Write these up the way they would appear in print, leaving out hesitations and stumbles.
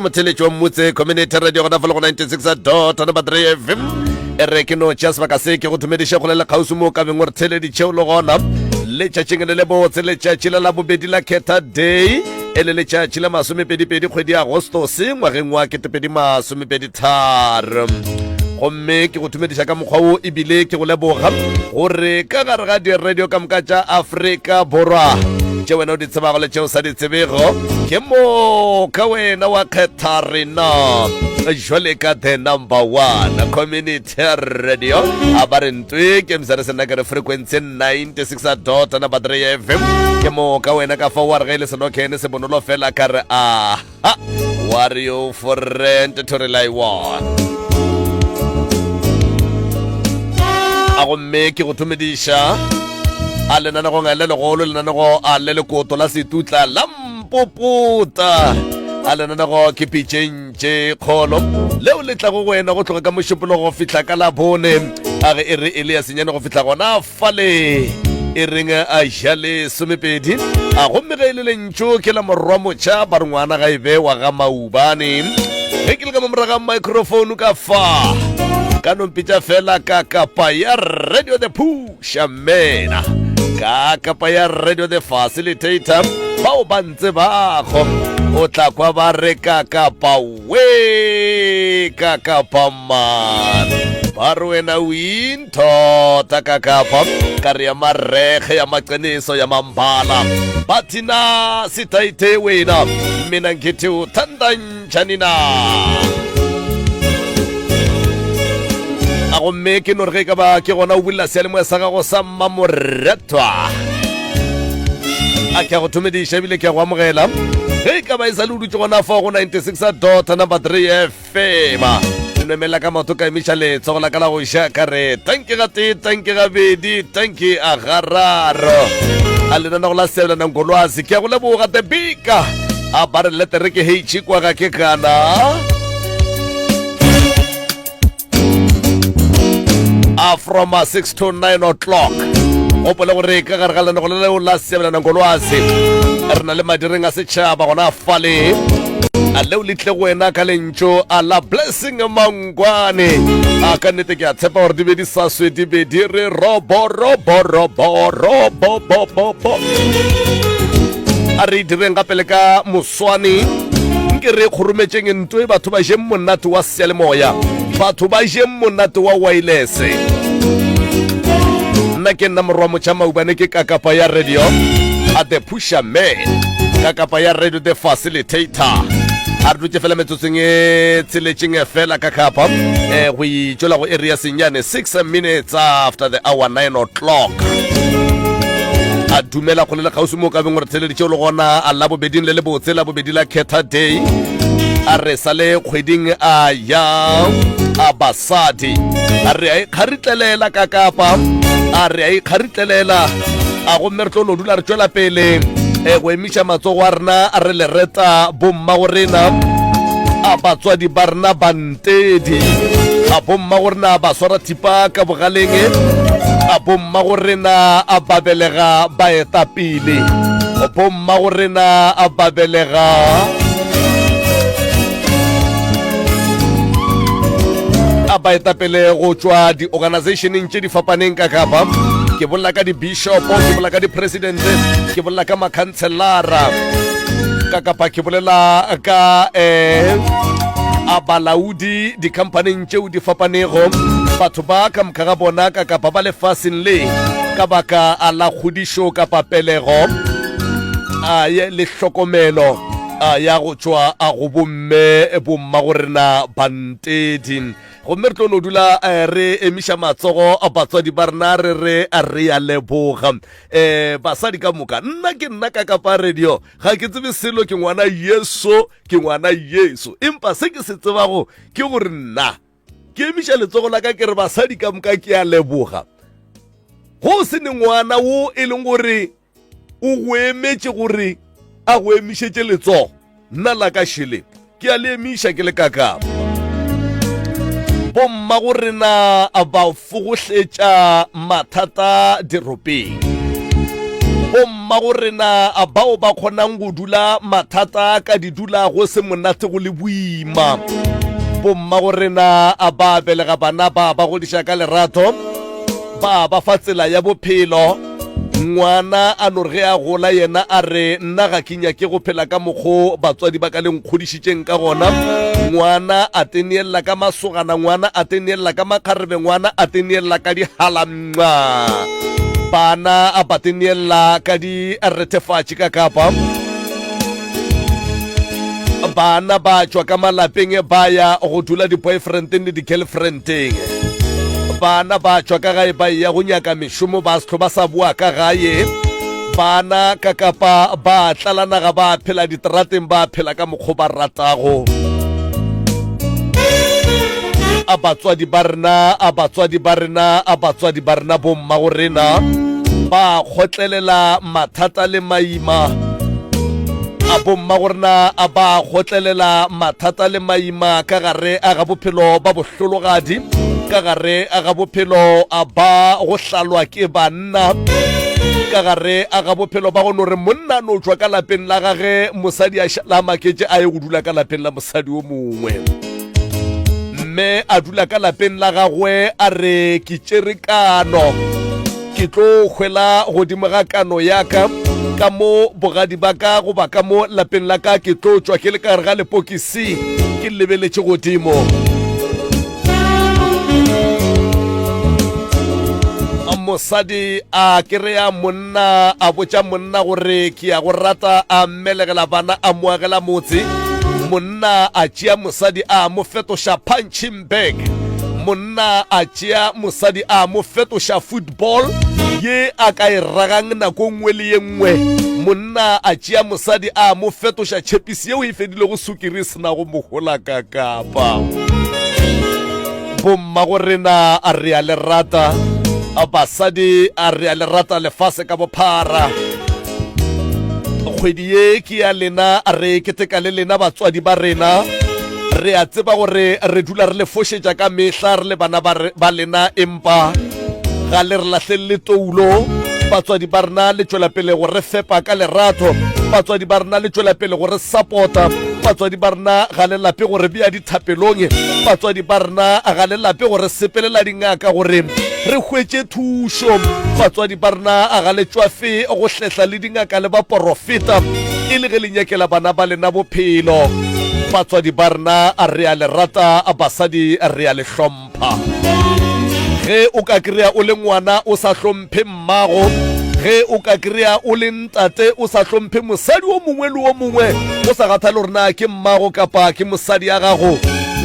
motheletši wa Mmutse Community Radio gona fa le go 96 dot number 3 FM. E re ke no tšea sebaka se ke go dumediše go le kgauswi mo ka beng o re theleditše o le gona letšatšing le le botse, letšatši la labobedi la Khetha Day, e le letšatši la masomepedipedi kgwedi ya Agostose ngwageng wa 2023. Gomme ke go dumediša ka mokgwa wo ebile ke go leboga gore ka gare ga di-radio ka moka tša Afrika Borwa tše wena o di tsebago le tše o sa di tsebego, ke moka wena wa kgetha rena jwale ka the number one community radio. A ba re ntwe ke msare se nna ke re frequency 96 dot number 3 FM. Ke moka wena ka fa wa re ge e le senokhene se bonolo fela ka re a ha wa re yo friend to rely on. A gomme ke go thomediša a lenanegong le legolo, lenanego a le lekoto la setutla la mpopota, a lenanego ke pitšeng tše kgolo leo le tlago go wena go tloga ka mošupologo go fihla ka labone, a ge e re e le ya senyane go fihla gona fale e reng a ja le somepedi. A gomme ge e le lentšu ke la morwa motšha ba re ngwana ga e be wa ga maubane. Ge ke le ka mo moraga microphone ka fa ka no mpitša fela ka kapa ya radio the pushamena, ka kapa ya radio the facilitator, bao ba ntse bago o tla kwa ba re ka kapa we ka kapa man, ba re wena o inthota ka kapa ka re ya marege ya maqiniso ya mambala, ba thina sitaite wena mina ngithi uthanda njani na. A gomme ke no re ge e ka ba ke gona o bulela seyalemoya sa gago sa mmamoretwa, a ke a go thomediša ebile ke a go amogela. Ge e ka ba e sa le o dutše gona fa go 96 dot number 3 FM, ke nwemela ka maoto ka emiša letsogo la ka la go ja ka re tanki ga tee, tanki gabedi, tanki a gararo. A lenanego la seabelanang kolwase, ke a go leboga the bika a ba re letere ke heitši kwa ga ke kana. A from 6 to 9 o'clock gopola gore ka gare ga lenago le leo la seabelanang kolwase re na le madireng a setšhaba gona fale, a leo le tle go wena ka lentšu a la Blessing Mangwane. A ka nnete ke a tshepa gore di be di sa swe, di be di re robo robo robo robo bo bo bo. A re direng gape le ka moswane, nke re kgorometšeng ntwe, batho ba jeng monate wa seyalemoya, batho ba jeng monate wa wireless. Nna ke nna morwa motšha maubane, ke kakapa ya radio a the pusher man, kakapa ya radio the facilitator. A re dutše fela metsotsong e tsheletšeng fela ka kapa um go itšwela go area senyane 6 minutes after the hour 9 o'clock. A dumela kgole le kgauswi mo ka beng gore theleditše o le gona a labobeding le lebotse, labobedi la Khetha Day. A re sa le kgweding a ya a basadi, a re a ikgaritlelela ka kapa, a re a ikgaritlelela a gomme re tlo no dula re tšwela pele e go emiša matsogo a rena a re le reta bomma go rena a batswadi ba rena bantedi, a bomma go rena ba swara thipa ka bogaleng, a bomma go rena a ba belega baetapele, bomma go rena a ba belega a baetapele go tšwa di-organizationeng tše di fapaneng ka kapa. Ke bolela ka di-bishopo, ke bolela ka di-presidente, ke bolela ka makhanselara ka kapa, ke bolela ka um a balaodi dikhamphaneng tšeo di fapanego. Batho ba ka moka ga bona ka kapa ba lefaseng le ka baka a la kgodišo kapa pelego a ye le hlokomelo a ya go tšwa a go bomme bomma go rena bantedi. Gomme re tlo no dula re emiša matsogo a batswadi ba rena re re re ya leboga. Um basadi ka moka, nna ke nna ka kapa radio ga ke tsebe selo, ke ngwana Yesu, ke ngwana Yesu, empa se ke se tsebago ke gore nna ke emiša letsogo la ka ke re basadi ka moka ke a leboga. Go se ne ngwana wo e leng gore o go emetše gore a go emišetše letsogo, nna la ka šele ke a le emiša ke le kakapa. Bomma go rena ba fogohletša mathata diropeng. Bommago rena bao ba kgonang go dula mathata ka di dula go se monate go le boima. Bommago rena ba belega bana ba ba godiša ka lerato, ba ba fa tsela ya bophelo. Ngwana a no re ge a gola yena a re nna ga ke nyake go phela ka mokgo batswadi ba ka le nkgodišitšeng ka gona. Ngwana a teneella ka masogana, ngwana a teneella ka makgarebe, ngwana a teneella ka dihalamnxa. Bana a ba teneella ka direthefatši ka kapa. Bana ba tšwa ka malapeng ba ya go dula di-boyfriendeng le di-girlfriendeng. Bana ba tšwa ka gae ba ya go nyaka mešomo ba sehlo ba sa boa ka gae. Bana ka kapa ba tlala naga ba phela diterateng ba phela ka mokgo ba ratago. A batswadi ba rena, a batswadi ba rena, a batswadi ba rena bommago rena ba kgotlelela mathata le maima. A bommagorena a ba kgotlelela mathata le maima ka gare a ga bophelo ba bohlologadi, ka gare a ga bophelo a ba go hlalwa ke banna, ka gare a ga bophelo ba go no re monna no tšwa ka lapeng la gage, mosadi a šala a maketše a ye go dula ka lapeng la mosadi o mongwe. Mme a dula ka lapeng la gagwe a re ke tšere kano. Ke tlo hwela godimo ga kano ya ka, ka mo bogadi ba ka goba ka mo lapeng la ka, ke tlo tšwa ke le ka gare ga lepokisi ke lebeletše godimo. Mosadi a kereya monna, a botša monna gore ke ya go rata, a mmelegela bana, a mo agela motse. Monna a tšea mosadi a mo fetoša punching bag. Monna a tšea mosadi a mo fetoša football ye a ka e ragang nako nngwe le ye nngwe. Monna a tšea mosadi a mo fetoša tšhepisi yeo e fedilego sukiri e senago mohola ka kapa. Bommago rena a re a le rata, basadi a re a le rata lefase ka bophara. Kgwedi ye ke ya lena, re keteka le lena batswadi ba rena. Re a tseba gore re dula re le fošetša ka mehla re le bana ba lena, empa ga le re lahlelele toulo. Batswadi ba rena le tšwela pele go re fepa ka lerato. Batswadi ba rena le tšwela pele go re sapota. Batswadi ba rena ga le lape go re bea dithapelong. Batswadi ba rena ga le lape go re sepelela dingaka gore re hwetše thušo. Batswadi ba rena ga le tšwafe go hlehla le dingaka le baporofeta e le ge le nyakela bana ba lena bophelo. Batswadi ba rena re a le rata, basadi re a le hlompha. Ge o ka kry-a o le ngwana o sa hlomphe mmago, ge o ka kry-a o le ntate o sa hlomphe mosadi o mongwe le o mongwe, o sa kgathale gore na ke mmago kapa ke mosadi ya gago,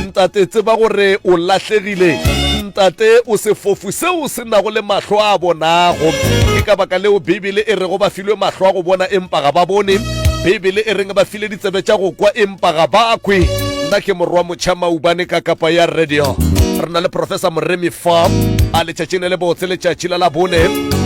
ntate tseba gore o lahlegile. Ntate o sefofu seo se nago le mahlo a bonago. Ke ka baka leo Beibele e rego ba filwe mahlo a go bona empa ga ba bone. Beibele e reng ba file ditsebe tša go kwa empa ga ba kwe. Nna ke morwa motšha Maubane ka kapa ya radio. Re na le Professor Moremi fa a letšatšing le lebotse letšatši la Labone.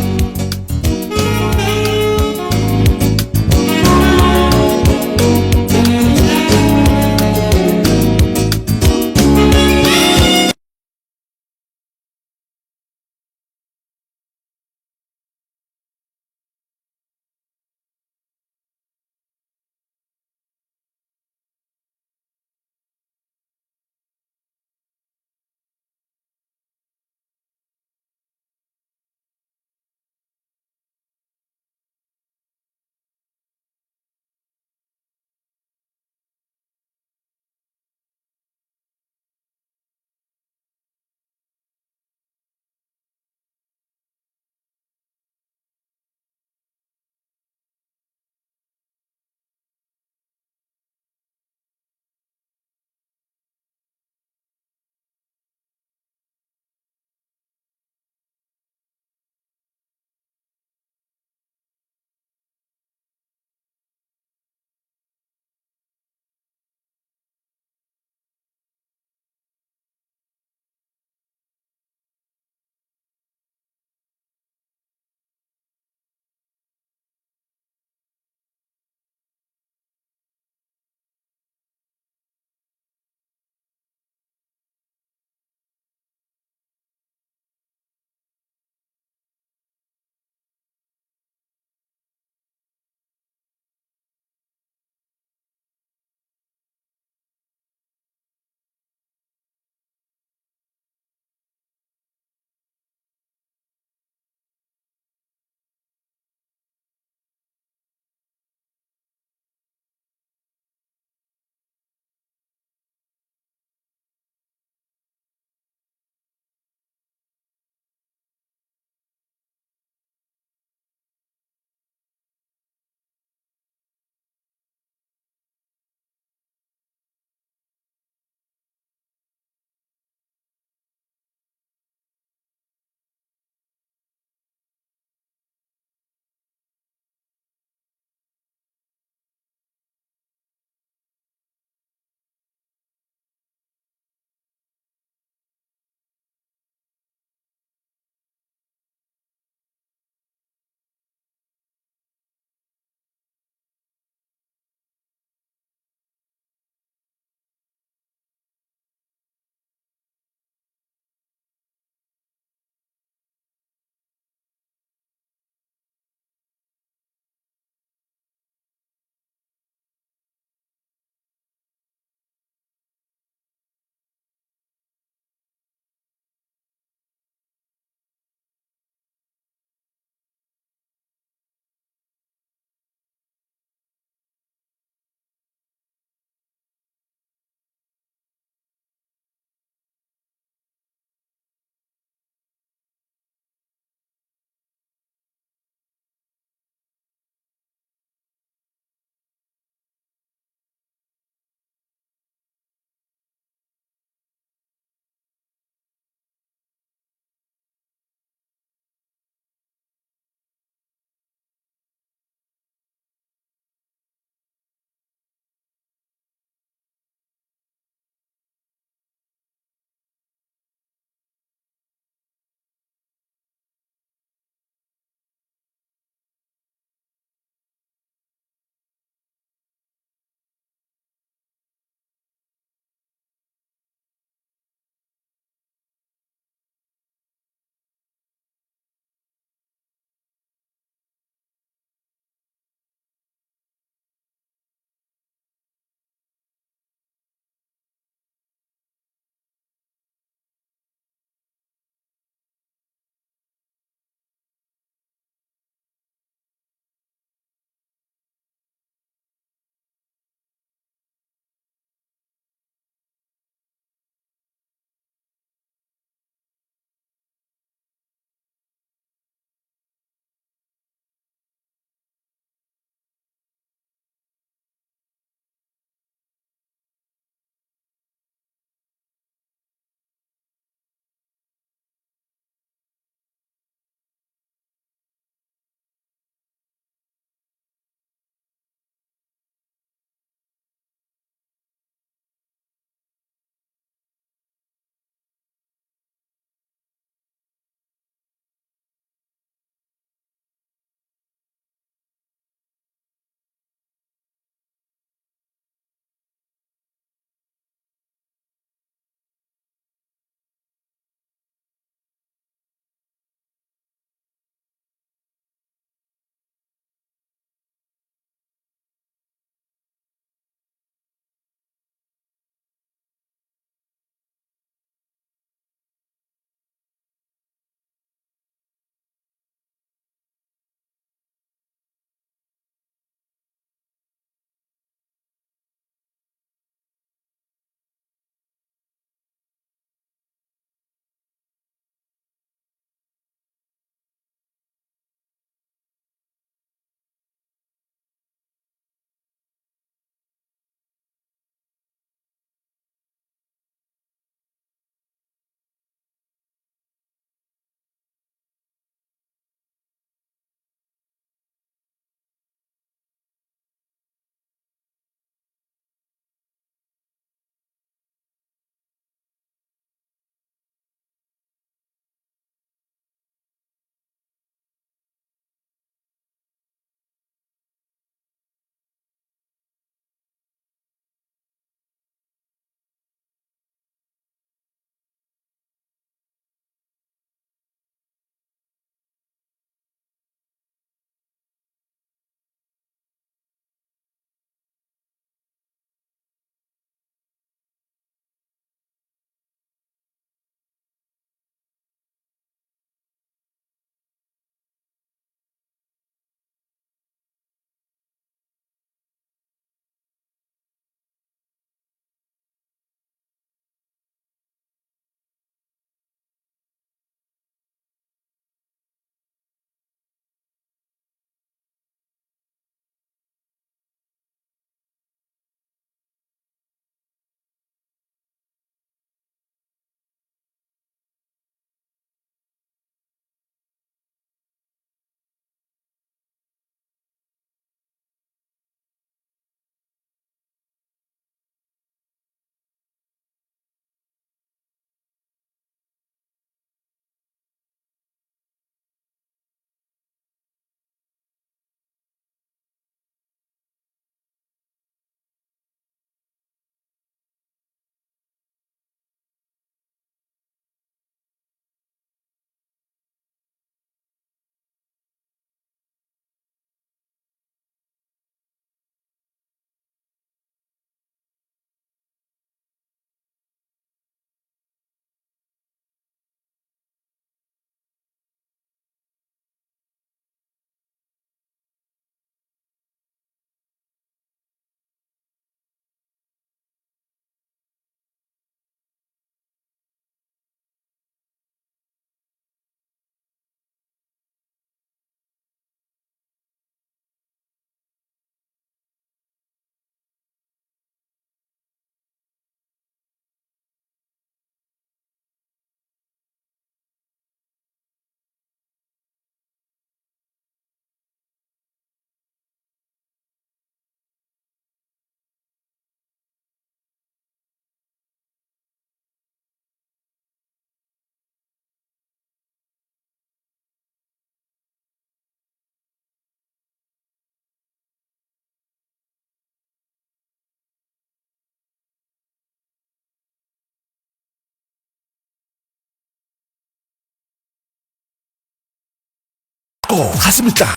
Score ga se metlalo.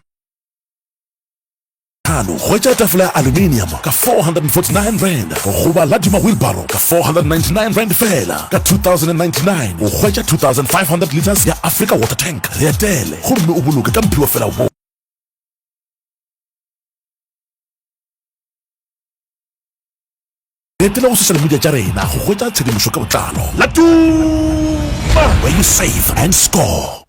Hwetša tafola ya aluminium ka R449 goba la Duma wheelbarrow ka R499 feela. Ka R2099 o hwetša 2500 litres ya Africa Water Tank. Re etele gomme o boloke ka mphiwa fela wo. Etela go social media tša rena go hwetša tshedimošo ka botlalo. La Duma, where you save and score.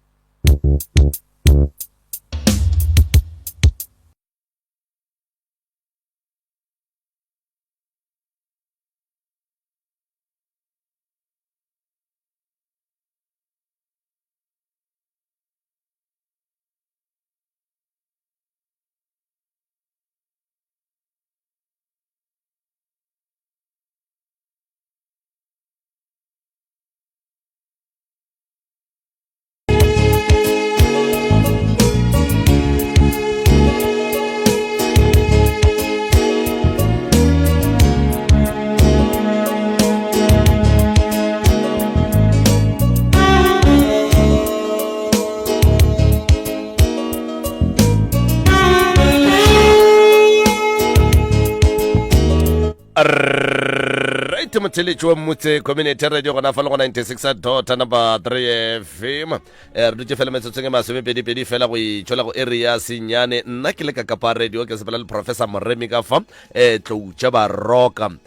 Right motheletši wa mmutse community radio gona fa le go 96 dot number 3 fm eh, re dutše fela metsotsong e masomepedipedi fela go itšhola go area senyane nna ke le ka kapa radio ke sepela le professor moremi ka fa um tloutša baroka um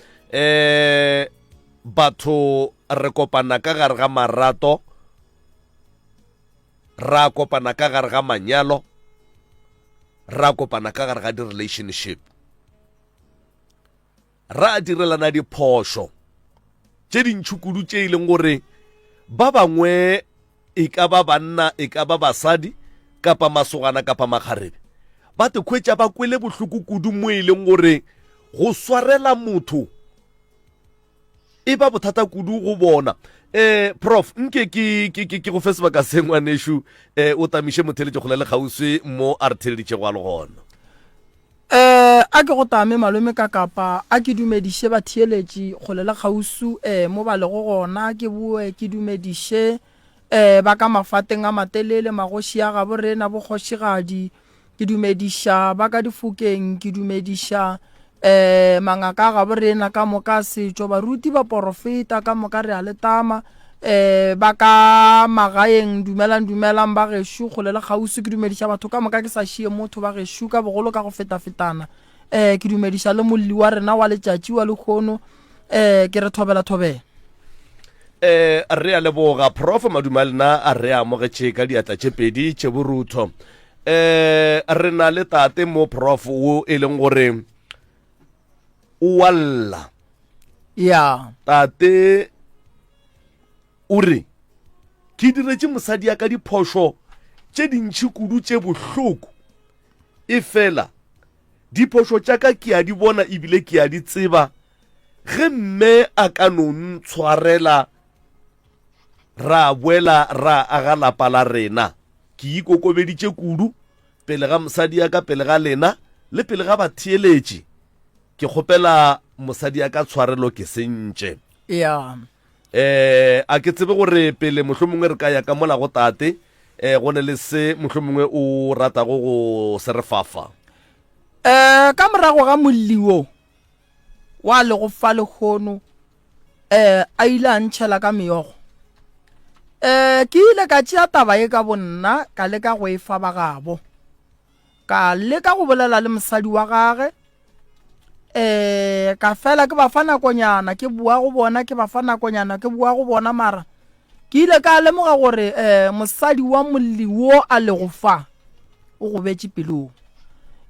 batho re kopana ka gare ga marato ra kopana ka gare ga manyalo ra kopana ka gare ga di-relationship ra direlana diphošo tše dintšhi kudu tše e leng gore ba bangwe e ka ba banna e ka ba basadi kapa masogana kapa makgarebe ba te khwetša ba kwele bohloko kudu mo e leng gore go swarela motho e ba bothata kudu go bona eh prof nke ke ke ke go fe sebaka se ngwanešu eh o tamiše motheletše kgole le kgauswi mo a re theleditšego a le gona. Eh a ke go tame malome ka kapa a ke dumediše batheeletši kgole le kgauswi eh mo ba lego gona ke boe ke dumediše eh ba ka mafateng a matelele magoši a gabo rena bokgošigadi Ke dumediša ba ka difokeng, ke dumediša um mangaka a gabo rena ka moka a setšo, baruti, baporofeta ka moka re a le tama. Um ba ka magaeng dumelang dumelang ba gešo kgole le kgauswi, ke dumediša batho ka moka ke sa šie motho ba gešo ka bogolo ka go fetafetana. Um ke dumediša le molli wa rena wa letšatši wa lehono um ke re thobela thobela. Eh, re a leboga prof madume a lena a re amogetše ka diatla tše pedi tše borutho eh re na le tate mo prof wo e leng gore o wa lla ya tate o re ke diretše mosadi ya ka diphošo tše dintšhi kudu tše bohloko e fela diphošo tša ka ke a di bona ebile ke a di tseba ge mme a ka no ntshwarela ra boela ra aga lapa la rena Ke ikokobeditše kudu pele ga mosadi ya ka, pele ga lena, le pele ga batheeletši. Ke kgopela mosadi ya ka tshwarelo ke sentše. Ya. Eh, a ke tsebe gore pele mohlomongwe re ka ya ka mola go tate, eh, go ne le se mohlomongwe o ratago go se re fafa. Eh, ka morago ga molli wo wa lego fa lehono, eh, a ile a ntšhela ka meokgo. Eh, ke ile ka tšea taba ye ka bonna ka leka go e fa ba gabo. Ka leka go bolela le mosadi wa gage, eh, ka fela ke ba fa nakonyana ke boa go bona, ke ba fa nakonyana ke boa go bona, mara ke ile ka lemoga gore eh, mosadi wa molli wo a lego fa o gobetše pelong.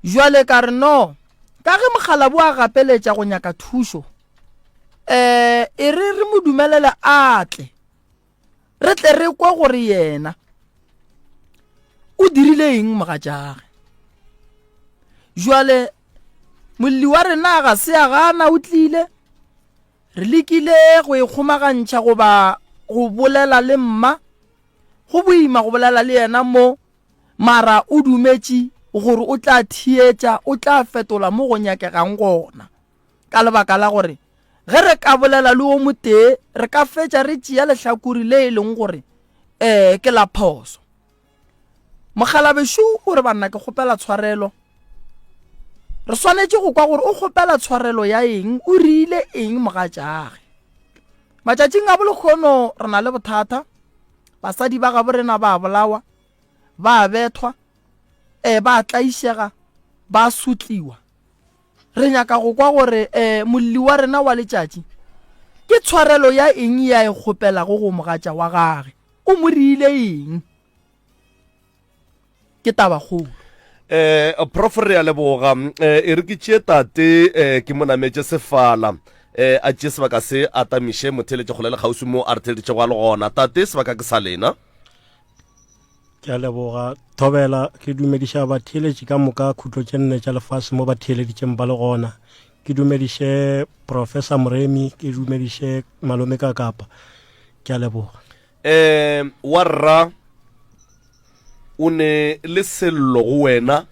Jwale ka re no, ka ge mokgalabo a gapeletša go nyaka thušo, um e re re mo dumelele a tle re tle re kwe gore yena o dirile eng mogatšage jwale molli wa rena ga se a gana o tlile re lekile go e kgomagantšha goba go bolela le mma go boima go bolela le yena mo mara o dumetše gore o tla theetša o tla fetola mo go nyakegang gona Ka lebaka la gore ge re ka bolela le o motee re ka fetša re tšea lehlakore le e leng gore um ke la phoso. Mokgalabešo o re banna ke kgopela tshwarelo. Re swanetše go kwa gore o kgopela tshwarelo ya eng, o rile eng mogatšage. Matšatšing a bolekgono re na le bothata, basadi ba gabo rena ba bolawa, ba bethwa, e ba tlaišega, ba sotliwa. Re nyaka go kwa gore e molli wa rena wa letšatši ke tshwarelo ya eng ye a e kgopelago go mogatša wa gage, o mo rile eng? Ke tabakgolo. Eh, Prof re a leboga. Eh, e re ke tšee tate eh, ke mo nametše sefala. Eh, a tšee sebaka se a tamiše motheeletše kgole le kgauswi mo a re theeleditšego a le gona. Tate, sebaka ke sa lena. Ke a leboga Thobela, ke dumediša batheeletši ka moka khutlo tše nne tša lefase mo ba theeleditšeng ba le gona. Ke dumediše Professor Moremi, ke dumediše Malome Kakapa. Ke a leboga. Eh, wa rra o ne le sello go wena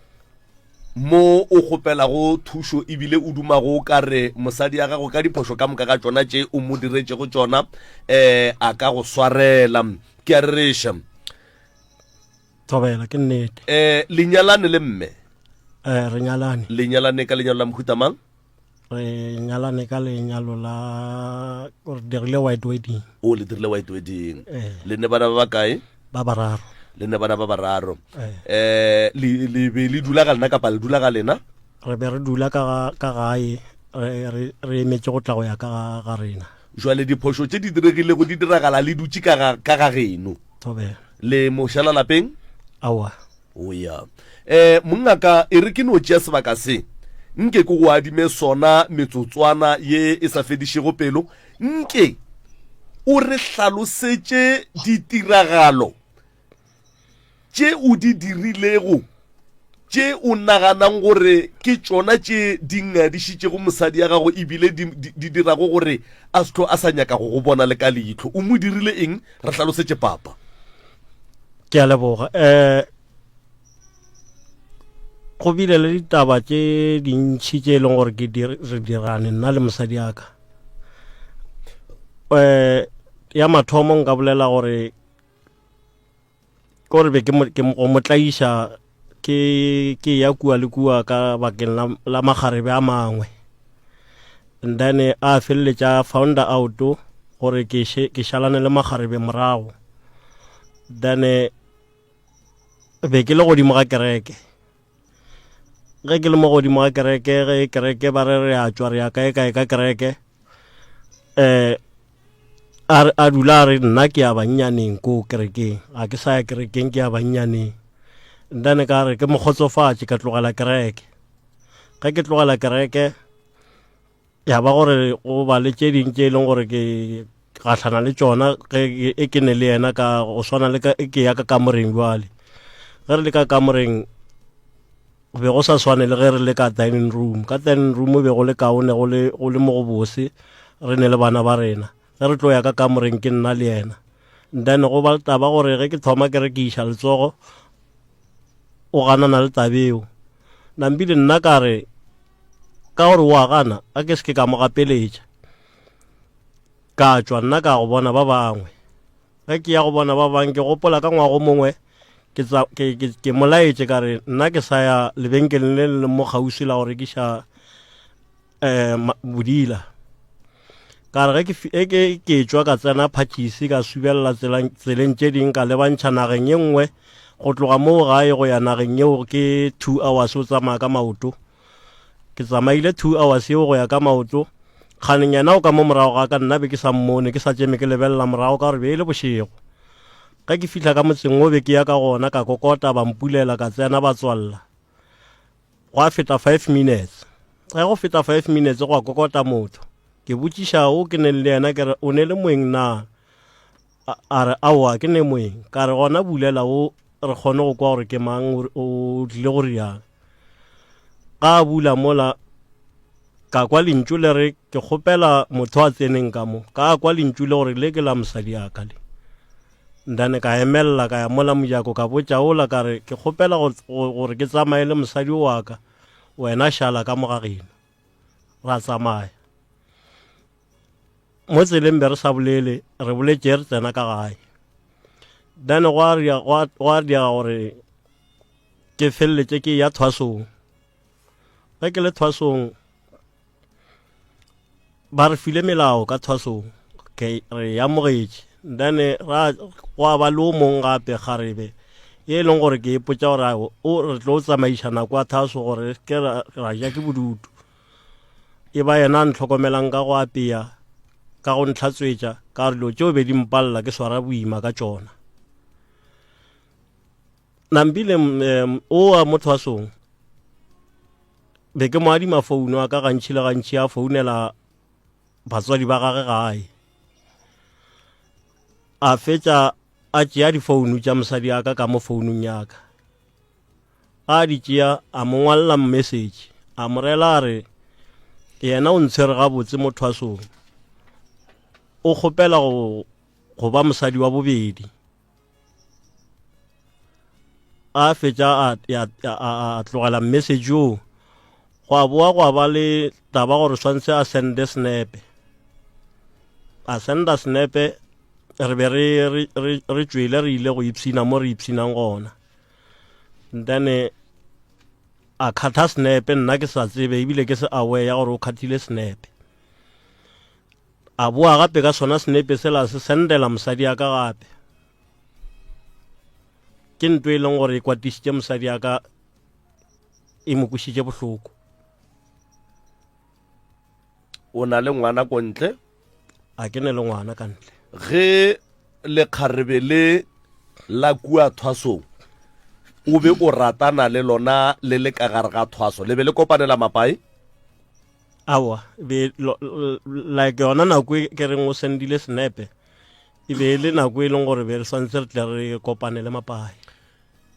mo o kgopelago thušo ebile o dumago o ka re mosadi ya gago ka diphošo ka moka ga tšona tše o mo diretšego tšona eh a ka go swarela. Ke a rereša. Thobela, ke nnete. Eh, le nyalane le mme? Eh, re nyalane. Le nyalane ka lenyalo la mohuta mang? Re nyalane ka lenyalo la re dirile white wedding. O le dirile white wedding. Eh. Le ne bana ba ba kae? Ba bararo. Le ne bana ba bararo. Eh, eh le le be le dula ga lena kapa le dula ga lena? Re be re dula ka ka gae re re re emetše go tla go ya ka ga rena. Jwale diphošo tše di diregilego di diragala le dutše ka ga ka ga geno. Thobela. Le mošala lapeng? Aowa. O ya. Eh, mongaka, e re ke no tšea sebaka se, nke ke go adime sona metsotswana ye e sa fedišego pelo, nke o re hlalosetše ditiragalo tše o di dirilego tše o naganang gore ke tšona tše di ngadišitšego mosadi ya gago ebile di, di, di dirago gore a se tlo a sa nyaka go go bona le ka leihlo. O mo dirile eng? Re hlalosetše papa. Ke a leboga. Eh go bile le ditaba tše dintšhi tše e leng gore ke re dirane nna le mosadi ya ka. Eh ya mathomo nka bolela gore gore be ke go mo tlaiša ke ke ya kua le kua ka bakeng la, la magarebe a mangwe and then a feleletša found out gore ke ke šalane le magarebe morago then be ke le godimo ga kereke ge ke le mo godimo ga kereke ge kereke ba re re a tšwa re ya kae kae ka kereke um a dula a re nna ke ya bannyaneng ko kerekeng ga ke sa ya kerekeng ke ya bannyaneng then ka re ke mo kgotsofatše ka tlogela kereke ge ke tlogela kereke ya ba gore go ba le tše ding tše e leng gore ke gahlana le tšona ge e ke ne le yena ka go swana le ka e ke ya ka kamoreng jwale ge re le ka kamoreng be go sa swane le ge re le ka dining room ka dining room be go le kaone go le go le mo go bose re ne le bana ba rena ge re tlo ya ka kamoreng ke nna le yena then go ba taba gore ge ke thoma ke re ke iša letsogo o ganana le tabeo nampile nna ka re ka gore o a gana a ke se ke ka mo gapeletša ka tšwa nna ka go bona ba bangwe ge ke ya go bona ba bangwe ke gopola ka ngwago mongwe ke, ke, ke, ke molaetše ka re nna ke sa ya lebenkeleng le le mo kgauswi la go rekiša um bodila ka re ge ke ke ke tšwa ka tsena phatšisi ka subelela tseleng tše ding ka lebantšha nageng ye nngwe go tloga moo gae go ya nageng yeo ke two hours o tsamaya ka maoto ke tsamaile two hours yeo go ya ka maoto kganeng yena o ka mo morago ga ka nna be ke sa mmone ke sa tšeme ke lebelela morago ka gore be e le bošego ge ke fihla ka motseng o be ke ya ka gona ka kokota ba mpulela ka tsena ba tswalela Gwa feta five minutes. Ge go feta five minutes gwa kokota motho. Ke botšiša o ke neng le yena ke re o ne le moeng na? A re aowa ke ne moeng. Ka re gona bulela o re kgone go kwa gore ke mang o tlile go riang. Ga a bula mola ka kwa lentšu le re ke kgopela motho a tseneng ka mo. Ka kwa lentšu le gore le ke la mosadi ya ka le. Ndane ka emelela ka ya mola mojako ka botša ola ka re ke kgopela gore ke tsamaye le mosadi wa ka wena šala ka mo ga geno ra tsamaya mo tseleng be re sa bolele re boletše re tsena ka gae then gwa diega gore. Ke feleletše ke ya thwasong. Ge ke le thwasong ba re file melao ka thwasong ke re e amogetše then ra gwa ba le o mong gape kgarebe ye e leng gore ke ipotša gore o re tlo tsamaiša nako ya thaso gore ke ra ja ke bodutu e ba yena a ntlhokomelang ka go apea ka go ntlhatswetša ka gore dilo tšeo be di mpalela ke swara boima ka tšona Nampile um o wa mo thwasong be ke mo adima founu a ka gantši le gantši a founela batswadi ba gage gae a fetša a tšea difounu tša mosadi a ka ka mo founung ya ka a di tšea a mo ngwalela message a mo rela a re yena o ntshwere gabotse mo thwasong o kgopela go go ba mosadi wa bobedi a fetša a tlogela message oo gwa boa gwa ba le taba gore swantse a sende senepe a senda senepe re be re tšwele re ile go ipshina mo re ipshinang gona then a kgatha senepe nna ke sa tsebe ebile ke se aware ya gore o kgathile senepe A boa gape ka sona senepe sela se sendela mosadi ya ka gape. Ke nto e leng gore e kwatišitše mosadi ya ka e mo kwešitše bohloko. O na le ngwana ko ntle? A ke ne le ngwana ka ntle. Ge lekgarebe le la kua thwasong o be o ratana le lona le le ka gare ga thwaso le be le kopanela mapae? Aowa, e be like yona nako e ke reng o sendile senepe e be e le nako e leng gore be re swantse re tle re kopane le mapae.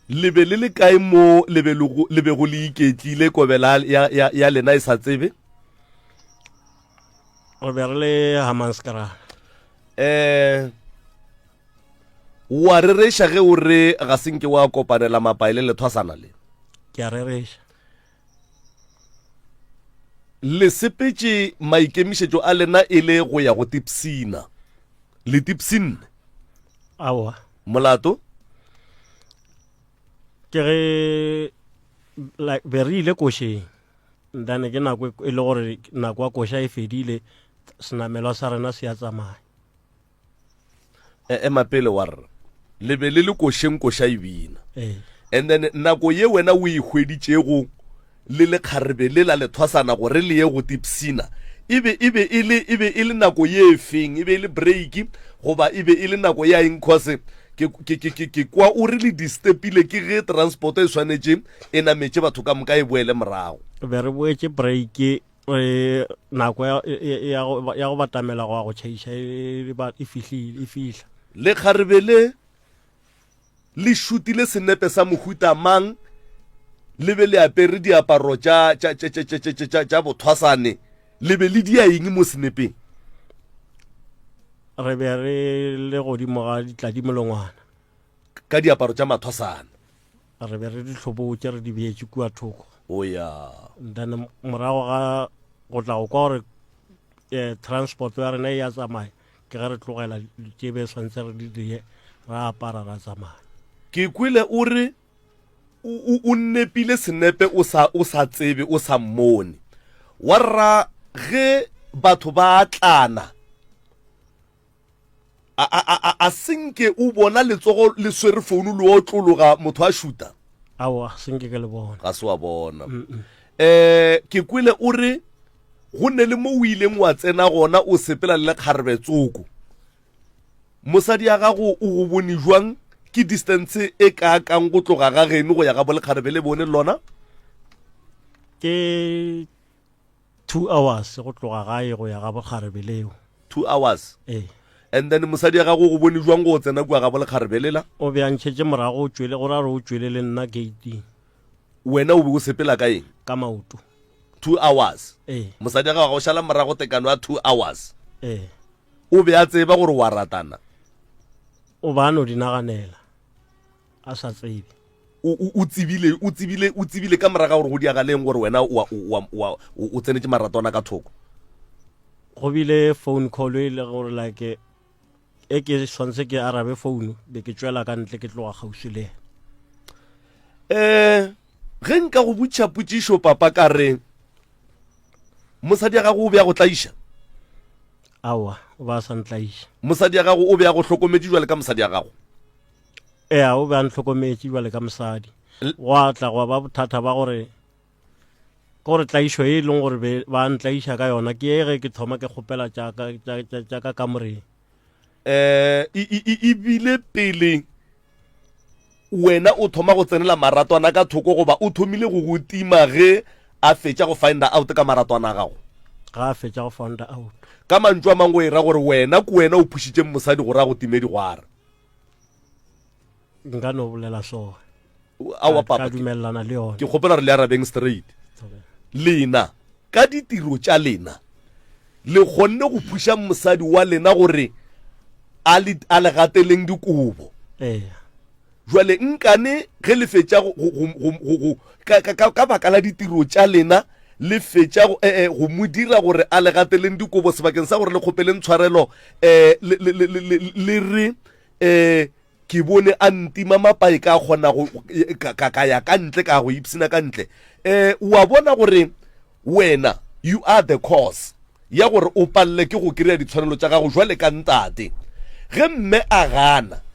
Le be le le kae mo le be le bego le iketlile kobela ya, ya, ya lena e sa tsebe? Re be re le Hammanskraal. Eh, wa rereša ge o re ga se nke wa kopanela mapae le lethwasana le? Ke a rereša. Le sepetše maikemišetšo a lena e le go ya go tipsina. Le tipsinne? Aowa. Molato? Ke ge like be re ile košeng then ke nako e le gore nako ya koša e fedile senamelwa sa rena se ya tsamaya. E, ema pele wa rra le be le le košeng koša e bina ee. And then nako ye wena o e hweditšego le lekgarebe le la lethwasana gore le ye go tipsina e be e be e le e be e le nako ye e feng e be e le break goba e be e le nako ya eng cause ke ke ke ke ke kwa o re le distepile ke ge transport e swanetše e nametše batho ka moka e boele morago be re boetše break Re nako ya, ya, go, ya go batamela go ya go tšhaiša e, e, e fihlile, e fihla. Lekgarebe le le šutile senepe sa mohuta mang le be le apere diaparo tša, tša, tša, tša, tša, tša, tša, tša bothwasane le be le dia eng mo senepeng? Re be re le godimo ga ditladimolongwana. Ka diaparo tša mathwasana. Re be re di hlobotše re di beetše kua thoko. O ya. Then morago ga go tla go kwa gore eh, transport ya rena e ya tsamaya ke ge re tlogela tše be swantse re di die ra apara ra tsamaya. Ke kwele o re o, o nepile senepe o sa, o sa tsebe o sa mmone. Wa rra ge batho ba atlana A, a, a, a, a senke o bona letsogo le swere founu le otlologa motho a šuta? Aowa, senke ke le bona. Ga se wa bona. Eh, ke kwele o re go ne le mo o ileng wa tsena gona o sepela le lekgarebe tsoko. Mosadi ya gago o go bone jwang? Ke distance e kaakang go tloga ga geno go ya ga bolekgarebe le bone lona? Ke 2 hours go tloga gae go ya ga bokgarebe leo. 2 hours? Ee. And then mosadi ya gago go bone jwang go tsena kua ga bolekgarebe lela? O be a ntšhetše morago o tšwele go ra gore o tšwele le nna gating. Wena o be o sepela ka eng? Ka maoto. 2 hours? Ee. Mosadi ya gago a go šala morago tekano ya 2 hours? Ee. O be a tseba gore wa ratana? O ba no di naganela. a sa tsebe. O, o, o tsebile, o tsebile, o tsebile ka moraga gore go diagaleng gore wena o, o, o, o, o tsenetše maratwana ka thoko. Go bile phone call e le gore like e ke swanetse ke arabe phone be ke tšwela ka ntle ke tloga kgauswi le yena. Um ge nka go botšha potšišo papa ka re mosadi ya gago o be a go tlaiša? Aowa, o ba sa ntlaiša. Mosadi ya gago o be a go hlokometše jwale ka mosadi ya gago? Ea, o be a ntlhokometše jwale ka mosadi. Gwa tla gwa ba bothata ba gore ke gore tlaišo e leng gore be ba ntlaiša ka yona ke e ge ke thoma ke kgopela tša ka tša ka kamoreng. Eh, e bile pele wena o thoma go tsenela maratwana ka thoko goba o thomile go go tima ge a fetša go find out ka maratwana a gago? Ga a fetša go find out. Ka mantšu a mangwe o e ra gore wena ke wena o phušitšeng mosadi gore a go time digwara. Nka no bolela so. Aowa papa. Ka dumelelana le yona. Ke kgopela gore le arabeng straight. Lena ka ditiro tša lena le kgonne go phuša mosadi wa lena gore a le a le gateleng dikobo. Ee. Jwale nkane ge le fetša go go go go go ka ka ka baka la ditiro tša lena le fetša go eh, eh, go mo dira gore a le gateleng dikobo sebakeng sa gore le kgopeleng tshwarelo eh le le le le le re eh ke bone a ntima mapae ka kgona go ka ka ya ka ntle ka go ipsina ka ntle eh wa bona gore wena you are the cause ya gore o palele ke go kry-a ditshwanelo tša gago jwale ka ntate ge mme a gana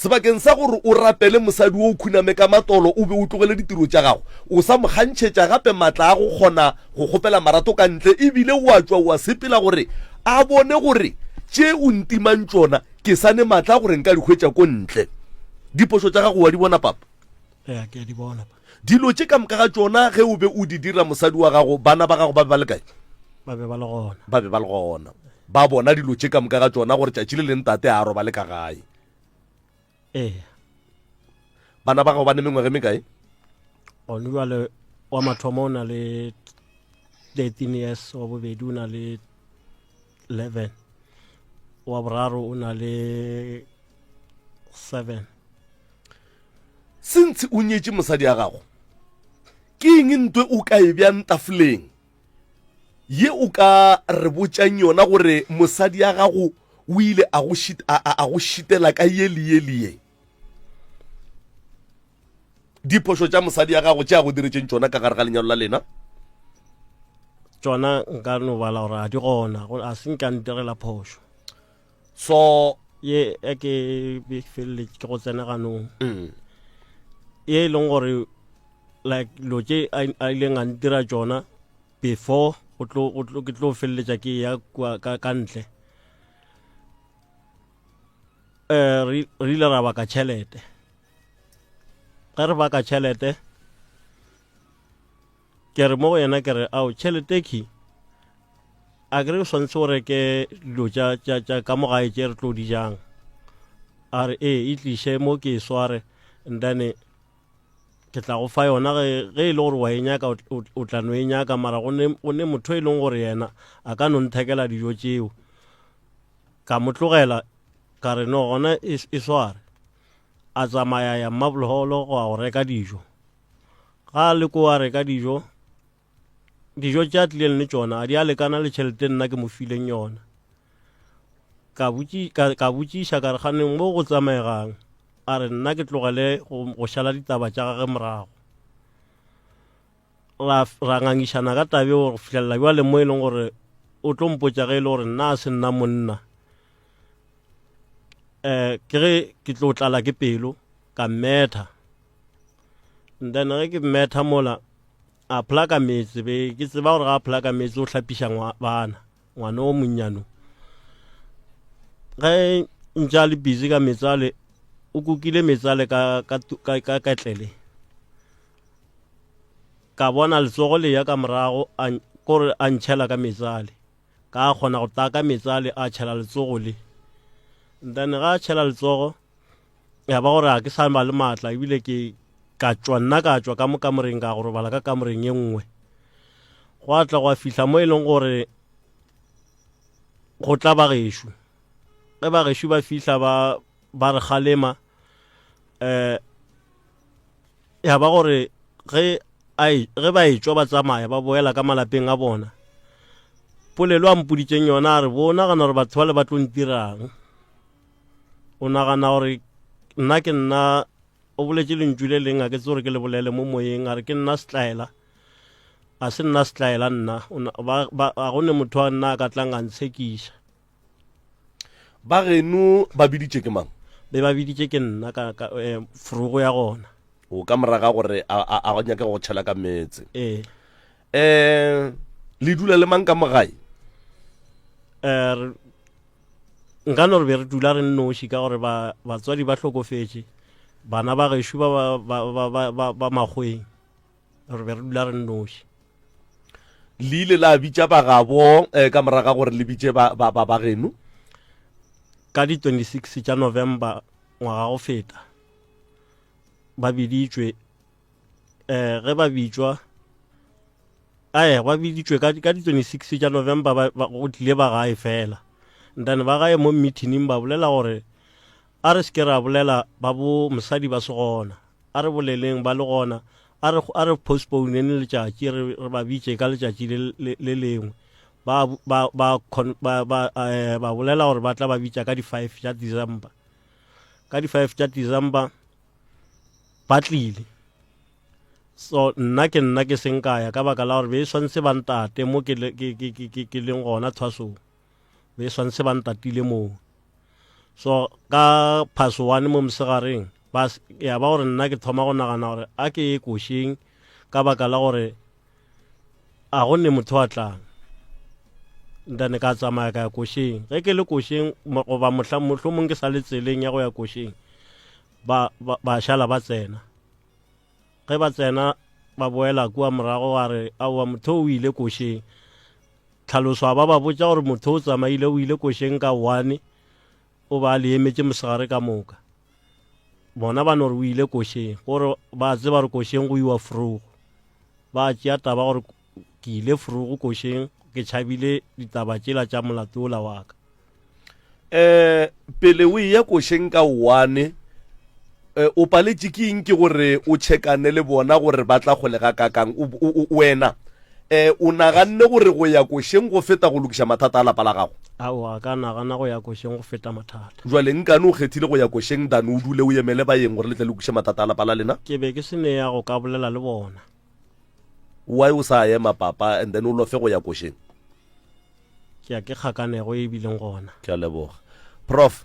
sebakeng sa gore o rapele mosadi o khuname ka matolo o be o tlogele ditiro tša gago o sa mo kgantšhetša gape matla a go kgona go kgopela marato ka ntle ebile o a tšwa o a sepela gore a bone gore tše o ntimang tšona Ke sa ne maatla a gore nka di hwetša ko ntle. Diphošo tša gago wa di bona, papa? Ea, ke a di bona, papa. Dilo tše ka moka ga tšona ge o be o di dira mosadi wa gago, bana ba gago ba be ba le kae? Ba be ba le gona. Ba be ba le gona. Ba bona dilo tše ka moka ga tšona gore tšatši le leng tate a robale ka gae. Ee. Bana ba gago ba ne mengwaga e mekae? Gone jwale wa mathomo o na le 13 years, wa bobedi o na le 11 wa boraro o na le 7 Since o nyetše mosadi ya gago ke eng ntwe o ka e bjang tafoleng ye o ka re botšang yona gore mosadi ya gago o ile a go a go šitela ka ye le ye le ye Diphošo tša mosadi ya gago tše a go diretšeng tšona ka gare ga lenyalo la lena? Tšona nka no bala gore a di gona, a se nka ntirela phošo. So ye e ke feleletše ke go tsena ganong mm. ye e leng gore like dilo tše a ileng a ntira tšona before go tlo ke tlo feleletša ke ya ka, ka ntle um re ile ra baka tšhelete Ge re baka tšhelete, ke re mo go yena ke re ao tšhelete key a ke re o swanetse o reke dilo tša tša tša ka mo gae tše re tlo di jang a re ee e tliše mo ke e sware and then ke tla go fa yona ge ge e le gore wa e nyaka o tla no e nyaka mara go ne go ne motho e leng gore yena a ka no nthekela dijo tšeo ka mo tlogela ka re no gona e, e sware A tsamaya ya Mmabolholo go ya go reka dijo. Ga a le koo a reka dijo, dijo tše a tlileng le tšona a di a lekana le tšhelete nna ke mo fileng yona. Ka botši, ka, ka botšiša ka re ganeng mo go tsamaegang? A re nna ke tlogele go, go šala ditaba tša gage morago. Ra, ra ngangišana ka taba eo go fihlelela bjale mo e leng gore o tlo mpotša ge e le gore nna a se nna monna. um ke ge ke tlo tlala ke pelo ka mmetha and then ge ke mmetha mola a plaka meetse be ke tseba gore ga a plaka meetse o hlapiša bana ngwana o monnyano ge ntše a le busy ka meetse ale o kukile meetse ale ka, ka, ka, ka ketlele ka bona letsogo le ya ka morago kore a ntšhela ka meetse ale Ka kgona go taka meetse ale a tšhela letsogo le. Then ga a tšhela letsogo ya ba gore a ke sa ba le maatla ebile ke ka tšwa nna ka tšwa ka mo kamoreng ka go robala ka kamoreng ye nngwe. Gwa tla gwa fihla mo e leng gore go tla ba gešo. Ge ba gešo ba fihla ba ba re kgalema um ya ba gore ge a e, ge ba etšwa ba tsamaya ba boela ka malapeng a bona polelo a mpoditseng yona a re bo nagana gore batho ba le ba tlo ntirang o nagana gore nna ke nna O boletše lentšu le leng a ke tsore ke le bolele mo moyeng a re ke nna setlaela. A se nna setlaela nna. Ba, ba, a go ne motho a nna a ka tlang a ntshekiša. Ba geno ba biditše ke mang? Be ba biditše ke nna ka, ka eh, forogo ya gona. O ka moraga gore a, a, a nyake go tšhela ka meetse. Ee. Eh, le dula le mang ka mo gae? Eh, nka no re be re dula re nnoši ka gore ba batswadi ba hlokofetše bana ba gešo ba ba ba ba ba, ba, ba makgweng re be re dula re nnoši le ile la bitša bagabo eh, ka moraga gore le bitše ba ba ba, ba geno ka di 26 tša November ngwaga go feta ba biditšwe eh ge ba bitšwa ae ba biditšwe ka ka di 26 tša November ba, ba, go tlile ba gae fela ntane ba gae mo meetingng ba bolela gore a re se ke ra bolela ba bo mosadi ba se gona a re boleleng ba le gona a re a re postponeng letšatši re re ba bitše ka letšatši le le le lengwe ba ba ba ba ba, eh, ba bolela gore ba tla ba bitša ka di 5 tša December ka di 5 tša December ba tlile so nna ke nna ke seng kaya ka baka la gore be e swantse ba ntate mo ke ke leng gona thwasong be e swantse ba ntatile moo so ka pass one mo mosegareng ba ya ba gore nna ke thoma go nagana gore a ke ye košeng ka baka la gore a go ne motho a tlang ntane ka tsamaya ka ya košeng ge ke le košeng goba mohla mohlomong ke sa le tseleng ya go ya košeng ba, ba, ba šala ba tsena ge ba tsena ba boela kua morago wa re aowa motho o ile košeng tlhaloso a ba ba botša gore motho o tsamaile o ile košeng ka one o ba le emetše mosegare ka moka bona ba no re o ile košeng gore ba tseba gore košeng go iwa forogo ba tšea taba gore ke ile forogo košeng ke tšhabile ditaba tšela tša molato ola wa ka eh pele o eya košeng ka one eh, o paletše ke eng ke gore o tšhekane le bona gore ba tla kgole ga kakang wena eh o naganne gore go ya košeng go feta go lokiša mathata a lapa la gago aowa ka nagana go ya košeng go feta mathata jwale nkane o kgethile go ya košeng than o dule o emele baeng gore le tle lokiše mathata a lapa la lena ke be ke se ne ya go ka bolela le bona why o sa ema papa and then o lofe go ya košeng Ke ya ke kgakanego e bileng gona. Ke a leboga. Prof.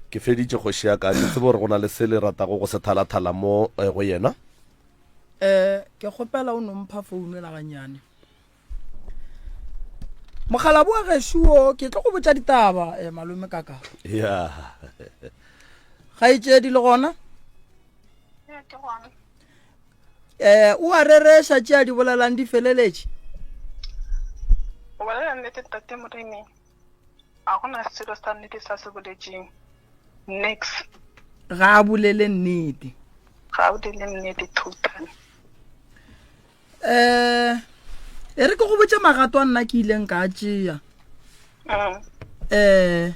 Ke feditše kgoši ya ka. Ke tsebe gore go na le se le ratago go se thalathala mo eh, go yena. Eh, ke kgopela o no mpha founu ela gannyane. Mokgalabo wa gešo wo, ke tlo go botša ditaba, eh, malome kaka. Ya. Kgaetšedi le gona? Ya, ke gona. Eh, o a rereša tše a di bolelang di feleletše? Go bolela nnete Ntate Moremi, a gona selo sa nnete sa se boletšeng. Nix. Ga a bolele nnete. Ga a bolele nnete totally. Eh, e re ke go botše magato a nna ke ileng ka a tšea. Mm. Eh,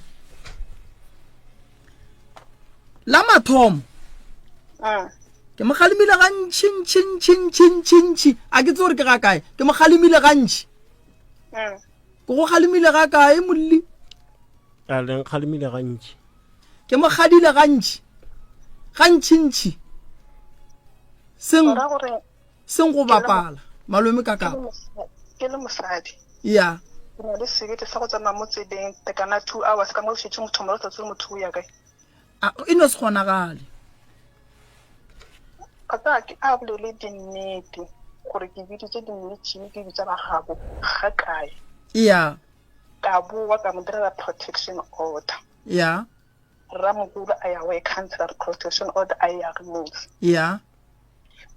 la mathomo. Mm. Ke mo kgalemile gantši ntši ntši ntši ntši ntši a ke tse gore ke ga kae ke mo kgalemile gantši mm. ke go kgalemile ga kae molli a le nkgalemile gantši ke mo kgadile gantši gantšintši seng seng go bapala malome ka kapa ke le mosadi ya ke na le sebete sa go tsamaya mo tseleng tekana two hours ka mo šetse motho mo re sa tsebe motho o ya kae A, e no se kgonagale. A ka ke a bolele dinnete gore ke biditše di-meeting ke bitša ba gabo ga kae. Ya. Ka boa ka mo direla protection order. Ya. Rramogolo a ya go e cancela protection order a ya remove. Ya.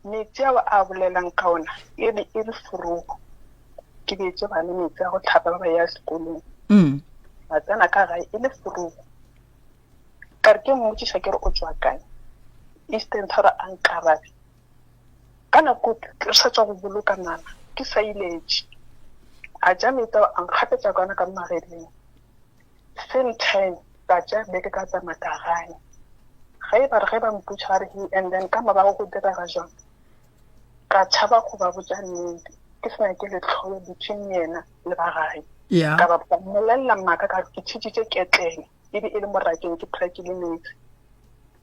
Metsi ao a bolelang ka ona e be e le forogo. Ke beetše bana metsi a go tlhapa ba ba ya sekolong. Mm. Ba tsena ka gae e le forogo. Ka re ke mmotšiša ke re o tšwa kae? Eastern Thora a nkarabe. Ka nako ke sa tšwa go boloka mama, ke sa iletše. A tša meetse ao a nkgapetša ka ona ka mageleng. Same time ka tša beke ka tsamaya ka gae. Ge e ba re ge ba mpotša ba re he and then ka morago go direga jwang? Ka tšhaba go ba botša nnete, ke se nyake lehloyo between yena le ba gae. Yeah. Ka ba ka mmolelela maaka ka re ke tšhitšitše ketlele e be e le morakeng ke phela ke le meetse.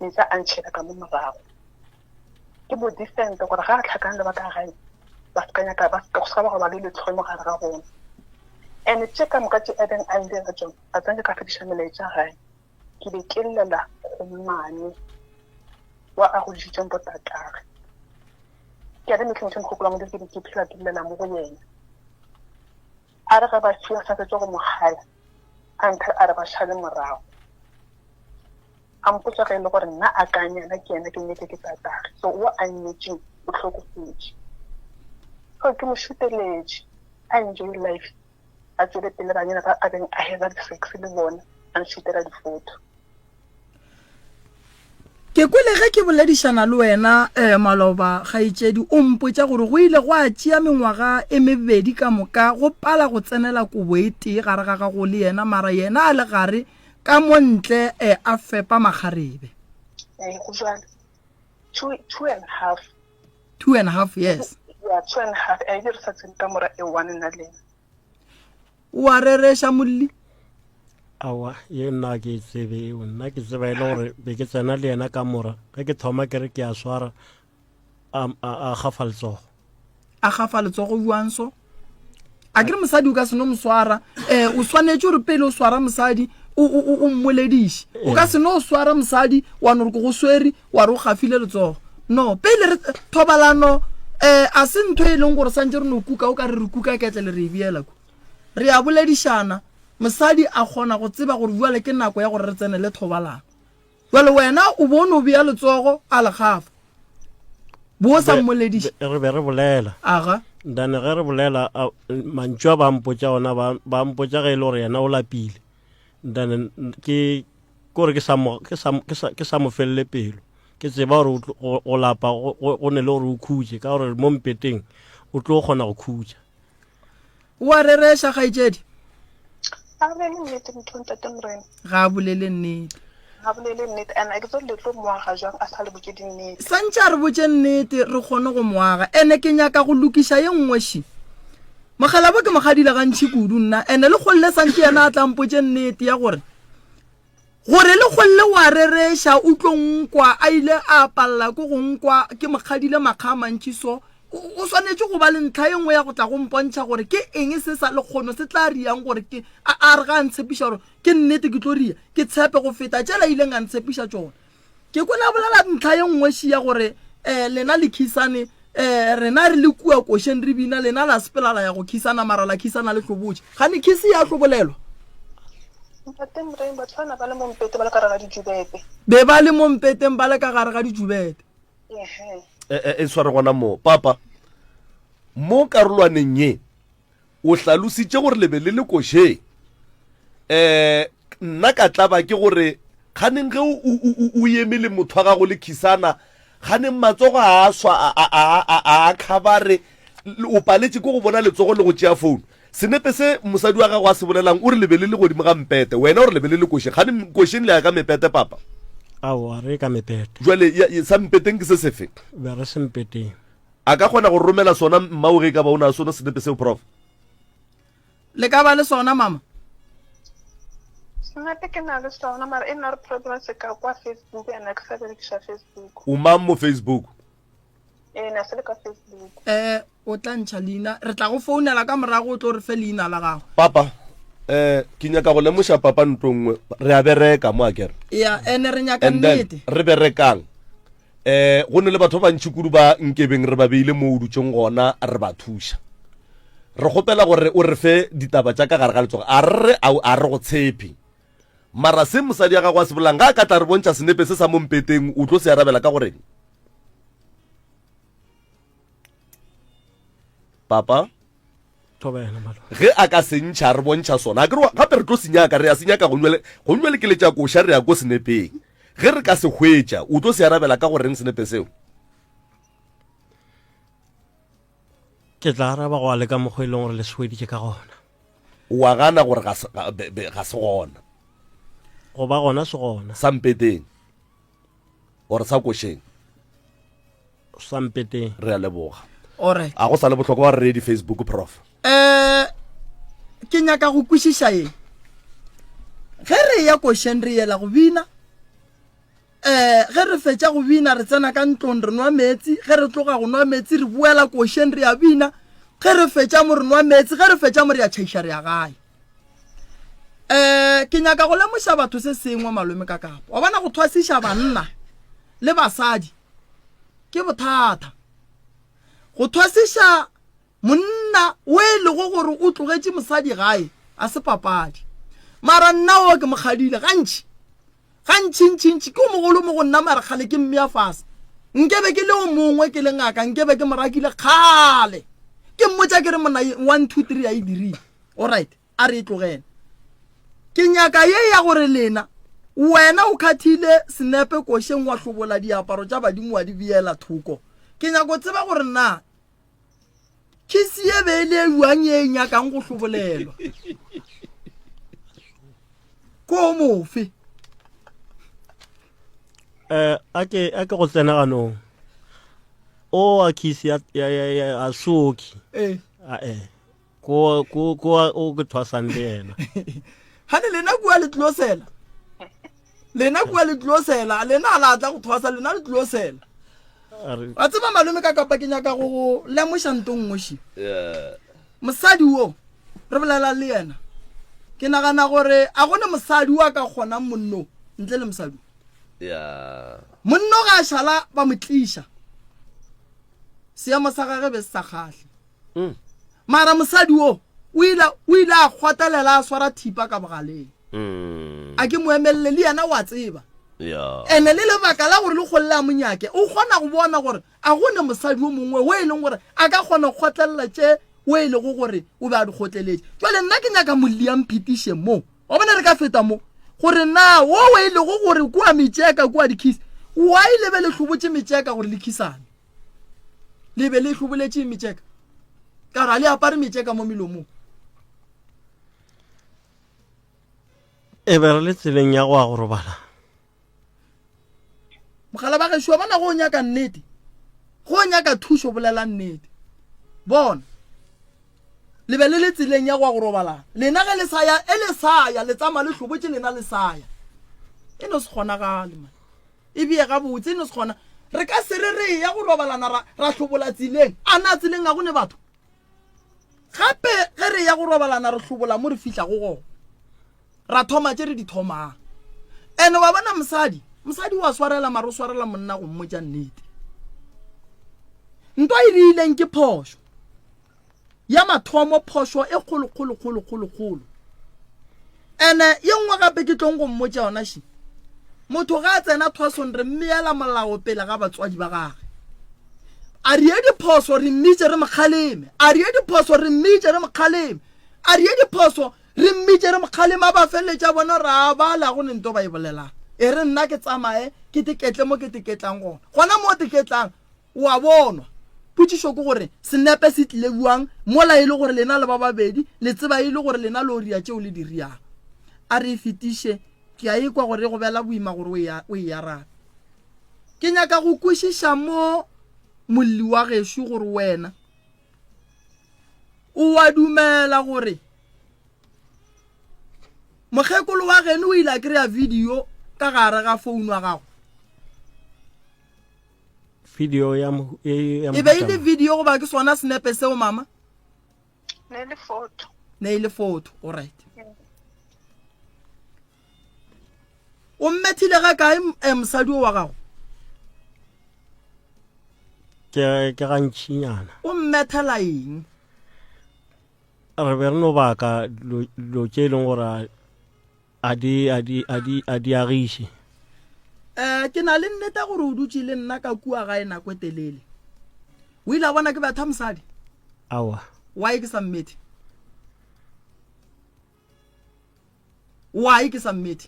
Meetse a ntšhela ka mo morago. Ke mo decent gore ga a tlhakane le ba ka gae ba se ka nyaka ba go se ka ba go ba le letlhoyo mo gare ga bona. And tše ka moka tše a beng a ndira tšona a tsena ke ka fetiša melaetša gae. Ke be ke llela go mmane wa a godišitšeng botatagwe. Ke a le mehleng tše mogopolo wa Modimo ke be ke phela ke llela mo go yena. A re ge ba fiwa sa fetša go mo gaya a nthe a re ba šale morago. A mpotša ge e le gore nna a ka nyala ke yena ke nyetše ke tatagwe so o a nnyetšeng o hlokofetše. So ke mo šuteletše a enjoy life a tšwele pele banyana ba a beng a heva di-sex le bona a nšutela di-photo. Ke kwele ge ke boledišana le wena um maloba kgaetšedi o mpotša gore go ile gwa tšea mengwaga e mebedi ka moka go pala go tsenela kobo e tee gare ga gago le yena mara yena a le gare ka mo ntle um a fepa makgarebe. Ee, go jwalo. Two and half. 2 and a half years. Yeah, 2 and a half. A e re sa tsene ka mora e one nna le ena. O a rereša molli? Aowa, ye nna ke e tsebe eo. Nna ke tseba e le gore be ke tsena le yena ka mora. Ge ke thoma ke re ke a swara, a, a, a gafa letsogo. A gafa letsogo bjang so? A ke re mosadi o ka se no mo swara. Eh, o swanetše gore pele o swara mosadi o, o, o, o mmolediše. O ka se no swara mosadi wa no re ke go swere wa re o gafile letsogo. No, pele re thobalano eh a se ntho e leng gore santse re no kuka o ka re re kuka ketlele re e beela ku. Re a boledišana, mosadi a kgona go tseba gore bjale ke nako ya gore re tsenele thobalano. Jwale wena o bo o no bea letsogo a le gafa. Bo o sa mmolediše. Re be re bolela. Aga. Then ge re bolela mantšu a ba mpotša ona ba mpotša ge e le gore yena o lapile. Then ke kore ke sa mo ke sa ke sa ke sa mo felele pelo. Ke tseba gore go lapa go ne le gore o khutše ka gore mo mpeteng o tlo kgona go khutša. O a rereša, kgaetšedi? Ga a bolele nnete motho ntate Morena. Ga a bolele nnete. Ga a bolele nnete and a ke tsebe le tlo mo aga jwang a sa le botše dinnete. Santše a re botše nnete re kgone go mo aga. Ene ke nyaka go lokiša ye nngwe še. Mokgalabo ke mo kgadile gantši kudu nna ene le kgolle santše yena a tla mpotše nnete ya gore Gore le kgolle o a rereša, o tlo nkwa, a ile a palela ke go nkwa, ke mo kgadile makga a mantši so, o, o swanetše go ba le ntlha ye nngwe ya go tla go mpontšha gore ke eng se sa lekgono se tla riang gore ke, a, a re ga a ntshepiša gore ke nnete ke tlo ria, ke tshepe go feta tšela a ileng a ntshepiša tšona. Ke kwele a bolela ntlha ye nngwe šia gore um lena le khisane um rena re le kua košeng re bina lena la sepela la ya go khisana mara la khisana le hlobotše. Gane khisi ya hlobolelwa? Ntate Moreng, batho bana ba le mo mpete ba le ka gare ga dijubete. Be ba le mo mpeteng ba le ka gare ga dijubete. Ehe. E, e, e sware gona moo papa mo karolwaneng ye O hlalositše gore le be le le košeng. Um nna ka tlaba ke gore kganeng ge o eme le motho wa gago le khisana, kganeng matsogo a swa a khabare, o paletše ke go bona letsogo le go tšea founu. Senepe se mosadi wa gago a se bolelang o re le be le le godimo ga mpete, wena o re le be le le košeng. Kganeng košeng le ya ka mepete papa? Aowa, re ka mepete. Jwale sa mpeteng ke se sefe? Be re se mpeteng. A ka kgona go romela sona mmao ge e ka ba o na sona senepe seo, Prof? Le ka ba le sona, mama? Senepe ke na le sona, mara e nna re problem se ka kwa Facebook and ke sa berekiša Facebook. O mang mo Facebook? Ee, na se le ka Facebook. Eh, o tla ntšha leina, re tla go founela ka morago o tlo re fe leina la gago. Papa, eh ke nyaka go lemoša papa ntlo nngwe, re a bereka mo akere. Ya, ene re nyaka nnete. Re berekang. um go ne le batho ba bantši kudu ba nkebeng re ba beile mo o dutseng gona re ba thuša. Re kgopela gore o re fe ditaba tša ka gare ga letsogo. A re re a re go tshepe. Mara se mosadi ya gago a se bolang ga a ka tla re bontšha senepe se sa mo mpeteng o tlo se arabela ka goreng? Papa? Thobela malo. Ge a ka se ntšha re bontšha sona a ke re gape re tlo se nyaka re ya se nyaka go nywele go nywele ke letša koša re ya ko senepeng. Ge re ka se hwetša o tlo se arabela ka go reng senepe seo? Ke tla araba go a le ka mokgwa e leng gore le se hweditše ka gona. O a gana gore ga se ga be- be- ga se gona. Go ba gona se gona. Sa mpeteng or sa košeng. Sa mpeteng. Re a leboga. Alright. A go sa le bohlokwa ba re di Facebook prof. Eh ke nyaka go kwešiša ye. Ge re ya košeng re yela go bina. Um ge re fetša go bina re tsena ka ntlong re nwa meetse, ge re tloga go nwa meetse re boela košeng re a bina, ge re fetša mo re nwa meetse, ge re fetša mo re a tšhaiša re ya gae. Um ke nyaka go lemoša batho se sengwe malome ka kapa wa bona go thwasiša banna le basadi ke bothata. Go thwasiša Monna o e lego gore o tlogetše mosadi gae a se papadi. Mara nna o ke mo kgadile gantši. Gantšintšintši ke o mogolo mo go nna mara kgale ke mmea fase. Nkebe ke le o mongwe ke le ngaka nkebe ke mo rakile kgale. Ke mmotša ke re monna 1 2 3 a e dirile. Alright, a re e tlogele. Ke nyaka ye ya gore lena wena o khathile senepe košeng wa hlobola diaparo tša badimo wa di beela thoko. Ke nyako tseba gore na Khisi ye be e le e bjang ye e nyakang go hlobolelwa? Ko mofe? Eh, a ke a ke go tsena ganong. O a khisi ya ya ya a soki. Eh. A eh. Ko ko ko o ke thwasang le yena. Gane lena kua le tlo sela. Lena kua le tlo sela, lena a la tla go thwasa, lena le tlo sela. Wa tseba malome ka kapa ke nyaka go go lemoša nto nngwe še. Mosadi wo re bolela le yena, ke nagana gore a gone mosadi wa ka kgonang monno ntle le mosadi. Monno ga a šala ba mo tliša, seemo sa gage be se sa kgahle. Mm. Mara mosadi wo o ile o ile a kgotelela a swara thipa ka bogaleng. Mm. A ke mo emelele le yena wa tseba. Yeah. Ene le lebaka la gore le kgolle a monyake o kgona go bona gore a gone mosadi o mongwe o e leng gore a ka kgona go kgotlelela tše o e lego gore o be a di kgotleletše. Jwale nna ke nyaka molli a mphetiše mo. Wa bona re ka feta mo gore na wo o e lego gore kua metšeka kua dikhisi why le be le hlobotše metšeka gore le khisane. Le be le hloboletše metšeka ka ra le apare metšeka mo melomong. E be re le tseleng ya go ya go robala. Mogala ba gešo wa bona go nyaka nnete, go nyaka thušo bolela nnete. Bona le be le le tseleng ya go ya go robalana lena ge le sa ya e le sa ya le tsamaya le hlobotše lena le sa ya e no se kgonagale man. E bee gabotse, e no se kgona. Re ka se re re eya go robalana ra, ra hlobola tseleng. A na tseleng ga go ne batho? Gape ge re eya go robalana re hlobola mo re fihlago gona. Ra thoma tše re di thomang. Ene wa bona mosadi, mosadi wa swarela mara o swarela monna go mmotša nnete. Ntwa e rileng ke phošo. Ya mathomo phošo e kgolo kgolo kgolo kgolo kgolo. Ene ye nngwe gape ke tlong go mmotša yona še. Motho ga a tsena thwasong re mmeela molao pele ga batswadi ba gage. A re ye diphoso re mmitše re mo kgaleme. A re ye diphoso re mmitše re mo kgaleme. A re ye diphoso re mmitše re mo kgaleme a ba feleletša bona gore a ba la go ne nto ba e bolelang. E re nna ke tsamaye ke teketle mo ke teketlang gona. Gona mo teketlang O a bonwa. Potšišo ke gore senepe se tlile bjang mola e le gore lena le ba babedi le tseba e le gore lena lo ria tšeo le di riang? A re e fetiše, ke a ekwa gore e go bela boima gore o e, o e arabe. Ke nyaka go kwešiša mo molli wa gešo gore wena o a dumela gore mokgekolo wa geno o ile a kry-a video ka gare ga founu ya gago. Video ya mo- e- ya E be e le mohuta mang? video goba ke sona senepe seo mama? Ne le photo. Ne e le photo, all right. O mmethile ga kae eh, mosadi o wa gago? Ke ke gantšinyana. O mmethela eng? Re be re no baka dilo dilo tše e leng gore a- A di, a di, a di, a di agiše. Um ke na le nnete gore o dutše le nna ka kua gae nako e telele. O ile a bona ke betha mosadi? Aowa. Why ke sa mmethe? Why ke sa mmethe?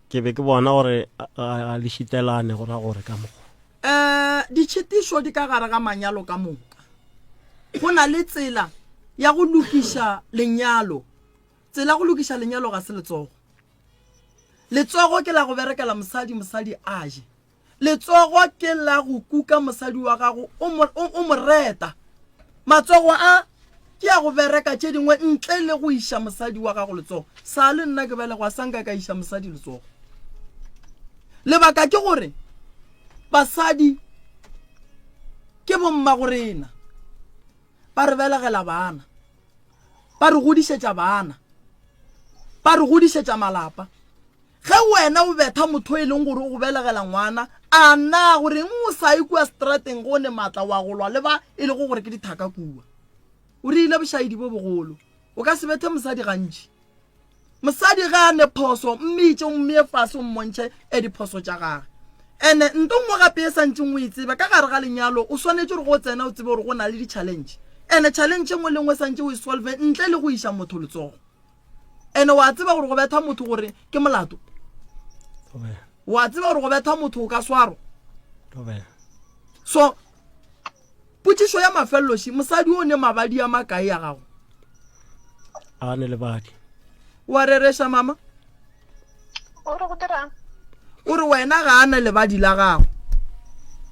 Ke be ke bona gore a le šitelane go ra gore ka mokgwa. Um ditšhitišo di ka gare ga manyalo ka moka. Go na le tsela ya go lokiša lenyalo. Tsela ya go lokiša lenyalo ga se letsogo. Letsogo ke la go berekela mosadi, mosadi a je. Letsogo ke la go kuka mosadi wa gago o mo, o, o mo reta. Matsogo a ke a go bereka tše dingwe ntle le go iša mosadi wa gago letsogo. Sa le nna ke belegwa sa nka ka iša mosadi letsogo. Lebaka ke gore basadi ke bommagorena, ba re belegela bana, ba re godišetša bana, ba re godišetša malapa. Ge wena o betha motho e leng gore o go belegela ngwana, a na goreng o sa ye kua strateng go ne matla wa go lwa le ba e lego gore ke dithaka kua? O rile bošaedi bo bogolo. O ka se bethe mosadi gantši. Mosadi ge a ne phoso, mmitše o mmee fase o mmontšhe e diphoso tša gage. Ene nto nngwe gape e santšeng o e tsebe, ka gare ga lenyalo o swanetše gore go o tsena o tsebe gore go na le di-challenge. Ene challenge e nngwe le nngwe santše o e solve ntle le go iša motho letsogo. Ene wa tseba gore go betha motho gore ke molato? Wa tseba gore go betha motho o ka swarwa? So Potšišo ya mafelelo še, mosadi o ne mabadi a makae ya gago? A ne lebadi. Wa rereša mama? O re go dirang? O re wena ga a na lebadi la gago.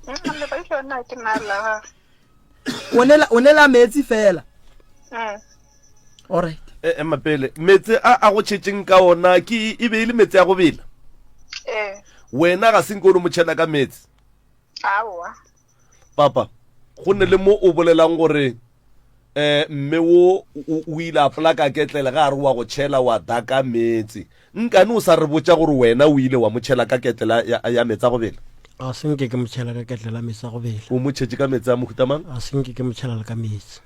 Mm, lebadi lona ke na la gagwe. O ne la- o ne la meetse fela. Mm. Alright. E, ema pele meetse a a go tšhetšeng ka ona ke e be e le meetse a go bela Ee. wena ga se nke o no mo tšhela ka meetse Aowa. Papa, go ne le mo o bolelang gore um mme wo o ile a polaka ketlele ga a re wa go tšhela wa daka meetse. Nkane o sa re botša gore wena o ile wa mo tšhela ka ketlela ya, ya meetse a go bela? A se nke ke mo tšhela ka ketlela meetse a go bela. O mo tšhetše ka meetse a mohuta mang? A se nke ke mo tšhela le ka meetse.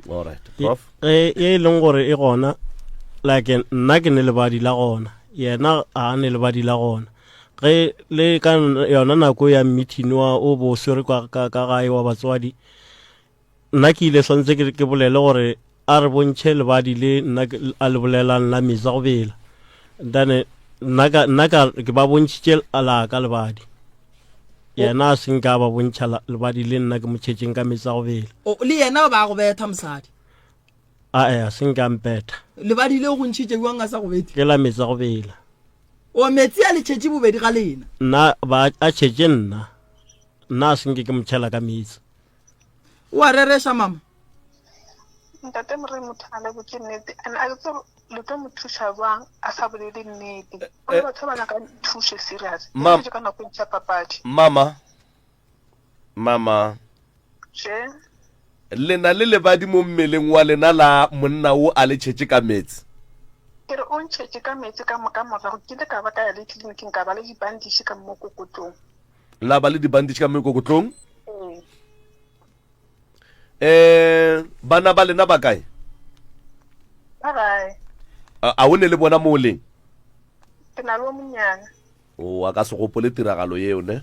All right, prof. E, e leng gore e gona, like nna ke ne lebadi la gona, yena a ne lebadi la gona. Ge le ka yona nako ya meeting wa o bo swere ka, ka, ka gae wa batswadi, nna ke ile swantse ke, ke bolele gore a re bontšhe lebadi le nna a le bolelang la metsi a go bela. Then nna ka, nna ka ke ba bontšhitše la ka lebadi. Yena a se nka ba bontšha lebadi le nna ke mo tšhetšeng ka metsi a go bela. O, le yena o ba go betha mosadi. Ae, a se nka mpetha. Lebadi le go ntšhitše bjang a sa go bethe? Ke la metsi a go bela. O metsi a le tšhetše bobedi ga lena. Nna ba a tšhetše nna. Nna a se nke ke mo tšhela ka meetse. O a rereša mama? Ntate Moremi motho a le botse nnete and a ke tsebe le tlo mo thuša bjang a sa bolele nnete. Go le batho ba nyaka thušo serious. Mam- Ke ka nako e ntši ya papadi. Mama, mama. Še. Le na le lebadi mo mmeleng wa lena la monna wo a le tšhetše ka meetse. Ke re o ntšhetše ka meetse ka moka morago ke ile ka ba ka ya le tleliniking ka ba le dibandiši ka mokokotlong. La ba le dibandiši ka mekokotlong? Ee. Eh, bana ba lena ba kae? Ba gae. A, a o ne le bona mo o leng? Ke na le o monnyane. O a ka se gopole tiragalo yeo, ne?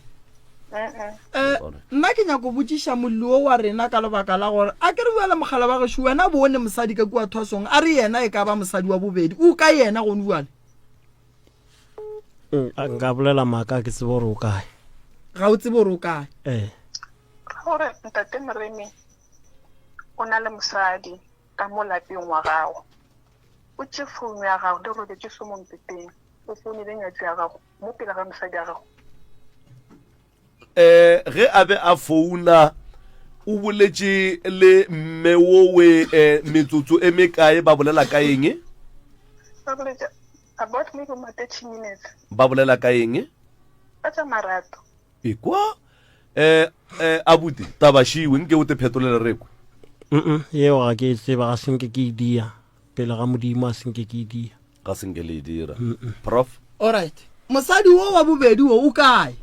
Eh, nna ke nyako botšiša molli wo wa rena ka lebaka la gore a ke re bjale mogala wa gešo wena bone mosadi ka kua thwasong a re yena e ka ba mosadi wa bobedi o ka yena gone bjale mm, nka bolela maaka ke tsebe gore o kae ga o tsebe gore o kae ee gore ntate moremi o na le mosadi ka mo lapeng wa gago o tše founu ya gago le robetše so mo mpeteng O founele nyatši ya gago mo pele ga mosadi ya gago. Eh, ge a be a founa o boletše le mme wowe eh, metsotso e mekae ba bolela ka eng? Ba boletše about maybe ma 30 minutes. Ba bolela ka eng? Ka tša marato. Ekwa eh, eh, abuti taba šiwe nke o te phetolele re kwe. Mm yeo ga ke e tseba ga senke ke e dia pele ga modimo a senke ke e dia. Ga se nke le e dira. Prof. Alright. Mosadi wo wa bobedi wo o kae?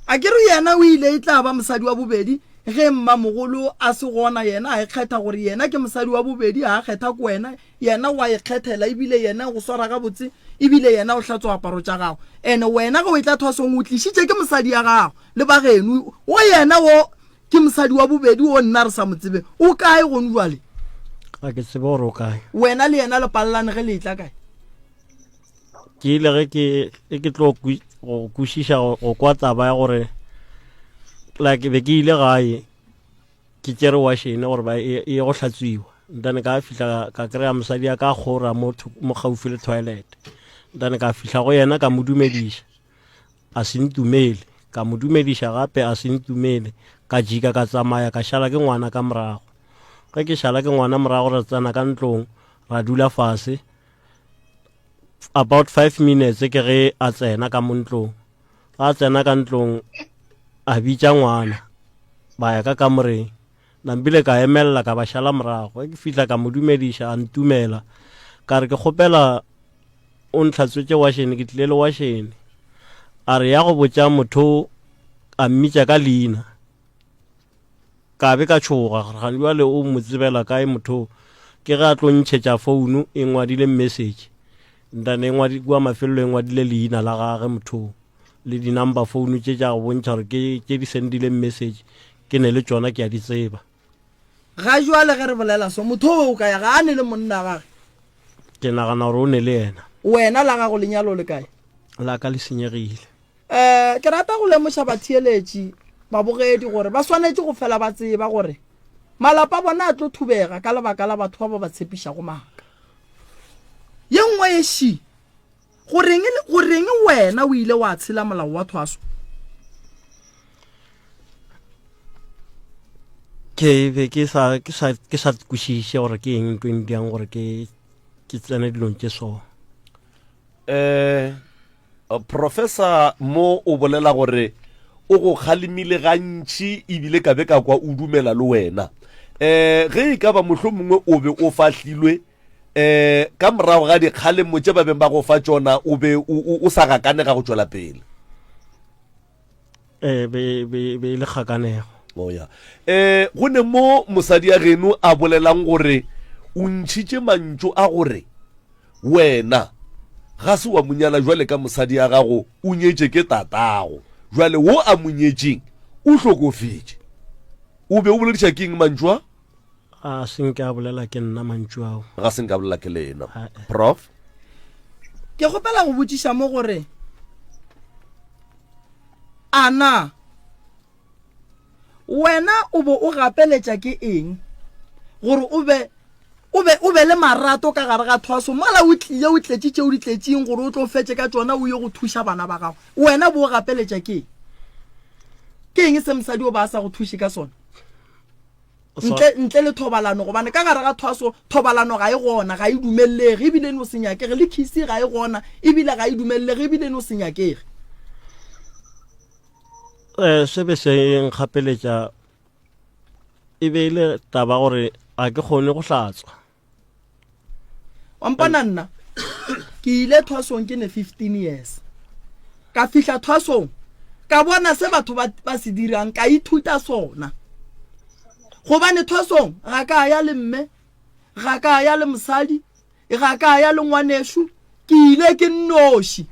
A ke re yena o ile e tla ba mosadi wa bobedi ge mmamogolo a se gona yena a ikgetha gore yena ke mosadi wa bobedi a kgetha ko wena yena wa ikgethela ebile yena go swara gabotse ebile yena o hlatswa aparo tša gago ene wena ge o e tla thwasong o tlišitše ke mosadi ya gago le bageno o yena wo Ke mosadi wa bobedi wo nna re sa mo tsebe. O kae gone jwale? Ga ke tsebe gore o kae. Wena le yena le palelane ge le etla kae? Ke ile ge ke ge ke tlo go kwešiša go kwa taba ya gore like be ke ile gae ke tšere washene gore ba e ye go hlatswiwa then ka fihla ka kry-a mosadi ya ka kgora mo mo gaufi le toilet then ka fihla go yena ka mo dumediša A se ntumele. Ka mo dumediša gape, a se ntumele. Ka jika ka tsamaya, ka šala ke ngwana ka morago. Ge ke šala ke ngwana morago ra tsena ka ntlong, ra dula fase. About five minutes ke ge a tsena ka mo ntlong. Ga tsena ka ntlong a bitša ngwana ba ya ka kamoreng. Nampile ka emelela ka ba šala morago. Ge ke fihla ka mo dumediša a ntumela. Ka re ke kgopela o ntlhatswetše wašene ke tlile le wašene. A re ya go botša motho a mmitša ka leina. Ka be ka tšhoga gore gane bjale o mo tsebela kae motho. Ke ge a tlo ntšhetša founu e ngwadile message. Ntane e ngwadi kua mafelelo e ngwadile leina la gage motho le di-number phone tše tša go bontšha gore ke tše di sendileng message ke ne le tšona ke a di tseba. Ga jwale ge re bolela so, motho o o kae? Ga a ne le monna gage? Ke nagana gore o ne le yena. Wena la gago lenyalo le kae? La ka le senyegile. Um ke rata go lemoša batheeletši, babogedi gore ba swanetše go fela ba tseba gore malapa a bona a tlo thubega ka lebaka la batho ba ba ba tshepišago maaka. Ye nngwe ye ši, Goreng, goreng wena o ile wa tshela molao wa thwaso? Ke be ke sa ke sa ke sa kwešiše gore ke eng ntho e ntiang gore ke ke tsene dilong tše so. Eh Professor mo o bolela gore o go kgalemile gantši ebile ka be ka kwa o dumela le wena. Eh ge e ka ba mohlomongwe o be o fahlilwe um ka morago ga dikgalemo tše ba beng ba go fa tšona o be o sa gakanega go tšwela pele ee be be be le kgakanego oh ya eh go ne mo mosadi ya geno a bolelang gore o ntšhitše mantšu a gore wena ga se wa monyala jwale ka mosadi ya gago o nyetše ke tatago jwale wo a monyetšeng o hlokofetše o be o bolediša ke eng mantšu a Ga se nke a bolela ke nna mantšu ao. Ga se nke a bolela ke lena. Prof. Ke kgopela go botšiša mo gore a na wena o bo o gapeletša ke eng gore o be o be o be le marato ka gare ga thwaso mola o tlile o tletše tšeo di tletšeng gore o tlo fetše ka tšona o ye go thuša bana ba gago wena bo o gapeletša ke eng ke eng se mosadi o ba a sa go thuše ka sona Ntle, ntle le thobalano, gobane ka gare ga thwaso, thobalano ga e gona, ga e dumelelege, ebile e no se nyakege, le khisi ga e gona, ebile ga e dumelelege, ebile e no se nyakege. Um se be se nkgapeletša e be e le taba gore ga ke kgone go hlatswa. Wa mpona nna ke ile thwasong ke ne 15 years ka fihla thwasong ka bona se batho ba, ba se dirang ka ithuta sona gobane thwasong ga ka ya le mme ga ka ya le mosadi ga ka ya le ngwanešu ke ile ke nnoši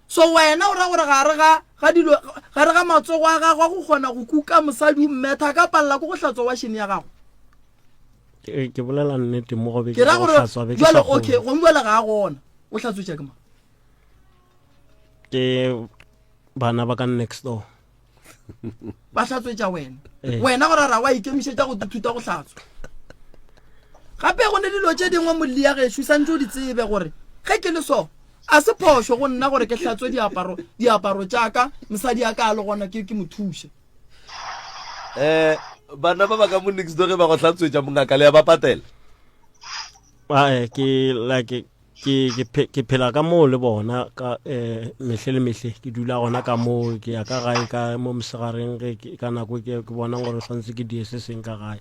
so wena o ra gore gare ga ga dilo gare ga matsogo a gago a go kgona go kuka mosadi o mmetha ka palela ko go hlatswa washene ya gago Ke ke bolela nnete mo go be ke ra gore jwale okay gongwe jwale ga a gona o hlatswetša ke mang ke bana ba ka next door ba hlatswetša wena eh. wena gore ra wa ikemišetša go ithuta go hlatswa gape go ne dilo tše dingwe molli ya gešo santse o di tsebe gore ge ke le so a se phošo go nna gore ke hlatswe diaparo diaparo tša ka mosadi ya ka a le gona ke ke mo thuše um bana ba ba ka mo next door ge ba go hlatswetša mongaka le ya ba patela ae ke like ke ke ke phela ka moo le bona ka eh mehle le mehle ke dula gona ka moo ke ya ka gae ka mo mosegareng ge ka nako ke ke bona gore santse ke die se seng ka gae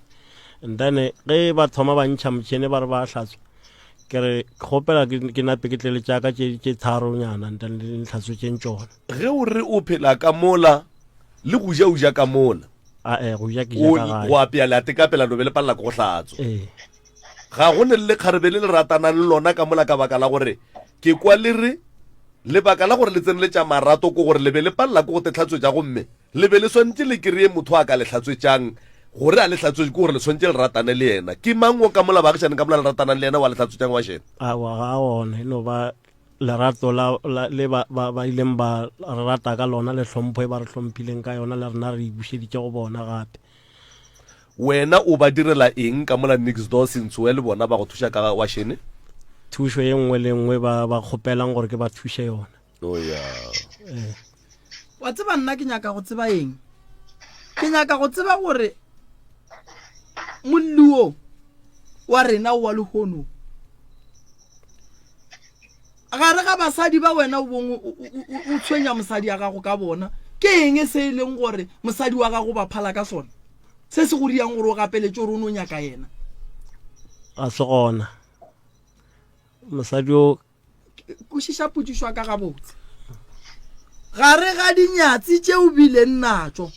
and then ge ba thoma ba ntšha motšhene ba re ba hlatswa ke re kgopela ke nape ke tlele tša ka tše tše tharonyana and then le ntlhatswetšeng tšona ge o re o phela ka mola le go ja o ja ka mola ae go ja ke ja ka gae go apea le ate ka pela lobe le palela ke go hlatswa ee ga go ne le lekgarebe le le ratanang le lona ka mola ka baka la gore ke kwa le re lebaka la gore le tseneletša marato ko gore le be le palela ke go te hlatswetša gomme le be le swantše le kry-e motho a ka le hlatswetšang gore a le hlatswetše ke gore le swantše le ratane le yena ke mang o ka mola baagišaneng ka mola le ratanang le yena wa le hlatswetšang wa šena awa ga ona e no ba Lerato la, la, le ba, ba, ba ileng ba re rata ka lona le hlompho e ba re hlomphileng ka yona le rena re e bušeditše go bona gape. Wena o ba direla eng ka mola next door Sentsoe le bona ba go thuša ka wašene? Thušo ye nngwe le nngwe ba, ba kgopelang gore ke ba thuše yona. Oh ya. Eh. Wa tseba nna ke nyaka go tseba eng? Ke nyaka go tseba gore molli wo wa rena wa lehono. Gare ga basadi ba wena o bong o tshwenya mosadi ya gago ka bona, ke eng se e leng gore mosadi wa gago ba phala ka sona? Se se go riang gore o gapeletše gore o no nyaka yena? Ga se gona. Mosadi o Kwešiša potšišo ya ka gabotse. Gare ga dinyatsi tše o bileng natšo,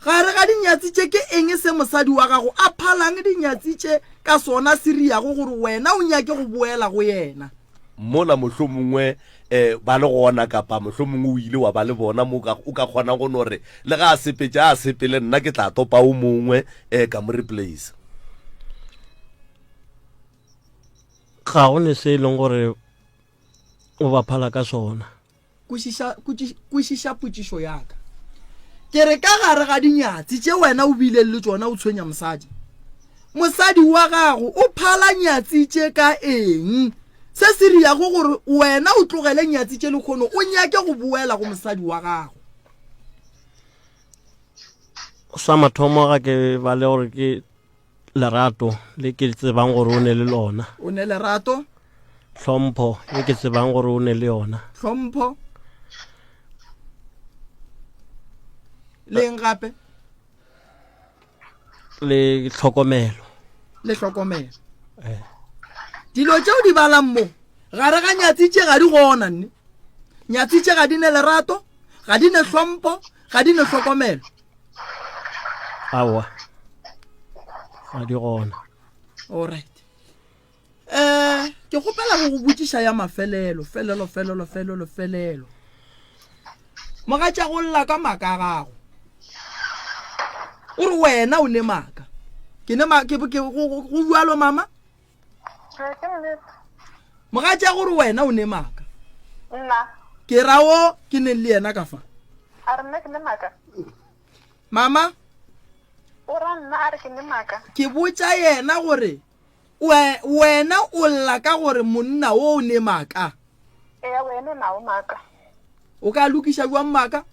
gare ga dinyatsi tše ke eng se mosadi wa gago a phalang dinyatsi tše ka sona se riago gore wena o nyake go boela go yena? Mola mohlomongwe um ba le gona kapa mohlomongwe o ile wa ba le bona mo o ka kgonang go no re le ga a sepetše a sepele nna ke tla topa o mongwe um ka mo replace. Ga go ne se e leng gore o ba phala ka sona. Kwešiša, kwešiša potšišo ya ka. Ke re ka gare ga dinyatsi tše wena o bileng le tšona o tshwenya mosadi. Mosadi wa gago o phala nyatsi tše ka eng? Se se riago gore wena o tlogele nyatsi tše lekgono o nyake go boela go mosadi wa gago. Sa mathomo ga ke bale gore ke Lerato le ke tsebang gore o ne le lona. O ne lerato. Tlhompho e ke tsebang gore o ne le yona. Tlhompho. Leng gape? Le tlhokomelo. Le tlhokomelo. Eh. Dilo tšeo di balang mo gare ga nyatsi tše ga di gona nne. Nyatsi tše ga di ne lerato, ga di ne hlompho, ga di ne tlhokomelo. Aowa, ga di gona. Alright. Eh, ke kgopela go go botšiša ya mafelelo, felelo, felelo, felelo, felelo. Mogatša go lla ka maaka a gago. O re wena o ne maaka. Ke ne ma ke ke go go bjalo mama? Ke nnete. Mogatša gore wena o ne maaka. Nna. Ke ra o ke neng le yena ka fa. A re nna ke ne maaka. Mama. O ra nna a re ke ne maaka. Ke botša yena gore wena o lla ka gore monna o o ne maaka. Eya wena o nawo maaka. O ka lokiša bjang maaka?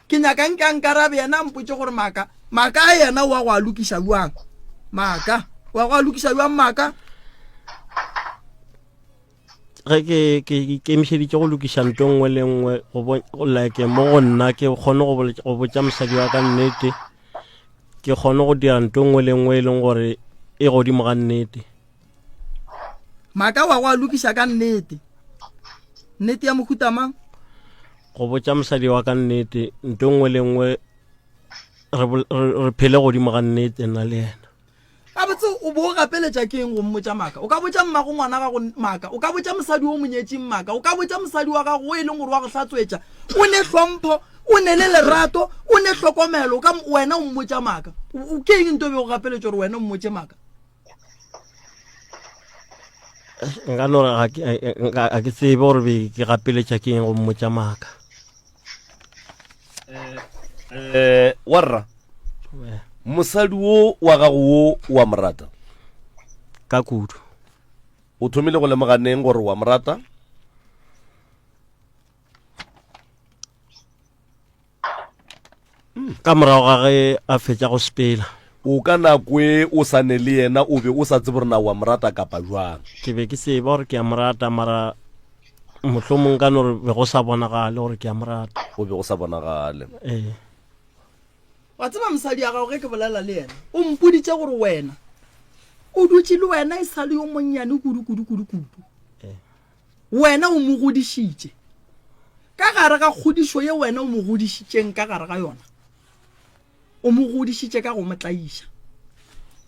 Ke nyaka nke a nkarabe yena a mpotše gore maaka maaka a yena wa go a lokiša bjang maaka wa go a lokiša bjang maaka ge ke ke ikemišeditše go lokiša nto nngwe le nngwe go like mo go nna ke kgone go botša mosadi wa ka nnete ke kgone go dira nto nngwe le nngwe e leng gore e godimo ga nnete Maaka wa go a lokiša ka nnete. Nnete ya mohuta mang? Go botša mosadi wa ka nnete, nto nngwe le nngwe re phele godimo ga nnete nna le yena. Gabotse o bo o gapeletša ke eng go mmotša maaka? O ka botša mmago ngwana gago maaka, o ka botša mosadi o monyetšeng maaka, o ka botša mosadi wa gago o e leng gore wa go hlatswetša, o ne hlompho, o ne le lerato, o ne hlokomelo, ka wena o mmotša maaka. Ke eng nto e be go gapeletša gore wena o mmotše maaka? Nka no re ga ke tsebe gore be ke gapeletša ke eng go mmotša maaka. Eh, warra mosadi wo wa gago wo wa mo rata? Ka kudu. O thomile go lemoga neng gore wa mo rata? Ka morago ga ge a fetša go sepela. O ka nako e o sa ne le yena o be o sa tsebe gore na wa mo rata kapa jwang? Ke be ke tseba gore ke a mo rata mara mohlomong ka no re be go sa bonagale gore ke a mo rata. Go be go sa bonagale. Ee. Wa tseba mosadi ya gago ge ke bolela le yena o mpoditše gore wena o dutše le wena e sa le yo monnyane kudu kudu kudu kudu. Ee. Wena o mo godišitše. Ka gare ga kgodišo ye wena o mo godišitšeng ka gare ga yona, o mo godišitše ka go mo tlaiša.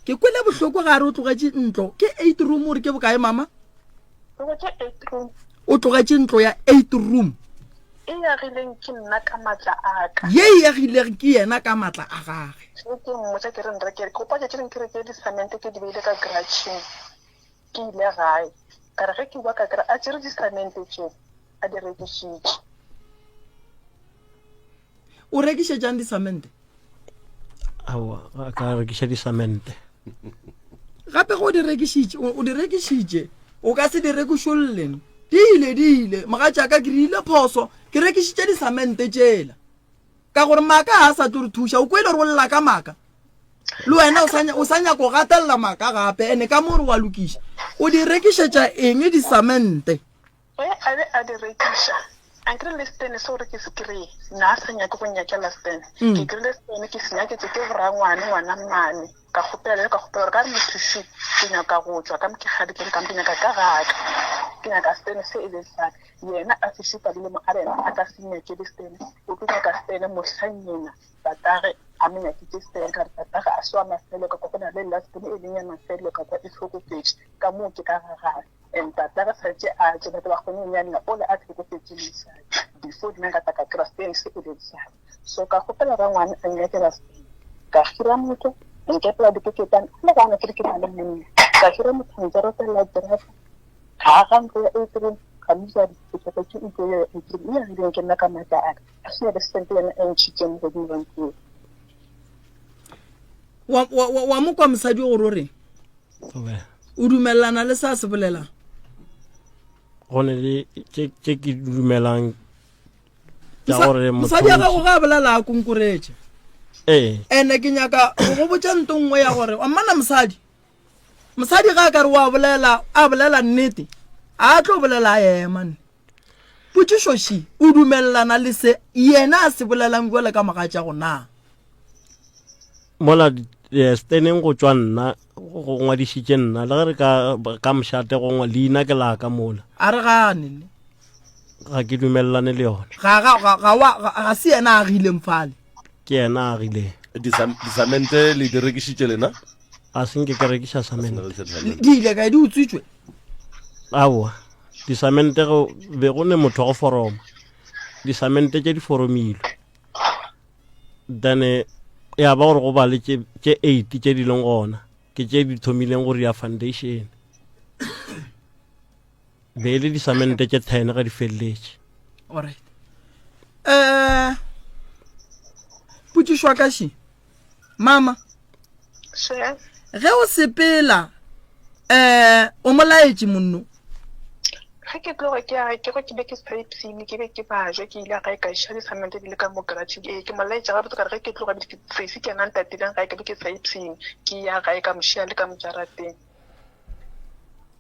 Ke kwele bohloko ga re o tlogetše ntlo. Ke eight room o re ke bokae mama? Tlogetše eight room. O tlogetše ntlo ya eight room. E agileng ke nna ka matla a ka. Ye e agileng ke yena ka matla a gage. Ge ke mmotša ke re nrekele, ke gopola tšatši lengwe ke rekile disamente ke di beile ka garage-ing. Ke ile gae, ka re ge ke boa ka kry a tšere disamente tše a di rekišitše. O rekišetšang disamente? Aowa, ga ka rekiša disamente. Gape go di rekišitše, o di rekišitše, o ka se di rekišolle. Di ile, di ile, mogatšaka ke rile phoso, ke rekišitše disamente tšela. Ka gore maaka ga a sa tlo re thuša, o kwele gore o lla ka maaka. Le wena o sa o sa nyaka go gatelela maaka gape ene ka mo re wa lokiša. O di rekišetša eng disamente? Ge a be a di rekiša, a nkry le stene se gore ke se kry-e, na a sa nyake go nnyakela stene. Mm. Ke kry-ile stene ke se nyaketše ke borangwane ngwana mmane. Ka kgopela ka kgopela gore ka re motho šu ke nyaka go tšwa ka mo ke gadikeng ka mo ke nyaka ka gaka. Ke nyaka stene se e be sa ka. Yena a se šupa le mo a re yena a ka se nnyakele stene, o tlo nyaka stene mohlang yena tatage a mo nyakitše stene. Ka re tatage a se wa mafelo ka kwa go na le last born e leng ya mafelo ka kwa e hlokofetše ka moo ke ka ga gage. And tata ge santše a tše batho ba kgone go nyanna ole a hlokofetše mosadi before nna nka tla ka kry-a seng se e leng sa so ka kgopela rangwane a nnyakela seng ka hira motho a nkepela dikeketane a le gana ke re ke na le monna ka hira motho a ntšaretela terata ga aga ntlo ya eight room ga motsa ke tlhokometse ntlo ya eight room e agileng ke nna ka maatla a ka a sena le sente yena a ntšhitseng mo godimo ga ntlo eo. Wa, wa, wa, wa mo kwa mosadi o gore o reng? O dumelelana le se a se bolelang? Go ne le tše tše ke dumelang tša gore mosadi ya gago ga a bolela a konkoretše. Ee. Ene ke nyaka go go botša nto nngwe ya gore wa mmana mosadi. Mosadi ga a ka re wa bolela a bolela nnete a tlo bolela a ema nne. Potšišo še, o dumelelana le se yena a se bolelang bjale ka mogatšago na? Mola eh, steneng go tšwa nna go ngwadišitše nna le ge re ka ka mošate go ngwa leina ke la ka mola. A re gane ne. Ga ke dumelelane le yona. Ga ga ga ga wa ga se yena a agileng fale. Ke yena a agileng. Disamente le di rekišitše lena? A se nke ke rekiša samente. Di ile kae di utswitšwe? Aowa. Disamente go be go ne motho wa go foroma. Disamente tše di foromilwe. Then eh, ya ba gore go ba le tše tše 8 tše di leng gona. Ke tše di thomileng go ria foundation. Be e le disamente tše 10 ga di feleletše. Alright. Eh Potšišo ya ka še. Mama. Še. Ge o sepela eh o mo laetše monno. Ge ke tloga ke ya ke go ke be ke sa ipshine ke be ke bajwa ke ile gae ka iša disamente di le ka mo garage ee ke mo laetša gabotse ka re ge ke tloga ke sesi ke yena a ntatileng gae ke be ke sa ipshine ke ya gae ka mo šia le ka mo jarateng.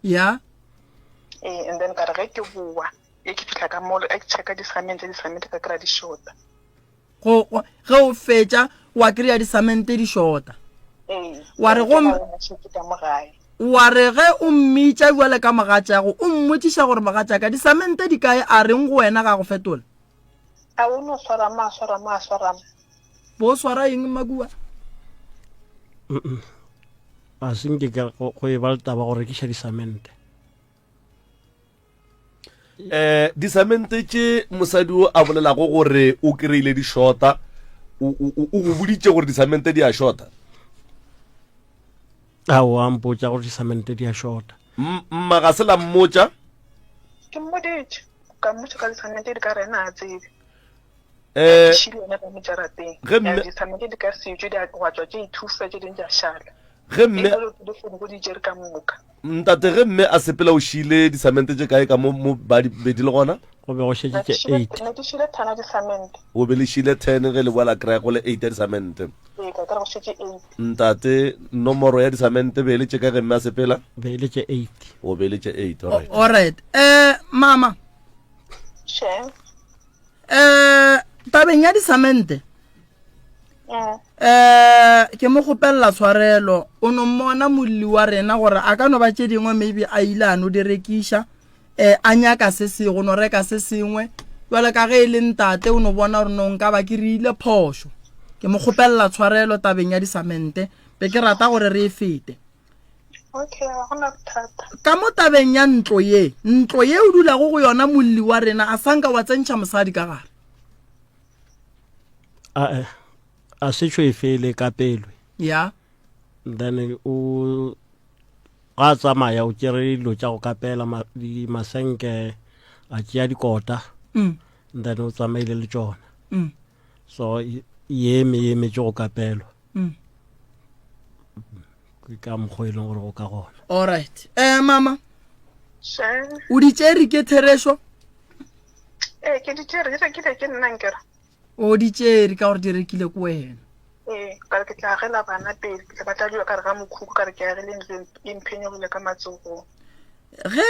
Ya. Ee and then ka re ge ke boa e ke fihla ka mo ke checka disamente disamente ka kry-a di shota. Go, go, ge o fetša wa kry-a disamente di shota. Wa re go, wa re ge o mmitša bjale ka mogatšago, o mmotšiša gore mogatšaka disamente di kae, a reng go wena ga go fetola? A o no swara mo, a swara mo, a swara mo. Bo swara eng mmakua? A se nke ke go e ba le taba go rekiša disamente. Eh, disamente tše mosadi o a bolelago gore o kry-ile di shota, o go boditše gore disamente di a shota? Aowa, a mpotša gore disamente di a shota. Mma ga se la mmotša? Ke mmoditše, ka mmotša ka disamente di ka rena a tsebe. Eh, Ke šile yena ka mo jarateng. Ge mme- Disamente di ka setšwe di a gwa tšwa tše ithusa tše dingwe di a šala. Ge mme E di kgone go di tšere ka moka. Ntate ge mme a sepela o šile disamente tše kae ka mo mo ba di be di le gona? Go be go šetše tše 8. Ne ke šile thana disamente. O be le šile 10 ge le boa la kry-a go le 8 ya disamente. Ee, ka kry-a go šetše 8. Ntate, nomoro ya disamente be e le tše kae ge mme a sepela? Be e le tše 8. O be e le tše 8, alright. Alright. Eh, mama. She. Eh, tabeng ya disamente. Eh, ke mo kgopelela tshwarelo o no mmona molli wa rena gore a ka no ba tše dingwe maybe a ile a no di rekiša eh, a nyaka se sengwe no reka se sengwe jale ka ge e le ntate o no bona gore no nka ba ke rile phošo ke mo kgopelela tshwarelo tabeng ya disamente be ke rata gore re e fete Okay, ga gona bothata. Ka mo tabeng ya ntlo ye ntlo ye o dulago go yona molli wa rena a sanka wa tsentšha mosadi ka gare A a se tšho e fele ka pelwe. Ya. Then o ga tsamaya o tšere dilo tša go kapela di masenke a tšea dikota. Mm. Then o tsamaile le tšona. Mm. So ye eme ye emetše go kapelwa. Mm. Ke ka mokgwa e leng gore go ka gona. All right. Eh mama. Sure. O di tšere ke therešo? Ee, ke di tšere, di rekile ke nna nkere. O di tšere ka gore di rekile ke wena. Ee, ka re ke tla agela bana pele, ke tla ba tla dula ka re ga mokhukhu, ka re ke agile ntlo e mphenyogile ka matsogong. Ge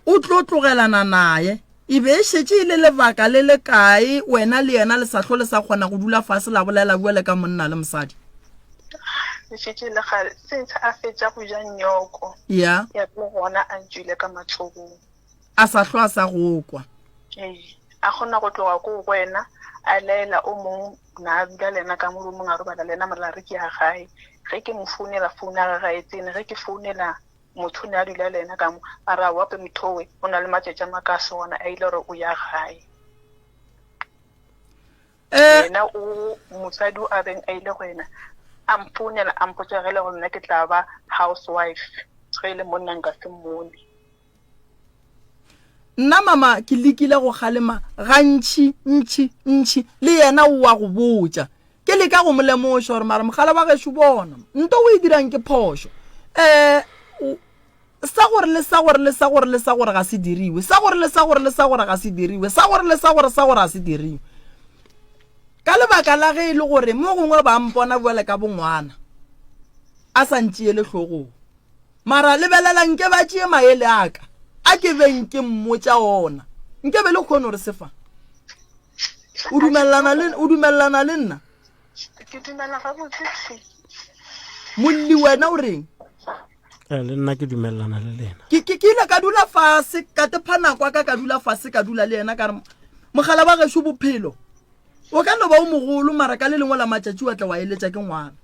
o tlo tlogelana naye, e be e šetše e le lebaka le le kae wena le yena le sa hlo le sa kgona go dula fase la bolela bjale ka monna le mosadi? E šetše e le kgale since a fetša go ja nyoko. Ya. Ya le gona a ntšwile ka matsogong. A sa hlo a sa go kwa. Ee, a kgona go tloga koo go wena a laela o mong na a dula le yena ka mo roomong a robala le yena mara a re ke ya gae. Ge ke mo founela founu ya gage ga e tsene, ge ke founela motho o ne a dula le yena ka mo a re aowa pe mothowe o na le matšatši a makaso gona a ile gore o ya gae. Eh. Yena o mosadi o a beng a ile go yena a mfounela a mpotša ge e le gore nna ke tla ba housewife ge e le monna nka se mmone. Nna mama ke lekile go kgalema gantši ntši ntši le yena o a go botša. Ke leka go mo lemoša gore mara mogala wa gešo bona nto o e dirang ke phošo. Um sa gore le sa gore le sa gore le sa gore ga se diriwe, sa gore le sa gore le sa gore ga se diriwe, sa gore le sa gore sa gore ga se diriwe. Ka lebaka la ge e le gore mo gongwe ba mpona bjale ka bongwana a sa ntšeele hlogong. Mara lebelela nke ba tšee maele a ka, a ke beng ke mmotša ona. Nke be le kgone gore se fa. O dumelelana le, o dumelelana le nna? Ke dumela gabotse thwi. Molli wena o reng? Eh, le nna ke dumelelana le lena. Ke, ke, ke ile ka dula fase, ka tepha nako ya ka, ka dula fase, ka dula le yena, ka re, Mogala wa gešo bophelo, O ka no ba o mogolo mara ka le lengwe la matšatši wa tla wa eletša ke ngwana.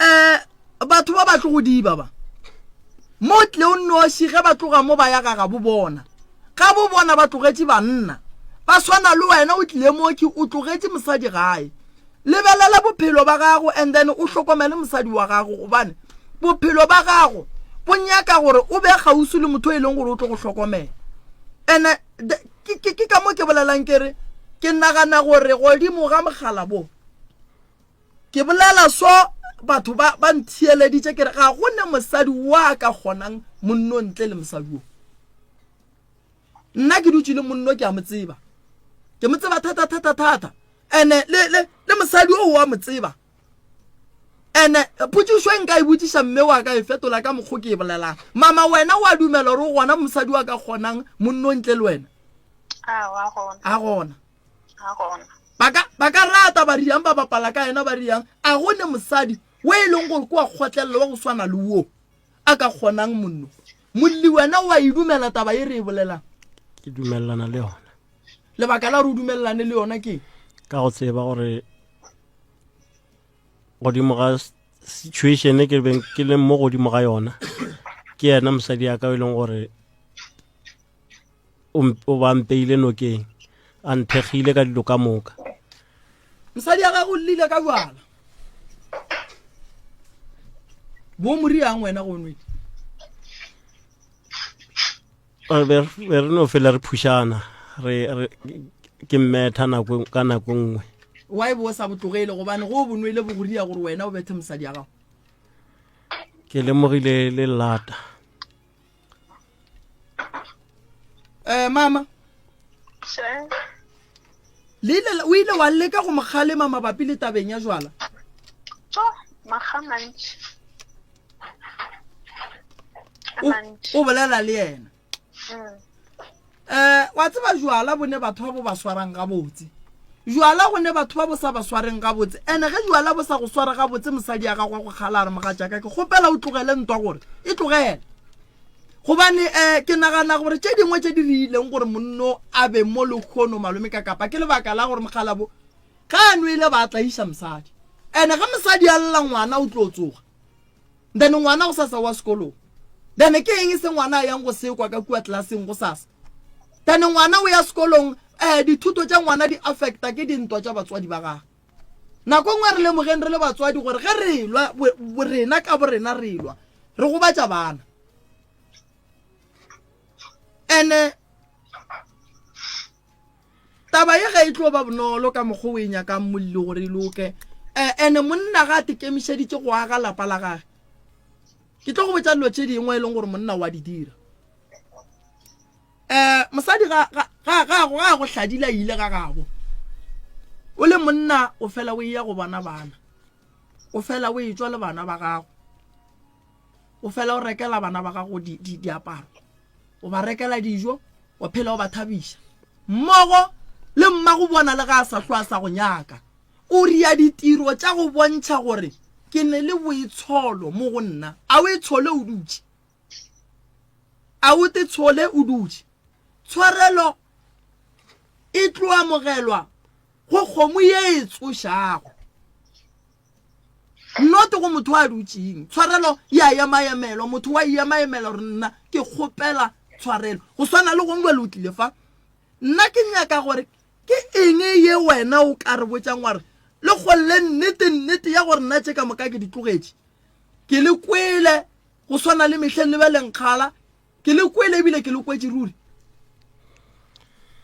Um batho ba ba tlo go diba ba mo tle o nnoši ge ba tloga mo ba ya ga gabo bona. Ga bo bona ba tlogetše banna. Ba swana le wena o tlile mo ke o tlogetše mosadi gae. Lebelela bophelo ba gago and then o hlokomele mosadi wa gago gobane bophelo ba gago bo nyaka gore o be kgauswi le motho e leng gore o tlo go hlokomela. And Ke, ke, ke ka mo ke bolelang ke re, ke nagana gore godimo ga mogala bo, ke bolela so batho ba, ba ntheeleditše ke re ga go ne mosadi wa ka kgonang monno ntle le mosadi wo. Nna ke dutše le monno ke a mo tseba. Ke mo tseba thata thata thata. Ene le, le, le mosadi o wa mo tseba. Ene potšišo e nka e botšiša mme wa ka e fetola ka mokgo ke e bolelang. Mama wena wa dumela gore o gona mosadi wa ka kgonang monno ntle le wena? A gona. A gona. A gona. Ba ka ba ka rata ba riang ba bapala ka yena ba riang a go ne mosadi o e leng gore ke wa kgotlelela wa go swana le wo a ka kgonang monno. Molli wena wa e dumela taba e re e bolelang? Ke dumelelana le yona. Lebaka la gore o dumelelane le yona ke? Ka go tseba gore godimo ga situation ke beng ke leng mo godimo ga yona ke yena mosadi ya ka e leng gore o ba mpeile nokeng a nthekgile ka dilo ka moka mosadi ya gago o llile ka jwala bo moriang wena go nwele Re be be re no fela re phušana re re ke mmetha nako ka nako nngwe why bo sa botlogele gobane go bo nwele bo go ria gore wena o bethe mosadi ya gago ke lemogile le lata eh mama le ile o ile wa leka go mo kgalema mabapi le tabeng ya jwala tso makga mantši o bolela le yena um wa tseba jwala bo ne batho ba bo ba swarang gabotse jwala go ne batho ba bo sa ba swareng gabotse ene ge jwala bo sa go swara gabotse mosadi ya gago wa go kgala a re mogatšaka ke kgopela o tlogele ntwa gore e tlogele gobane um ke nagana gore tše dingwe tše di rileng gore monno a be mo lekgono malome ka kapa ke lebaka la gore mogalabo ge a nwele ba tlaiša mosadi ene ge mosadi a lla ngwana o tlo tsoga Then ngwana go sasa wa sekolong. Then ke eng se ngwana a yang go se kwa ka kua tlelaseng go sasa? Then ngwana o ya sekolong, eh, dithuto tša ngwana di affecta ke dintwa tša batswadi ba gagwe. Nako nngwe re lemogeng re le batswadi gore ge re lwa, rena ka borena re lwa, re gobatša bana. Ene Taba ye ga e tlo ba bonolo ka mokgwa o e nyakang molli gore e loke. Eh, ene monna ga a tekemišeditše go aga lapa la gage. Ke tlo go botša dilo tše dingwe e leng gore monna wa di dira. Eh, mosadi ga ga ga ga go ga go hladile a ile ga gabo. O le monna o fela o eya go bona bana. O fela o etšwa le bana ba gago. O fela o rekela bana ba gago di, di, diaparo. O ba rekela dijo, o phela o ba thabiša. Mmogo le mmago bona le ga a sa hlwa a sa go nyaka. O ria ditiro tša go bontšha gore ke ne le boitsholo mo go nna. A o itshole o dutše? A o te tshole o dutše? Tshwarelo e tlo amogelwa go kgomo ye e tsošago, not go motho a dutšeng. Tshwarelo ya emaemelwa, motho wa emaemela gore nna ke kgopela tshwarelo. Go swana le gongwe le o tlile fa, nna ke nyaka gore ke eng ye wena o ka re botšang wa re le kgolle nnete nnete ya gore nna tše ka moka ke di tlogetše, ke le kwele go swana le mehleng le be lenkgala Ke le kwele ebile ke le kwetše ruri.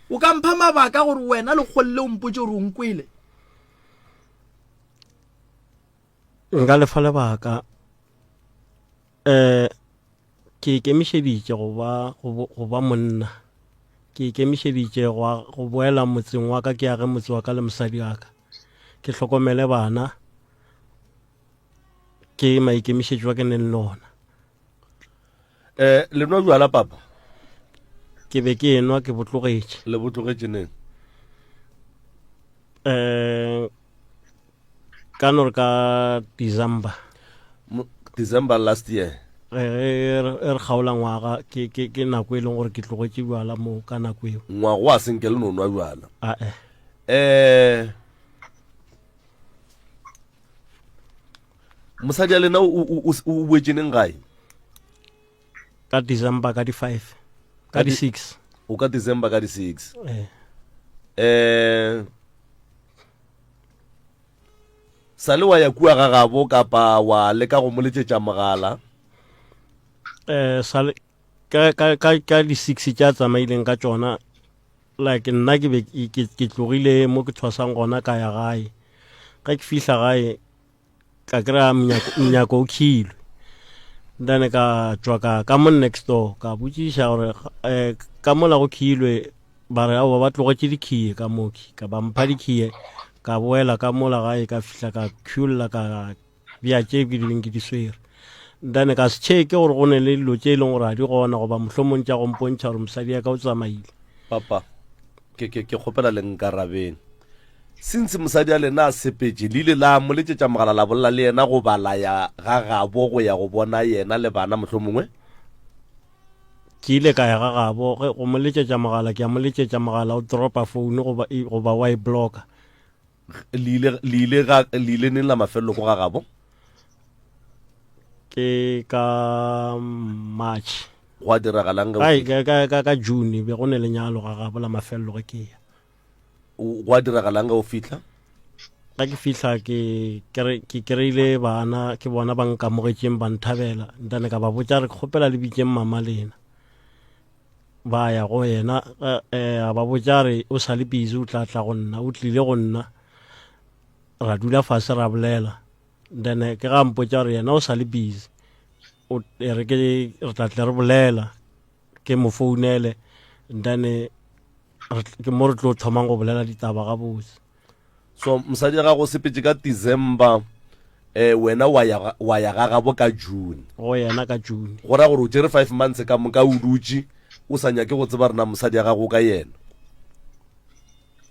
O ka mpha mabaka gore wena lekgole le o mpotše gore o nkwele? Nka lefa lebaka. Um ke ikemišeditše go ba go ba monna. Ke ikemišeditše go go boela motseng wa ka ke age motse wa ka le mosadi wa ka. Ke hlokomele bana. Ke maikemišetšo a ke neng le ona. Eh, le nwa bjala papa? Ke be ke enwa ke botlogetše. Le botlogetše neng? Eh, ka no re ka December. December last year. Ge re kgaola ngwaga ke ke ke nako e leng gore ke tlogetše bjala mo ka nako eo. Ngwaga wa senke le no nwa bjala. Ah eh. Eh mosadi ya lena o boetše neng gae ka december ka di-five ka di-six o ka december ka di-six eh. eh sa le wa ya kua ga gabo kapa wa leka go mo letšetša mogala eh sa le ka ka ka ka di-six tša tsamaileng ka tšona like nna ke be ke tlogile mo ke thwasang gona ka ya gae ge ke fihla gae ka kry-a monyako o khilwe then ka tšwa ka ka mo next door ka botšiša gore um ka mola go khilwe ba re aowa ba tlogetše dikhiye ka moki ka ba mpha dikhiye ka boela ka mola gae ka fihla ka khulla ka bja tše ke di beng ke di swere then ka se checke gore go ne le dilo tše e leng gore ga di gona goba mohlomong tša go mpontšha gore mosadi ya ka o tsamaile papa ke ke ke kgopela le nkarabeng since mosadi a lena a sepetše le ile la mo letšetša mogala la bolela le yena goba la ya ga gabo go ya go bona yena le bana mohlomongwe ke ile ka ya ga gabo ge go mo letšetša mogala ke a mo letšetša mogala o dropa phone goba goba wa e blocka Le ile le ile ga le ile neng la mafelelo ko ga gabo? Ke ka March. Gwa diragalang ge o Ai, fihla? ka, ka, ka, ka June be go ne lenyalo ga gabo la mafelelo ge ke ya. Gwa diragalang ge o fihla? Ga ke fihla ke kere ke kry-ile bana ke bona ba nkamogetšeng ba nthabela ntane ka ba botša re kgopela le bitseng mama lena. Ba ya go yena, eh, a ba botša re o sa le busy o tla tla go nna, o tlile go nna. Ra dula fase ra bolela. Then eh, ke ga mpotša gore yena o sa le busy. O e re ke re tla tle re bolela ke mo founele then eh, ke mo re tlo thomang go bolela ditaba gabotse. So mosadi ya gago o sepetše ka December eh wena wa ya wa ya ga gabo ka June. Go yena ka June. Go ra gore o tšere 5 months ka moka o dutše o sa nyake go tseba rena mosadi ya gago ka yena.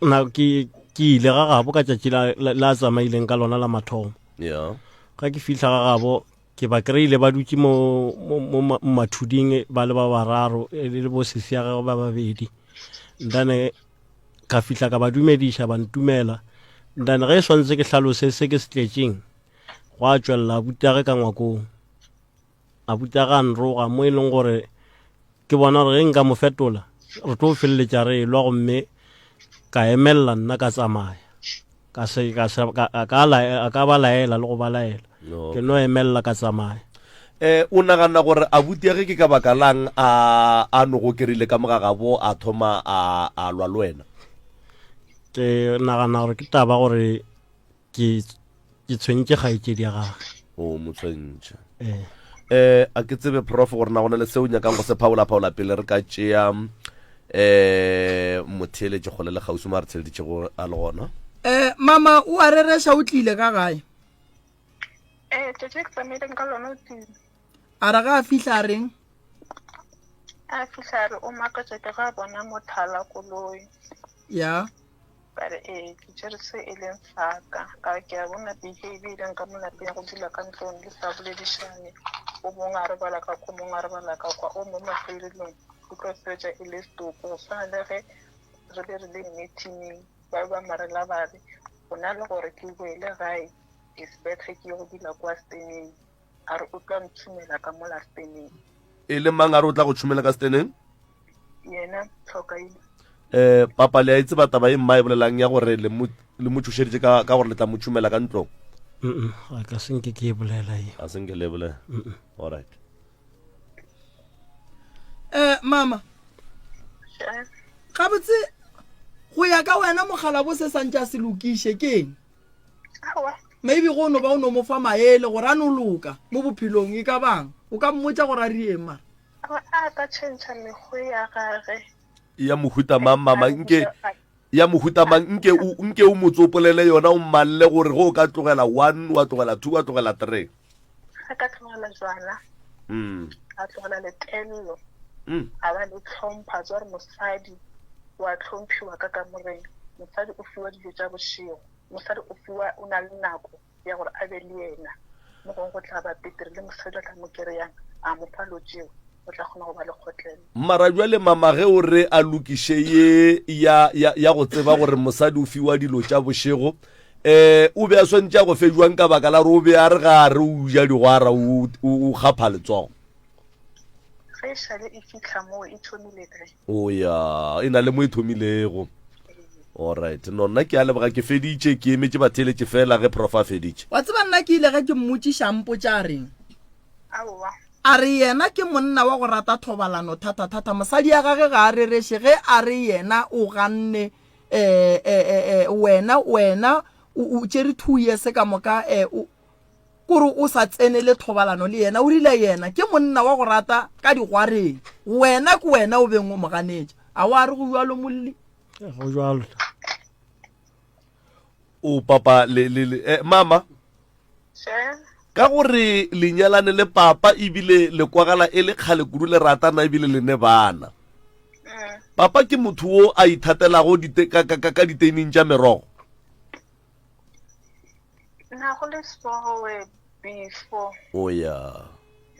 Na ke ke ile ga gabo ka tšatši la la tsamaileng ka lona la mathomo. Yeah. Ga ke fihla ga gabo ke ba kry-ile ba dutše mo mo mo mathuding ba le ba bararo e le bo sesi ya gagwe ba babedi. Then ka fihla ka ba dumediša ba ntumela then ge e swanetse ke hlalose se ke se tletšeng gwa tšwelela abutage ka ngwakong abutage a nroga mo e leng gore ke bona gore ge nka mo fetola re tlo feleletša re elwa gomme ka emelela nna ka tsamaya ka se ka se ka ka a ka ba laela le go ba laela ke no emelela ka tsamaya Eh, o nagana gore abuti ya ge ke ka baka lang a a no go kerile ka moga gabo a thoma a a lwa le wena? Ke nagana gore ke taba gore ke ke tshwentše kgaetšedi ya gage. O mo tshwentše. Eh. Eh, a ke tsebe prof gore na go na le seo nyakang go se phaola phaola pele re ka tšea eh motheeletši kgole le kgauswi mo a re theeleditšego a le gona. Eh, mama o a rereša o tlile ka gae. Ee, tšatši le ke tsamaileng ka lona o tlile. A re ga a fihla a reng? A fihla a re o makatša ke ga a bona mothala koloi. Ya. Ka re ee, ke tšere se e leng sa ka. Ka re ke a bona behavior e leng ka mo lapeng go dula ka ntlong le sa boledišane. O mongwe a robala ka kwa, o mongwe a robala ka kwa, o mongwe mafelelong o tlo fetša e le setoko. Go swana le ge re be re le meeting ba be ba marela ba re go na le gore ke boele gae it's better ke ye go dula kwa steneng. A re o tla ntšhumela ka mola steneng. E le mang a re o tla go tšhumela ka steneng? Yena Tlhokaina. Eh, papa le a e tseba taba e mma e bolelang ya gore le mo le mo tšhošeditše ka ka gore le tla mo tšhumela ka ntlong? Mm ga ka se nke ke e bolela e. A se nke le e bolela. All right. Eh mama. Gabotse go ya ka wena mogala bo se santse a se lokiše ke eng? Aowa. Maybe go no ba o no mo fa maele gore a no loka mo bophelong e ka bang o ka mmotša gore a rieng mara. Aowa, a ka tšhentšha mekgwa ya gage. Ya mohuta mang mama nke ya mohuta mang nke o nke o mo tsopolele yona o mmalle gore go o ka tlogela one wa tlogela two wa tlogela three. A ka tlogela jwala. Mm. A tlogela letello. Mm. A ba le tlhompho a tswa gore mosadi wa tlhomphiwa ka kamoreng. Mosadi o fiwa dijo tša bošego. Mosadi o fiwa, o na le nako ya gore a be le yena. Mo gongwe go tla ba petere le mosadi a tla mo kereyang a mo fa lo tšeo, o tla kgona go ba le kgotlelo. Mara bjale mama ge o re a lokiše ye ya, ya, ya go tseba gore mosadi o fiwa dilo tša bošego, eh, o be a swantše a go fe jwang ka baka la gore o be a re ga a re o ja digwara o, o, o kgapha letsogo? Ge e šale e fihla moo e thomile kae? O ya, e na le mo e thomilego. Alright, no nna ke a leboga ke feditše, ke emetše batheeletše fela ge prof a feditše. Wa tseba nna ke ile ge ke mmotšiša a mpotša a reng? Aowa. A re yena ke monna wa go rata thobalano thata-thata, mosadi ya gage ga a rereše ge a re yena o ganne eh, eh, eh, eh, wena wena o tšere two years ka moka eh, o, kore o sa tsenele thobalano le yena o rile yena ke monna wa go rata ka digwareng wena ke wena o beng o mo ganetša a wa re go bjalo molli go jalo o papa le le le eh, mama ka gore lenyalane le papa ebile le kwagala e le kgale kudu le ratana ebile le ne bana mm. papa ke motho wo a ithatelago ka diteining tša merogo Na go le sowe before. O ya.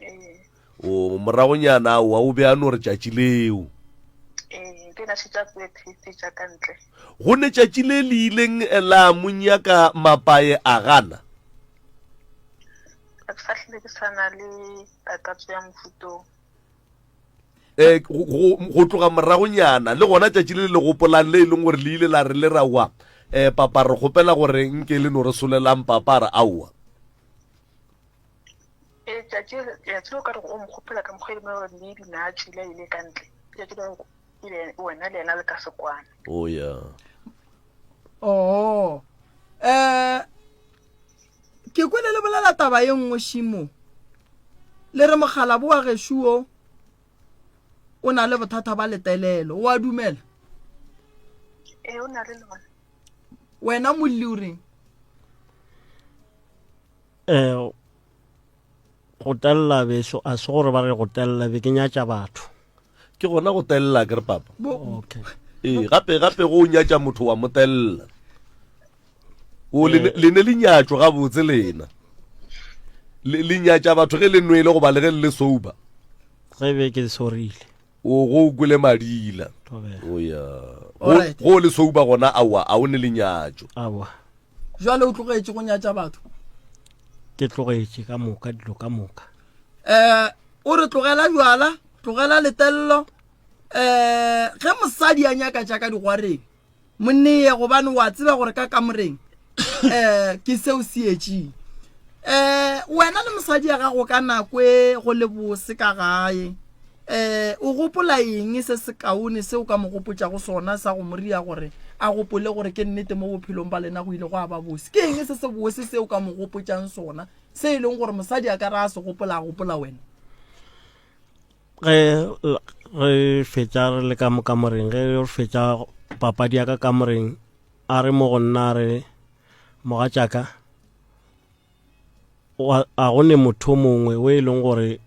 Ee. O moragonyana aowa o be a no re tšatši leo. Ee, ke na šetša tse taste tša ka ntle. Go ne tšatši le le ileng la mo nyaka mapae a gana. Ga ke sa hlile ke sa na le takatso ya mofutong. um go tloga moragonyana le gona tšatši le le gopolang le e leng gore le ile la re le ra wa um papa re kgopela gore nke le no re solelang papa a re aowa ee tšatši tšatši o ka re o mokgopela ka mokgwa e leng gore maybe na a tšwile a ile ka ntle tšatši le ile wena le yena le ka se kwane o ya oo um ke kwele le bolela taba ye nngwe šimo Le re mokgalabo wa gešo wo o na le bothata ba letelelo, o a dumela? Ee, o na le lona. Wena molli o reng? Eh, go telela beso a se gore ba re go telela be ke nyatša batho ke gona go telela ke re papa okay ee gape gape go nyatša motho wa mo telela O le eh. le ne le nyatšo gabotse lena. Le le nyatša batho ge le nwele goba le ge le le sober. Ge be ke sorile. O go kwele madila. O ya. Go le sober gona aowa a o ne le nyatšo. Aowa. Jwale o tlogetše go nyatša batho. Ke tlogetše ka moka dilo ka moka. Eh o re tlogela jwala, tlogela letello. Eh ge mosadi a nyaka tša ka digwareng Mo nee, gobane o a tseba gore ka kamoreng um ke seo se etšeng. Um wena le mosadi ya gago ka nako e go le bose ka gae, um o gopola eng se sekaone se o ka mo gopotšago sona sa go mo ria gore a gopole gore ke nnete mo bophelong ba lena go ile gwa ba bose? Ke eng se se bose se o ka mo gopotšang sona se e leng gore mosadi a ka re a se gopola a gopola wena? Ge re fetša re le ka mo kamoreng, ge re fetša papadi ya ka kamoreng, a re mo go nna a re, mogatšaka, A go ne motho mongwe o e leng gore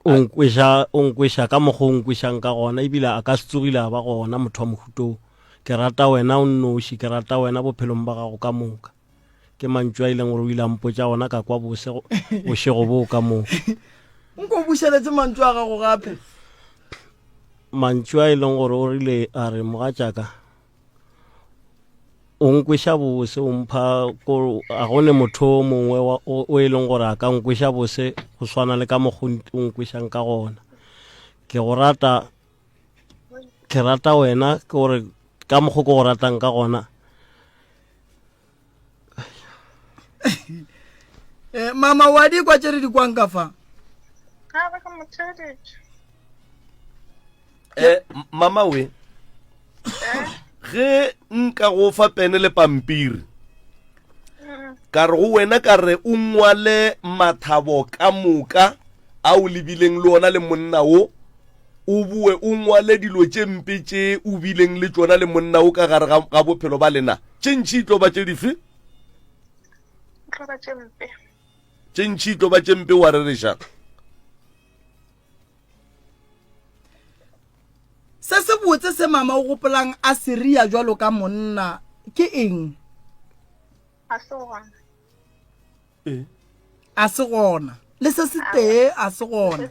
o nkweša o nkweša ka mokgwa o nkwešang ka gona ebile a ka se tsogile a ba gona motho wa mohuto ke rata wena o nnoši ke rata wena bophelong ba gago ka moka ke mantšu a e leng gore o ile a mpotša gona ka kwa bose bošego boo ka moka nko o bušeletse mantšu a gago gape mantšu a e leng gore o rile a re mogatšaka O nkweša bose, o mpha ko a go ne motho o mongwe o e leng gore a ka nkweša bose go swana le ka mokgwa o nkwešang ka gona. Ke go rata, ke rata wena ke gore ka mokgwa ke go ratang ka gona. Eh, mama wa di kwa tše re di kwang ka fa? A ba ka mo theeletša. Eh, mama we ge nka go fa pene le pampiri ka re go wena ka re o ngwale mathabo ka moka a o lebileng le ona le monna wo o boe o ngwale dilo tše mpe tše o bileng le tšona le monna wo ka gare ga bophelo ba lena tše ntši e tlo ba tše dife tše ntši e tlo ba tše mpe wa rereša Se sebotse se mama o gopolang a se ria jwalo ka monna ke eng? A se gona. Eh. A se gona. Le se se tee a se gona.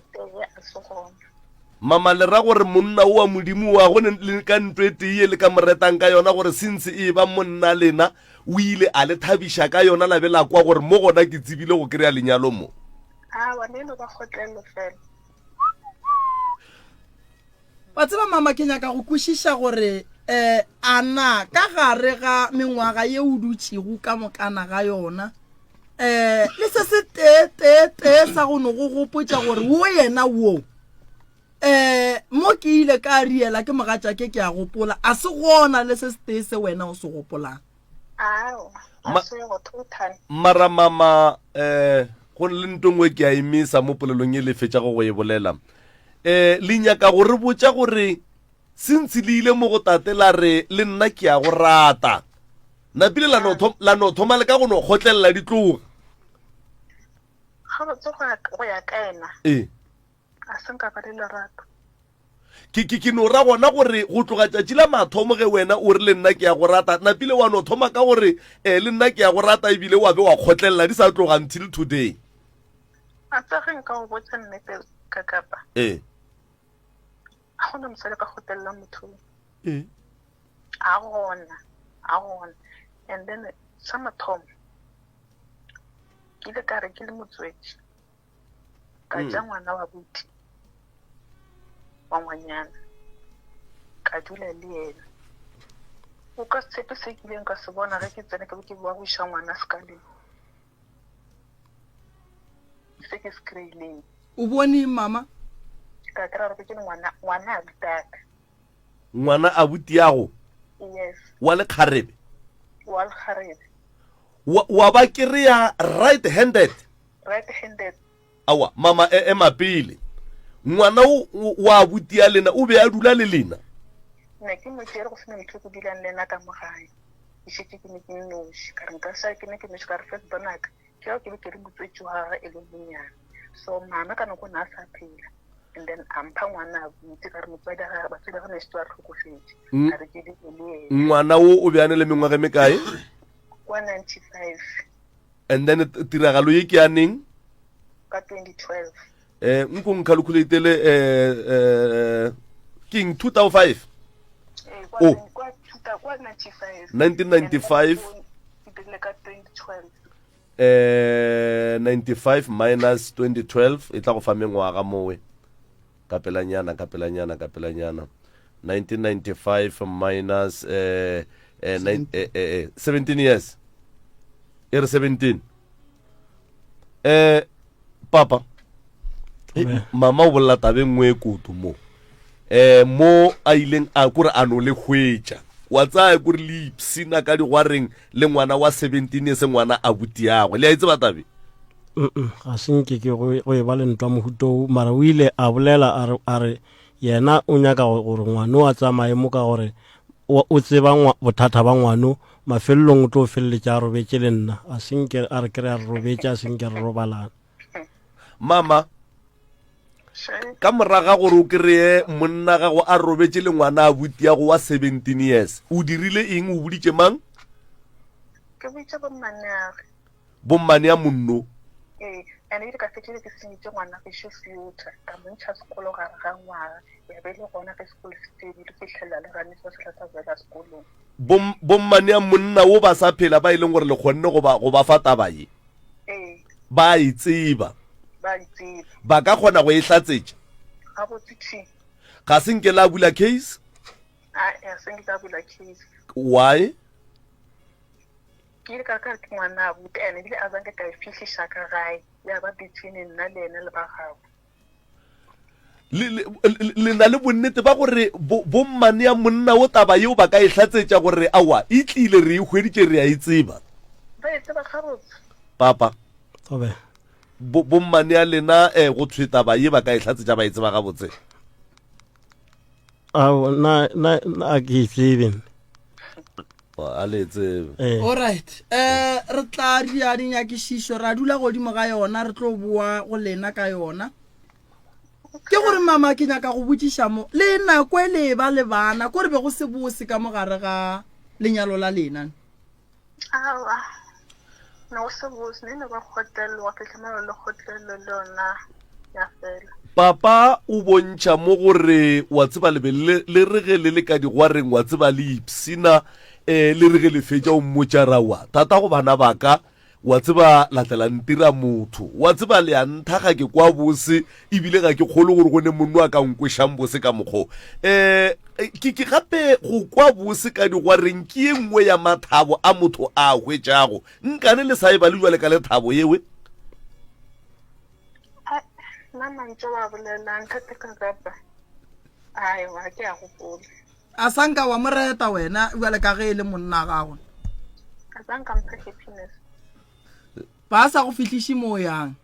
Mama le ra gore monna o wa Modimo wa go le ka ntwe tee ye le ka moretang ka yona gore since e ba monna lena o ile a le thabiša ka yona la be la kwa gore mo gona ke tsebile go kry-a lenyalo mo. Awa, ne no ba kgotlello fela. Wa tseba mama ke nyaka go kwešiša gore um a na ka gare ga mengwaga ye o dutšego ka mokana ga yona um le se se tee tee tee sa go no go gopotša gore wo yena wo um mo ke ile ka riela ke mogatšake ke a gopola a se gona le se se tee se wena o se gopolang. Ma, mara mama eh go le nto nngwe ke a emisa mo polelong e le fetšago go e bolela eh le nyaka go re botša gore sentse le ile mo go tate la re le nna ke a go rata napile la no la no thoma le ka go no kgotlelela di tloga gabotse go ya ka ena ee A se nka ba le lerato. Ke, ke, ke no ra gona gore go tloga tšatši la mathomo ge wena o re le nna ke ya go rata, napile wa no thoma ka gore eh, le nna ke ya go rata ebile wa be wa kgotlelela di sa tloga until today. A tsa ge nka go botša nnete ka kapa. Ee. A gona mosadi a ka kgotlelelang motho. Ee. A gona, a gona. And then sa mathomo ke ile ka re ke le motswetši. ka mm. ja ngwana wa buti wa ngwanyana ka dula le yena o ka se tshepe se kileng ka se bona ge ke tsene ka be ke boa go iša ngwana sekaleng se ke se kry-ileng o bone mama ka kry-a gore ke le ngwana ngwana a butaka ngwana a butiago yes wa lekgarebe wa lekgarebe wa ba kry-a right handed Right handed. Aowa, mama e ema pele. Ngwana o wa abuti ya lena o be a dula le lena? Ne ke mo tšere go sena motho ke dulang le ena ka mo gae. Ke šetše ke ne ke nnoši. Ka re nka sa ke ne ke nnoši ka re first born ka ke ao ke be ke re motswetši wa gagwe e le monnyane. So mama ka nako ne a sa phela. And then a mpha ngwana abuti ka re motswadi wa gagwe batswadi ba gagwe ne šetše ba hlokofetše. Ka re ke dule le yena. Ngwana wo o be a ne le mengwaga e mekae? Kwa 95. And then tiragalo ye ke ya neng? Ka 2012. Eh nko nkhalkhulatele eh eh ke eng 2005? Eh, kwa, oh. kwa, kwa 95. 1995. Ka 2012. Eh 95 minus 2012 e tla go fa mengwaga mowe. Ka pelanyana ka pelanyana ka pelanyana. 1995 minus eh, eh, nine, eh, eh, 17 years e re 17 eh papa eh, mama o bolela tabe nngwe e koto mo eh mo a ileng a kore a no le hwetša wa tsaya kore le ipsina ka digwareng le ngwana wa 17 years ngwana a butiagwe le a itseba tabe ga se nke ke go e ba le ntwa mohuto mara o ile a bolela a re Yena o nyaka gore ngwano a tsamaye mo ka gore o tseba bothata ba ngwano. Mafelelong o tlo feleletša a robetše le nna, a se nke a re kry a re robetše, a se nke re robalana. Mama, ka moraga gore o kry-e monna gago a robetše le ngwana a butiago wa 17 years, o dirile eng? O boditše mang? Ke boditše bommaneage. Bommane ya monno. Ee, and ebile ka fetšile ke senyetše ngwana gešo future, ka mo ntšha sekolo gare ga ngwaga, ya be e le gona ge sekolo se fedile go fihlelela le gane sa sehla sa boela sekolong. Bom, bommane ya monna wo ba sa phela ba e leng gore le kgonne go ba, go ba fa taba ye? Ee. Ba a e tseba. Ba e tseba. Ba ka kgona go e hlatsetša? Gabotse thi. Ga se nke la bula case? Ae, ga se nke ka bula case. Why? Ke ile ka re ka re ke ngwana abuti and ebile a zanke ka e fihliša ka gae ya ba between nna le yena le ba gabo. Le, le, le na le bonnete ba gore bommane ya monna wo taba yeo ba ka e hlatsetša gore aowa e tlile re e hweditše re a e tseba? Ba e tseba gabotse. Papa. Tobe. Bo, bommane ya lena eh, go thwe taba ye ba ka e hlatsetša ba e tseba gabotse? Ao, na, na, na a ke e tsebe. A le e tsebe. Eh. Alright. Eh re tla dia dinyakišišo ra dula godimo ga yona re tlo boa go lena ka yona. Ke gore mama ke nyaka go botšiša mo le nako e le ba le bana ko re be go se bose ka mogare ga lenyalo la lena. Aowa, ne go se bose, ne no ba kgotlelelo, wa fihla mo le kgotlelelo le yona ya fela. Papa o bontšha mo gore wa tseba le be le le re ge le le ka digwareng wa tseba le ipshina um le re ge le fetša o mmotša ra wa tata go bana ba ka Wa tseba, la tla la ntira motho. Wa tseba, le a ntha, ga ke kwa bose, ebile ga ke kgolwe gore go ne monno a ka nkwešang bose ka mokgo. Um ke, ke gape go kwa bose ka digwareng ke ye nngwe ya mathabo a motho a a hwetšago. Nkane le sa e bale jwale ka lethabo yewe? Ai, nna mantšu wa bolelang ntate Kakapa, ai, ga ke a gopola. A sa nka wa mo reta wena bjale ka ge e le monna gagwe. A sa nka mpha happiness. Ba sa go fihliše mo yang.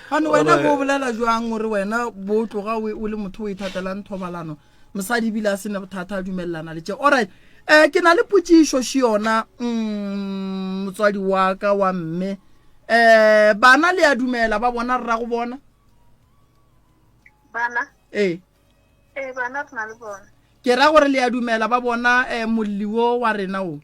Gane wena bo bolela jwang gore wena bo tloga o le motho o ithatelang thobalano mosadi ebile a sene bothata a dumelelana le tše alright um ke na le potšišo še yona mm, motswadi wa ka wa mme um bana le a dumela ba bona rra go bona Bana? Ee. Ee, bana re na le bona. Ke ra gore le a dumela ba bona eh, molli wo wa rena wo?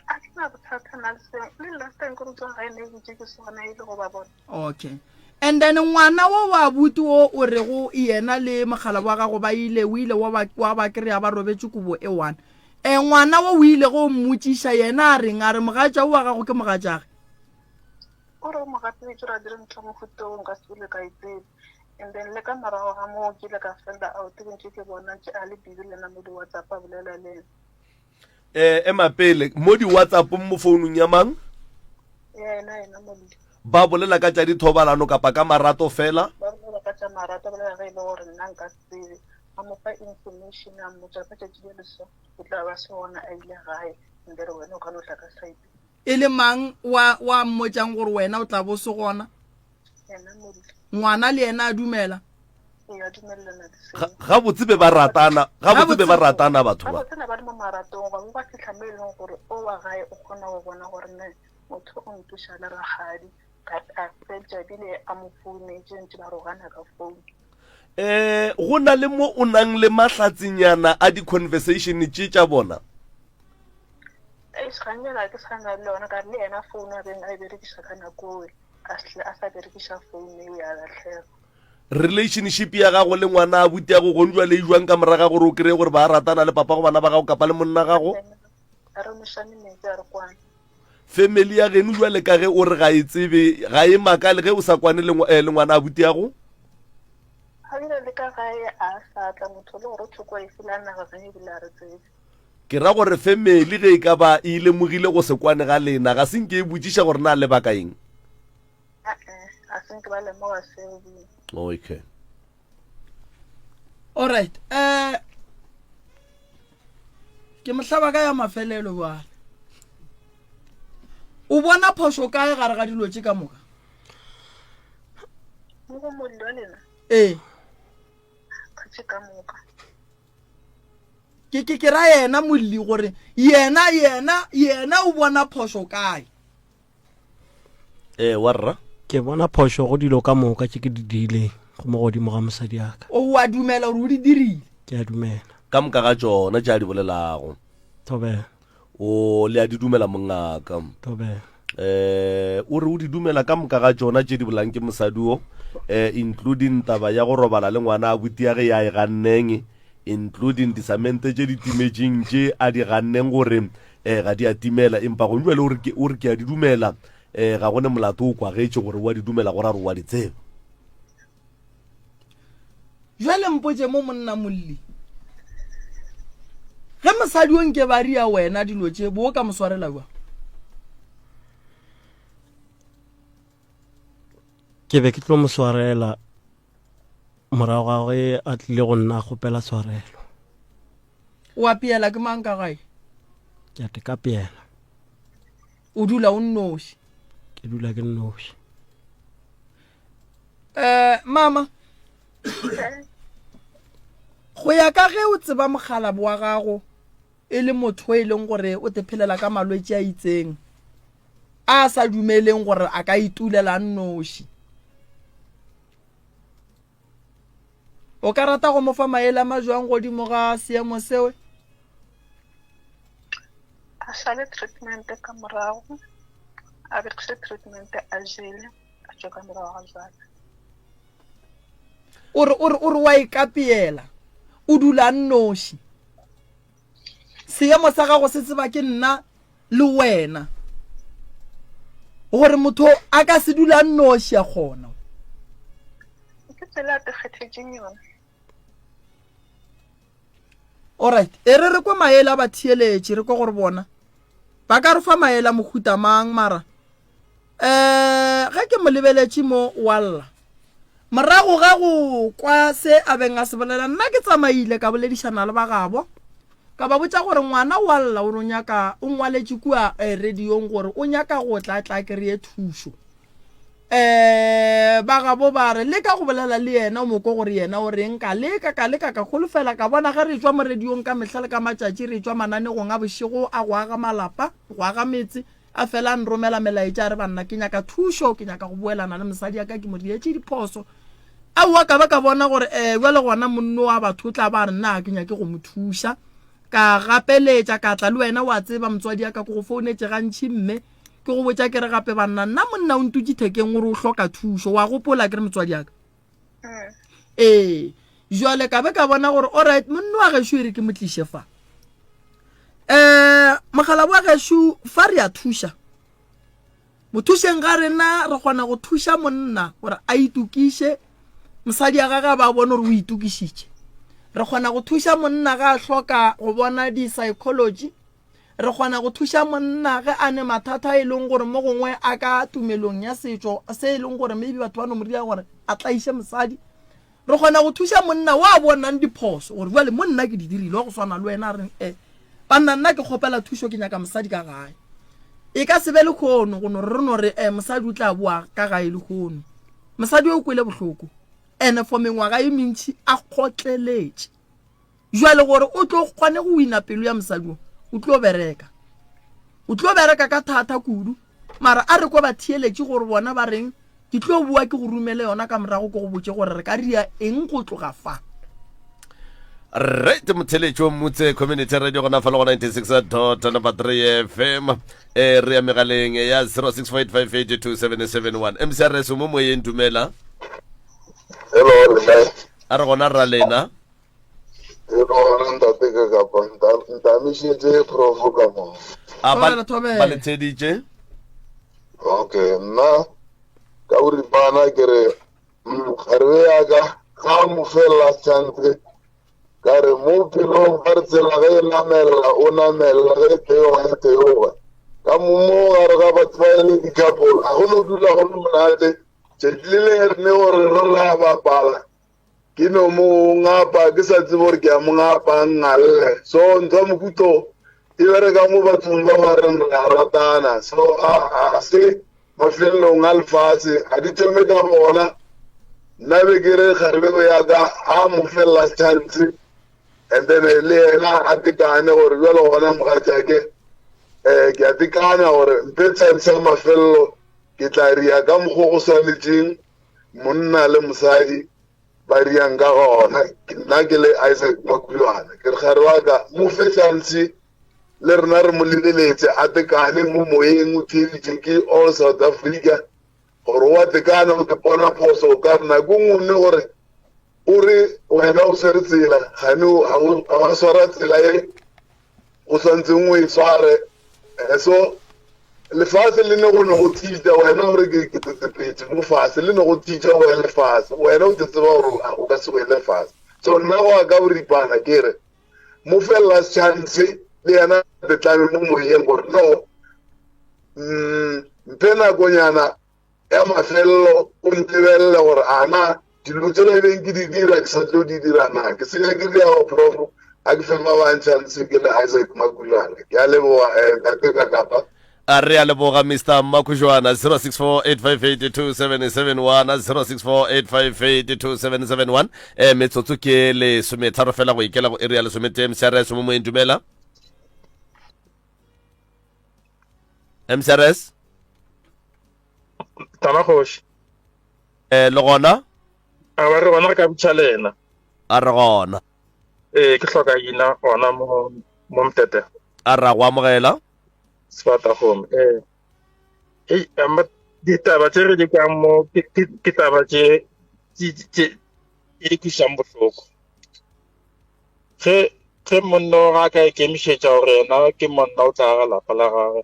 A ke na bothata na le seo. Le last time ke re tswa gae ne butše ke sona e le go ba bona. Okay. And then ngwana wo wa abuti wo o rego yena le mogala wa gago ba ile o ile wa ba wa ba kry-a ba robetše kobo e one. Eh, ngwana wo o ile go mmotšiša yena a reng a re mogatša wo wa gago ke mogatšage? O re o mo gapeletše gore a dire ntho ya mohuta wo nka se ile ka e tseba. And then le ka morago ga moo ke ile ka find-a out ke ntše ke bona ntše a le busy le yena mo di-WhatsApp a bolela le yena. Eh, ema pele, mo di-WhatsApp-ong mo founung ya mang? Ya yena yena molli. Ba bolela ka tša dithobalano kapa ka marato fela? Ba bolela ka tša marato, ba bolela ge e le gore nna nka se tsebe. A mo fa information a mmotša ka tšatši le le so o tla ba se gona a ile gae and then wena o ka no tla ka side. E le mang wa, wa mmotšang gore wena o tla bo se gona? Yena Molli. Ngwana le yena a dumela. Ee, a dumelelana le seo. Ga, gabotse be ba ratana, gabotse be ba ratana batho ba. Gabotse ne ba le mo maratong, gwa be gwa fihla mo e leng gore o wa gae o kgona go bona gore ne motho o ntoša le rakgadi, a, a fetša ebile a mo founetše ntše ba rogana ka founu. Eh, go na le mo o nang le mahlatsenyana a di-conversation tše tša bona? Eish, gantši ga ke sa na le yona ka re le yena founu a beng a e berekiša ka nako eo a hle a sa berekiša founu eo ya lahlega. Relationship ya gago le ngwana abuti ya go gone jwale e jwang ka moraga gore o kry-e gore ba ratana le papa go bana ba gago kapa le monna gago? A re nošane metsi a re kwane. Family ya geno jwale ka ge o re ga e tsebe ga e makale ge o sa kwane le eh, le ngwana abuti ya go? Ga bile le ka gae a sa tla motho le gore o thoko e fela naga ga ebile a re tsebe. Ke ra gore family ge e ka ba e lemogile go se kwane ga lena, ga se nke e botšiša gore na lebaka eng? A-e, ga se nke ba lemoga seo bile. Okay. Alright, eh ke mohlaba ka ya mafelelo bjale. O bona phošo kae gare ga dilo tše ka moka? Mo go mollo lena? Ee. Ka tše ka moka. Ke ke ke ra yena molli gore yena yena yena o bona phošo kae. Ee, wa rra. Ke bona phošo go dilo ka moka tše ke di diileng go mo godimo ga mosadi ya ka. O a dumela gore o di dirile? Ke a dumela. Ka moka ga tšona tše a di bolelago. Thobela. O le a di dumela mongaka. Thobela. Eh, o re o di dumela ka moka ga tšona tše di bolang ke mosadi o, eh, including taba ya go robala le ngwana a buti ya ge ya e ganneng, including disamente tše di timetšeng tše a di ganneng gore eh, ga di a timela, empa gong jwale o re ke, o re ke a di dumela, eh, ga go ne molato o kwagetše gore o a di dumela go ra gore o a di tseba. Jwale mpotše mo monna molli, ge mosadi o nke ba ria wena dilo tše bo o ka mo swarela jwang? Ke be ke tlo mo swarela morago ga ge a tlile go nna a kgopela tshwarelo. O apeela ke mang ka gae? Ke a tekapeela. O dula o nnoši? Ke dula ke nnoši. Eh, mama go ya ka ge o tseba mokgalabo wa gago e le motho e leng gore o te phelela ka malwetši a itseng a sa dumeleng gore a ka itulela nnoši o ka rata go mo fa maele a majwang godimo ga seemo seo a šale treatment ka morago a berekiše treatment a jele a tšwe ka morago ga jwala. O re, o re, o re wa ikapeela, o dula nnoši. Seemo sa gago se tseba ke nna le wena. Gore motho a ka se dula nnoši a kgona. Ke tsela a te kgethetšeng yona. Alright, e re re kwe maele a batheeletši, re kwe gore bona ba ka re fa maele a mohuta mang mara um ge ke mo lebeletše mo wa lla morago ga go kwa se a beng a se bolela nna ke tsamaile ka boledišana le ba gabo ka ba botša gore ngwana wa lla o nyaka o ngwaletše kua eh, radiong gore o nyaka go tla tla kry-e thušo um ba gabo ba re leka go bolela le yena o moko gore yena o reng ka leka ka leka ka holofela ka bona ge re tšwa mo radiong ka mehla le ka matšatši re tšwa mananegong a bošego a go aga malapa go aga metse A fela a nromela melaetša a re, Banna, ke nyaka thušo, ke nyaka go boelana le mosadi ya ka, ke mo dietše diphoso. Aowa, ka ba ka bona gore um bjale gona monno wa batho o tla ba a re nna ga ke nyake go mo thuša. Ka gapeletša ka tla le wena wa tseba motswadi ya ka ke go founetše gantši mme ke go botša ke re gape banna nna monna o ntutše thekeng o re o hloka thušo wa gopola ke re motswadi ya ka. Ee, jwale ka be ka bona gore alright monna wa gešo e re ke mo tliše fa. Um mogala wa gešo fa re a thuša. Mothušeng ga rena re kgona go thuša monna gore a itokiše mosadi ya gage a ba bone gore o itokišitše. Re kgona go thuša monna ga a hloka go bona di-psychology Re kgona go thuša monna ge a ne mathata e leng gore mo gongwe a ka tumelong ya setšo se e leng gore maybe batho ba no mo dira gore a tlaiše mosadi. Re kgona go thuša monna wa bonang diphoso gore jwale mo nna ke di dirile wa go swana le wena a reng e banna nna ke kgopela thušo ke nyaka mosadi ka gae. E ka se be lehono go no re no re e mosadi o tla boa ka gae lehono. Mosadi o kwele bohloko ene for mengwaga e mentši a kgotleletše. Jwale gore o tlo kgone go wina pelo ya mosadi o, o tlo bereka. O tlo bereka ka thata kudu. Mara a re kwa batheeletši gore bona ba reng, ke tlo boa ke go romele yona ka morago ke go botše gore re ka ria eng go tloga fa. Right motheletši wa Mmutse Community Radio gona fa le go 96 dot number 3 FM eh re ya megaleng ya 0648582771 MCRS mo moyeng dumela Hello, le kae? a re gona ra lena E gona ntate ka kapa ntamišetše profo ka mo. A ba Thobela, thobela. ba le theeditše? Okay, nna ka boripana ke re mm, kgarebe ya ka ga mo fe last chance ka re mo bophelong ba re tsela ge e namelela o namelela ge e theoga e theoga ka mo mo gare ga batho ba e le di-couple ga go no dula go le monate tšatši le lengwe re ne gore re ra bapala Ke no mo ngapa ke sa tsebe gore ke a mo ngapa ngalle. So ntho ya mohuto e bereka mo bathong ba ba reng re a ratana. So a a se mafelelong a lefase ga di thome ka bona. Nna be ke re kgarebe ya ka a mo fe last chance. And then le yena a tekane gore bjalo gona mogatšake um ke a tekana gore mpe chance ya mafelelo ke tla ria ka mokgwa go swanetšeng monna le mosadi ba riang ka gona. Nna ke le Isaac Makulwana ke re gare wa ka mo fe chance le rena re mo lebeletse a tekane mo moyeng o theeditše ke all South Africa gore wa tekana o te pona phoso o ka re nako nngwe gore o re wena o swere tsela gane ga wa swara tsela e o swantseng o e sware eh, so lefase le ne go ne go tšitša wena gore ke ke tsetsepetse mo fase le ne go tšitša o wele fase wena o te tseba gore o ka se wele fase so nna go ya ka boripana ke re mo fe last chance le yena te tlame mo moyeng gore no mm, mphe nakonyana ya mafelelo o ntebelele gore a na dilo tsela e beng ke di dira ke sa tlo di dira na ke senya ke dira prof a ke fe ba bang chance ke le Isaac Makulane ke a leboga eh, ntate ka kapa A re a leboga Mr. Makujwana 0648582771 0648582771 eh metsotso ke lesometharo fela go ikela go area lesometee MCRS mo moeng dumela MCRS Tama kgoši. Eh le gona? A ba re gona re ka bitša lena. A re gona. Eh ke hloka ina gona mo mo mtete. A ra go amogela. Sefatagong eh ei ama ditaba tše re di kwang mo ke ke taba tše tše tše di kwišang bohloko. Ge ge monna o ga ka ikemišetša gore yena ke monna o tla aga lapa la gagwe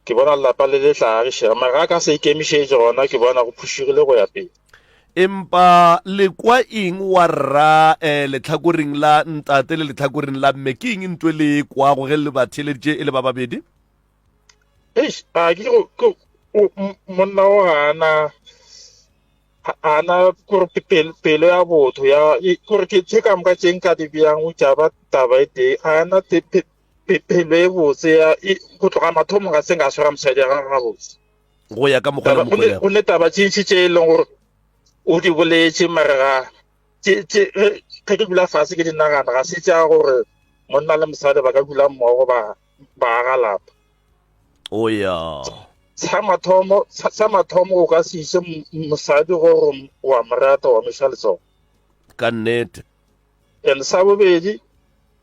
ke bona lapa le le tla agišega mara ga ka se ikemišetše gona ke bona go phušugile go ya pele. Empa le kwa eng wa rra eh, lehlakoreng la ntate le lehlakoreng la mme? Ke eng ntwe le e kwago ge le ba theeleditše e le ba babedi? Eish, a ke go ke monna o ga ana ga ana kore pelo ya botho ya kore ke tše ka moka tše nka di bjang o tša ba taba e tee ga ana pelo e botse ya go tloga mathomong ga se nka swara mosadi ya gagwe gabotse. Go ya ka mokgwa le mokgwa. Go ne taba tše ntši tše e leng gore o di boletše mare ga ge ke dula fase ke di nagana ga se tša gore monna le mosadi ba ka dula mmogo ba ba aga lapa. O ya. Sa mathomo sa mathomo o ka se ise mosadi gore wa mo rata wa mo iša letsogo. Ka nnete. And sa bobedi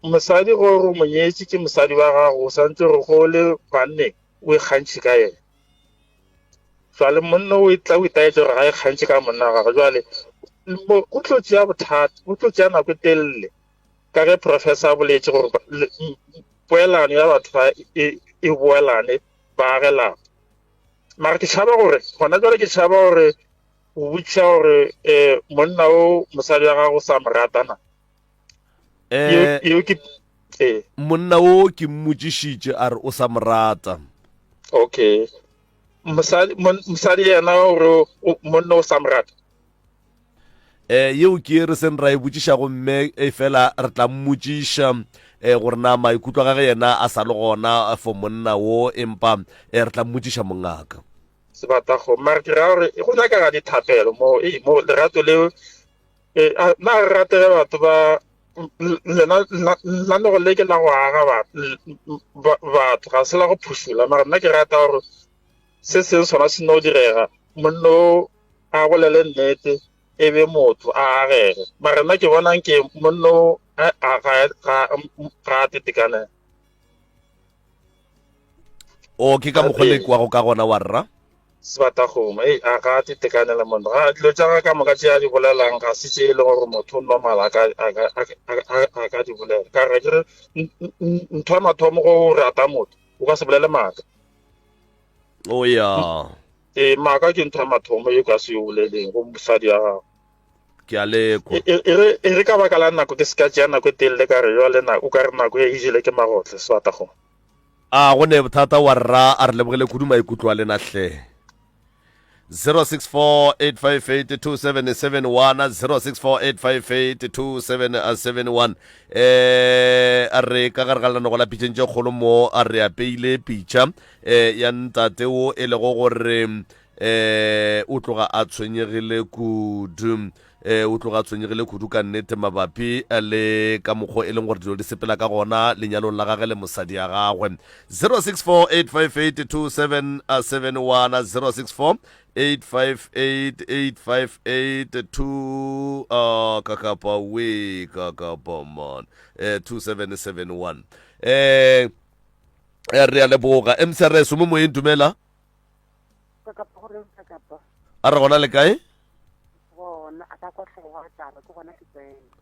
mosadi gore o mo nyetše ke mosadi wa gago o santse gore go le banneng o ikgantšhe ka yena. Jwale monna o tla o itaetša gore ga ikgantšhe ka monna wa gagwe. Jwale go tlo tšea bothata, go tlo tšea nako e telele ka ge professor a boletše gore poelano ya batho ba e, e boelane ba age lapa. Mara ke tšhaba gore gona jwale ke tšhaba gore o botšiša gore um monna o mosadi wa gago sa mo rata na. Eh, Yeo ke ee. Monna o ke mmotšišitše a re o sa mo rata. Okay. Mosadi mosadi yena o re monna o sa mo rata. Eh, yeo ke e re seng ra e botšiša gomme e fela re tla mmotšiša eh, gore na maikutlo a gage yena a sa le gona for monna wo empa eh, re tla mmotšiša mongaka. Sebatago mara ke ra gore go nyakega dithapelo mo e mo lerato leo e na re ratele batho ba lena lenanego le ke la go aga batho ga se la go phušola mara nna ke rata gore se seng sona se no direga monna o a bolele nnete e be motho a agege mara nna ke bonang ke monna o ga a tetekanela o ke ka mokgwa le kwago ka gona wa rra Sebatakgomo, ei, a ga a tetekanela monna. Ga dilo tša gagwe ka moka tše a di bolelang ga se tše e leng gore motho normal a ka, a ka, a, a, a ka di bolela. Ka re ke re ntho ya mathomo go rata motho, o ka se bolele maaka. O ya. Ee, maaka ke ntho ya mathomo e ka se e boleleng go mosadi wa gago. Ke a lekwa. E, e, e re, e re ka baka la nako ke se ka tšea nako e telele ka re jwale na o ka re nako e e jele ke magotle Sebatakgomo. A go ne bothata wa rra a re lebogele kudu maikutlo a lena hle. 0648582771 0648582771 eh a re ka gare ga lenanego la pitšeng tše kgolo mo a re apeile pitša eh ya ntate wo e lego gore eh o tloga a tshwenyegile kudu. Eh, o tloga a tshwenyegile kudu ka nnete mabapi le ka mokgwa e leng gore dilo di sepela ka gona lenyalong la gage le mosadi ya gagwe. 0648582771 0648588582 uh, kakapa we kakapa man eh, 2771 eh eh, re a leboga mcrs mo moyeng dumela Kakapa gore kakapa. A re gona le kae? Gona a ka kwa hlogo wa taba ke gona ke tsena.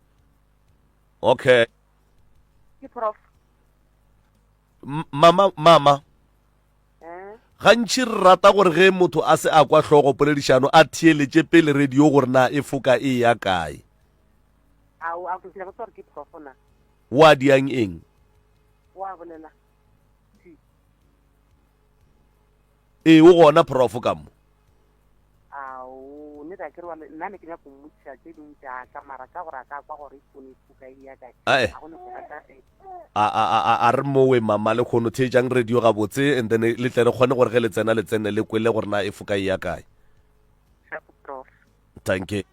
Okay. Ke prof. Mama mama. Eh? Gantši re rata gore ge motho a se a kwa hlogo poledišano a theeletše pele radio gore na e foka e ya kae. Ao a ke gore ke prof na. Wa diang eng? Wa bolela. Ee, o gona prof ka mo. Ao, nnete a ke re wa nna ne ke nyako mmotšiša tše dingwe tša ka mara ka gore a ka kwa gore e fone e fuka e ya kae. Ae. A go ne go rata e. A a a a re mowe mama le kgono theetšang radio gabotse and then le tle re kgone gore ge le tsena le tsene le kwele gore na e foka e ya kae. Sharp prof. Dankie.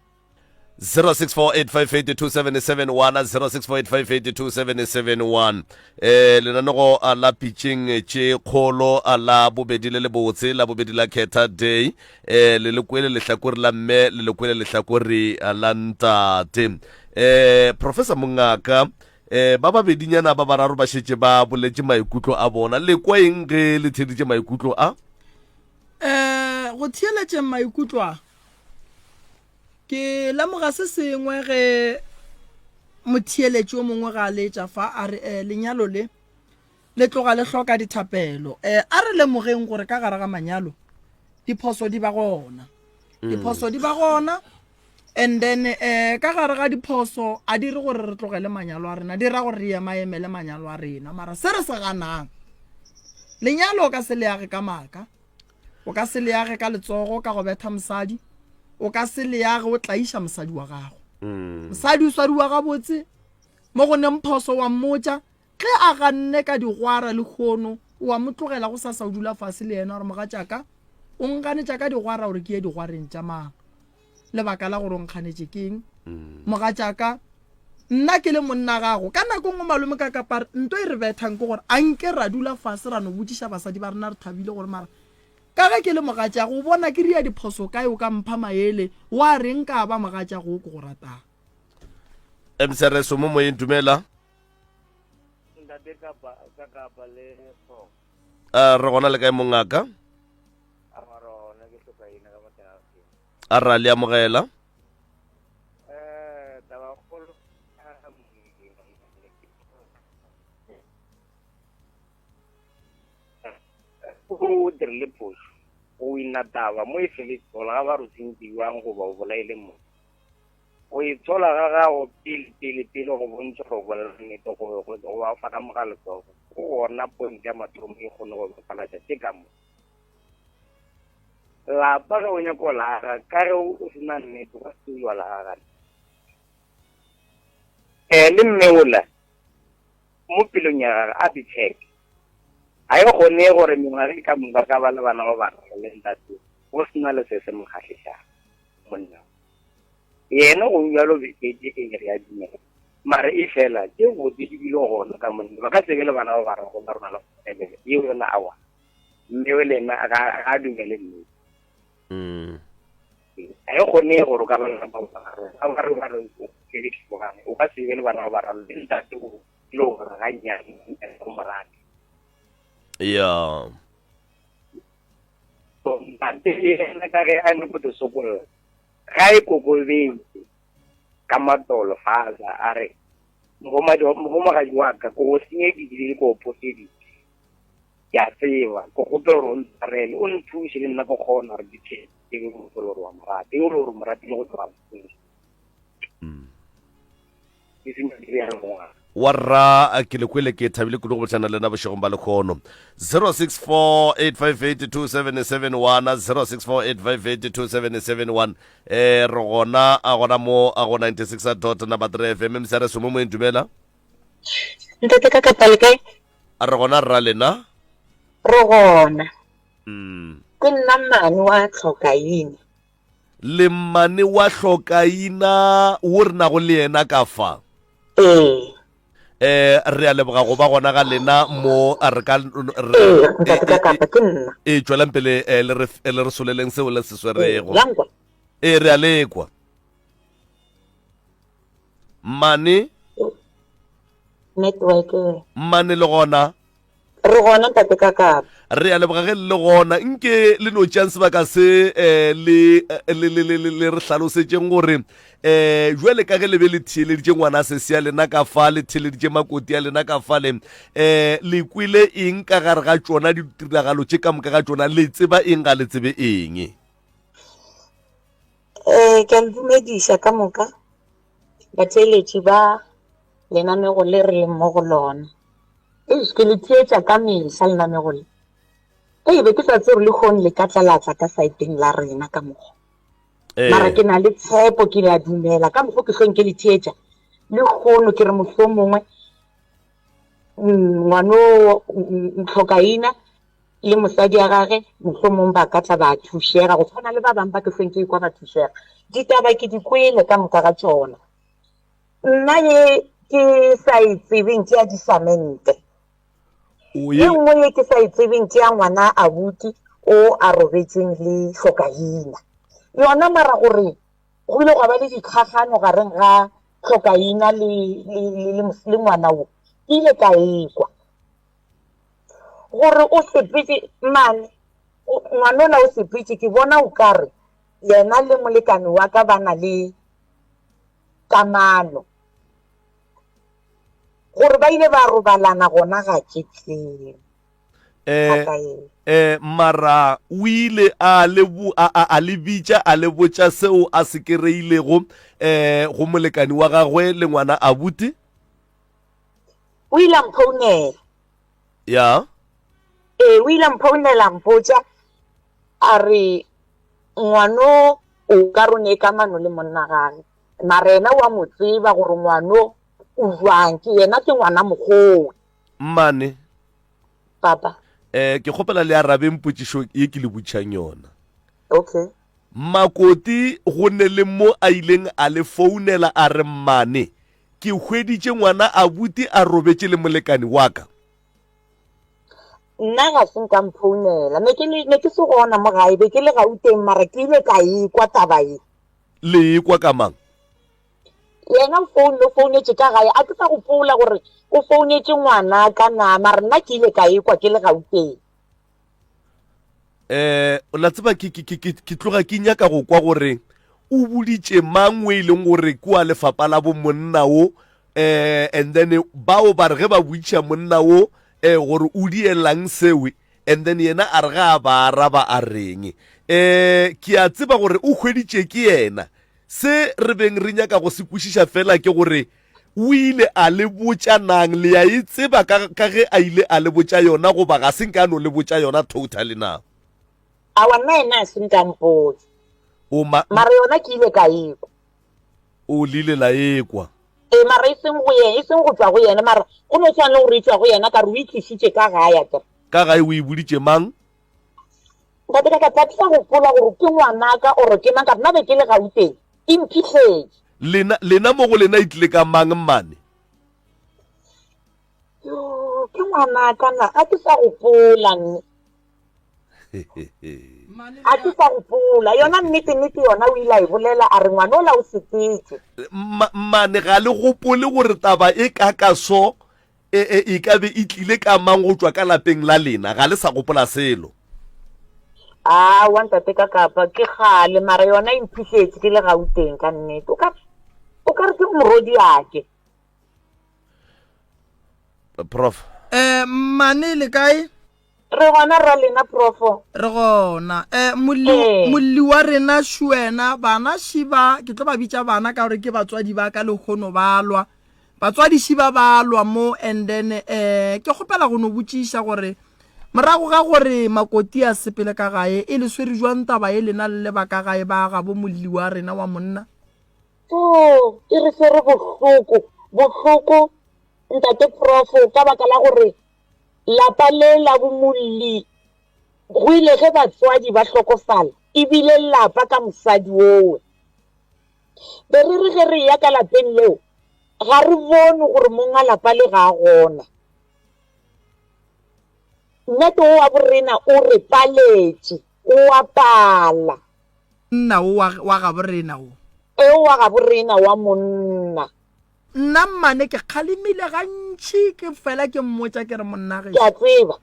0648582771 0648582771 eh lenanego a la pitšeng tše kgolo a la bobedi le lebotse la bobedi la khetha day eh le le kwele lehlakore la mme le le kwele lehlakore la ntate eh professor mongaka eh ba babedinyana ba bararo ba šetše ba boletše maikutlo a bona le kwa eng ge le theeditše maikutlo a eh go theeletšeng maikutlo a Ke lemoga se sengwe ge motheeletši yo mongwe ga a letša fa a re eh, lenyalo le le tloga le hloka dithapelo. Eh, a re lemogeng gore ka gare ga manyalo diphoso di ba gona. Diphoso di ba gona and then eh, ka gare ga diphoso a di re gore re tlogele manyalo a rena, di ra gore re emaemele manyalo a rena. Mara se re se ganang, lenyalo o ka se le age ka maaka. O ka se leage ka letsogo ka go betha mosadi. O ka se leage o tlaiša mosadi wa gago. Mm. Mosadi o swariwa gabotse mo go neng phoso wa mmotša ge a ganne ka digwara le kgono o a mo tlogela go sasa o dula fase le yena gore mogatšaka o nganetša ka digwara gore ke ye digwareng tša mang lebaka la gore o nkganetše keng mm. mogatšaka nna ke le monna gago ka nako nngwe malome ka kapare nto e re bethang ke gore a nke ra dula fase ra no botšiša basadi ba rena re thabile gore mara ka ge ke le mogatšago o bona ke ria diphoso kae o ka mpha maele wa reng ka ba mogatšago o ke go ratang mcrs mo moyeng dumela ntate kapa ka kapa le prof a re gona le kae mongaka a ra le amogela o dirile phoso o wina taba mo e feletsola ga ba re o sentse jwang goba o bolaile motho Go itshola ga gago pele, pele, pele go bontšha gore o bolela nnete go go go ba fa ka moga letsogo. Go gona point ya mathomo e kgone go bapalatša tše ka mo. Lapa ge o nyaka go la aga, ka ge o se na nnete, o ka se tsoge wa la aga. Eh, le mme ola, mo pelong ya gage, a be check. Ga e kgone gore mengwaga e ka moka ka ba le bana ba bararo le ntate, go se na le se se mo kgahlišago, monna. Yena go bjalo befetše ee re a dumela. Mara e fela tše botse di bile gona ka monna ba ka tsebe le bana ba bararo ba rona le go yeo yona awa mme o lena ga ga dumele nnete. Mm. Ga e kgone gore o ka ba le bana ba bararo ba ba re ba re o tlele tlhobogane o ka tsebe le bana ba bararo le ntate o le gore ga nnyane go morate. Ya. So ntate yena ka ge a ne go te sokolla Ga e kokobetše ka matolo fase, a re, Mohumagadi wa ka, ke go senyeditše le ke go phošeditše. Ke a tseba. Ke kgopela gore o ntshwarele, o nthuše le nna ke kgona gore ke phele ke be motho le gore wa mo rata, yo le gore o mo ratile go tloga boseng. Ke senya ke bjalo mongaka. Wa rra ke le kwele ke thabile kudu go bohlana le na bošegong ba lekgono 0648582771 0648582771 eh re gona a gona mo a go 96 dot number 3 fm msare somo moeng dumela Ntate ka kapa le kae? A re gona rra lena Re gona. Mm. Ke nna mmane wa tlhokaine. Le mmane wa hlokaina wo re nago le yena ka fa. Ee. Eh, re a leboga go ba gona ga lena mo re ka re Ee, ntate ka kapa ke nna. e tšwelang pele eh, le re le re soleleng seo le se swerego. La nkwa? Ee, re a lekwa. Mmane, Network. mmane le gona. Re gona ntate ka kapa. Re a leboga ge le le gona. Nke le no tšeang sebaka se eh, le, eh, le, le, le, le, le re hlalosetšeng gore eh jwale ka ge le be le theeleditše ngwana sesi ya lena ka fa le theeleditše makoti ya lena ka fale eh le kwele eng ka gare ga tšona ditiragalo tše ka moka ga tšona le tseba eng ga le tsebe eng Eh, ke a le dumediša ka moka batheeletši ba lenanego le re leng mo go lona. Eish, ke le theetša ka mehla lenanego le. Ei, be ke sa tsebe gore lehono le ka tla la tla ka saeteng la rena ka mokgwa. Eh. Mara ke na le tshepo, ke a dumela ka mokgwa ke hlong ke le theetša. Lehono ke re mohlomongwe mm, ngwano mm, tlhokaina le mosadi ya gage mohlomong ba ka tla ba thušega go tshwana le ba bangwe ba ke hlong ke ikwa ba thušega. Ditaba ke di kwele ka moka ga tšona. Nna ye ke sa e tsebeng ke ya disamente. Ye nngwe ye ke sa e tsebeng ke ya ngwana abuti o a robetseng le hlokaina. Yona mara gore go ile gwa ba le dikgagano gareng ga hlokaina le, le, le, le, le ngwana wo, ke ile ka ekwa gore o sepetše mane, ngwanola o sepetše, ke bona o kare yena le molekane wa ka ba na le kamano. Gore ba ile ba robalana gona ga ke tsebe. Eh, eh, mara o ile a le a, a, a le bitša a le botša seo a se kereilego eh, go molekani wa gagwe le ngwana abuti? O ile a mphounela. Ya. Ee, o ile a mphounela a mpotša a re ngwano o ka re o ne kamano le monna gage mara yena wa mo tseba gore ngwano o jwang ke yena ke ngwana mogowe. Mmane. Papa. Eh ke kgopela le arabeng potšišo ye ke le botšang yona. Okay. Makoti go ne le mo a ileng a le founela a re mmane ke hweditše ngwana abuti a robetše le molekani wa ka. Nna ga se nka mphounela. Ne ke le, ne ke se gona mo gae, be ke le Gauteng, mara ke ile ka ekwa taba ye. Le ekwa ka mang? Yena o founne, o founetše ka gae. A ke sa gopola gore o founetše ngwanaka na, mara nna ke ile ka ekwa ke le Gauteng. Eh, la tseba ke, ke, ke, ke, ke tloga ke nyaka go kwa gore o boditše mang o e leng gore ke wa lefapa la bo monna wo eh and then bao ba re ge ba botšiša monna wo eh gore o dielang sewe and then yena a re ga a ba araba a reng eh ke a tseba gore o hweditše ke yena se re beng re nyaka go se kwešiša fela ke gore O ile a le botša nang? Le a e tseba ka, ka ge a ile a le botša yona, goba ga se nke a no le botša yona totally na? Aowa, nna yena a se nke a mpotša. O ma. Mara yona ke ile ka e kwa. O, le ile la e kwa. Ee, mara e seng go yena, e seng go tšwa go yena, mara go no swana le gore e tšwa go yena, ka re o e tlišitše ka gae, akere. Ka gae o e boditše mang? Ntate ka ka tla ke sa gopola gore ke ngwanaka or ke mang, ka re nna be ke le Gauteng, e mphihletše. Lena, lena mo go lena e tlile ka mang mmane? Yoo, ke ngwanaka na, a ke sa gopola mme. A ke sa gopola. Yona nnete nnete yona o ile a e bolela a re ngwanola o sepetše. Mmane ga le gopole gore taba e kaka so E, e, e ka be e tlile ka mang go tšwa ka lapeng la lena? Ga le sa gopola selo. Aowa, ntate ka kapa, ke kgale, mara yona e mphihletše ke le Gauteng ka nnete. O ka, o ka re ke morwediake. Prof. Eh, mmane le kae? Re gona rra lena profo. Re gona. Eh, molli, Ee. molli wa rena Shuena, bana šiba, ke tlo ba bitša bana ka gore ke batswadi ba ka lehono ba lwa. Batswadi šiba ba lwa mo and then eh ke kgopela go no botšiša gore morago ga gore Makoti a sepele ka gae e le swere jwang taba e lena le le ba ka gae ba gabo molli wa rena wa monna? Oh, e re swere bohloko, bohloko ntate profo ka baka la gore Lapa le la bomolli Go ile ge batswadi ba hlokofala, e bile lapa ka mosadi owe. Be re re ge re eya ka lapeng leo, ga re bone gore monga lapa le ga a gona. Nnete wo wa borena o re paletše, o a pala. Nna wo wa, wa gaborena wo. E wa gaborena wa monna. Nna mmane ke kgalemile gantši ke fela ke mmotša ke re monna Ke a tseba.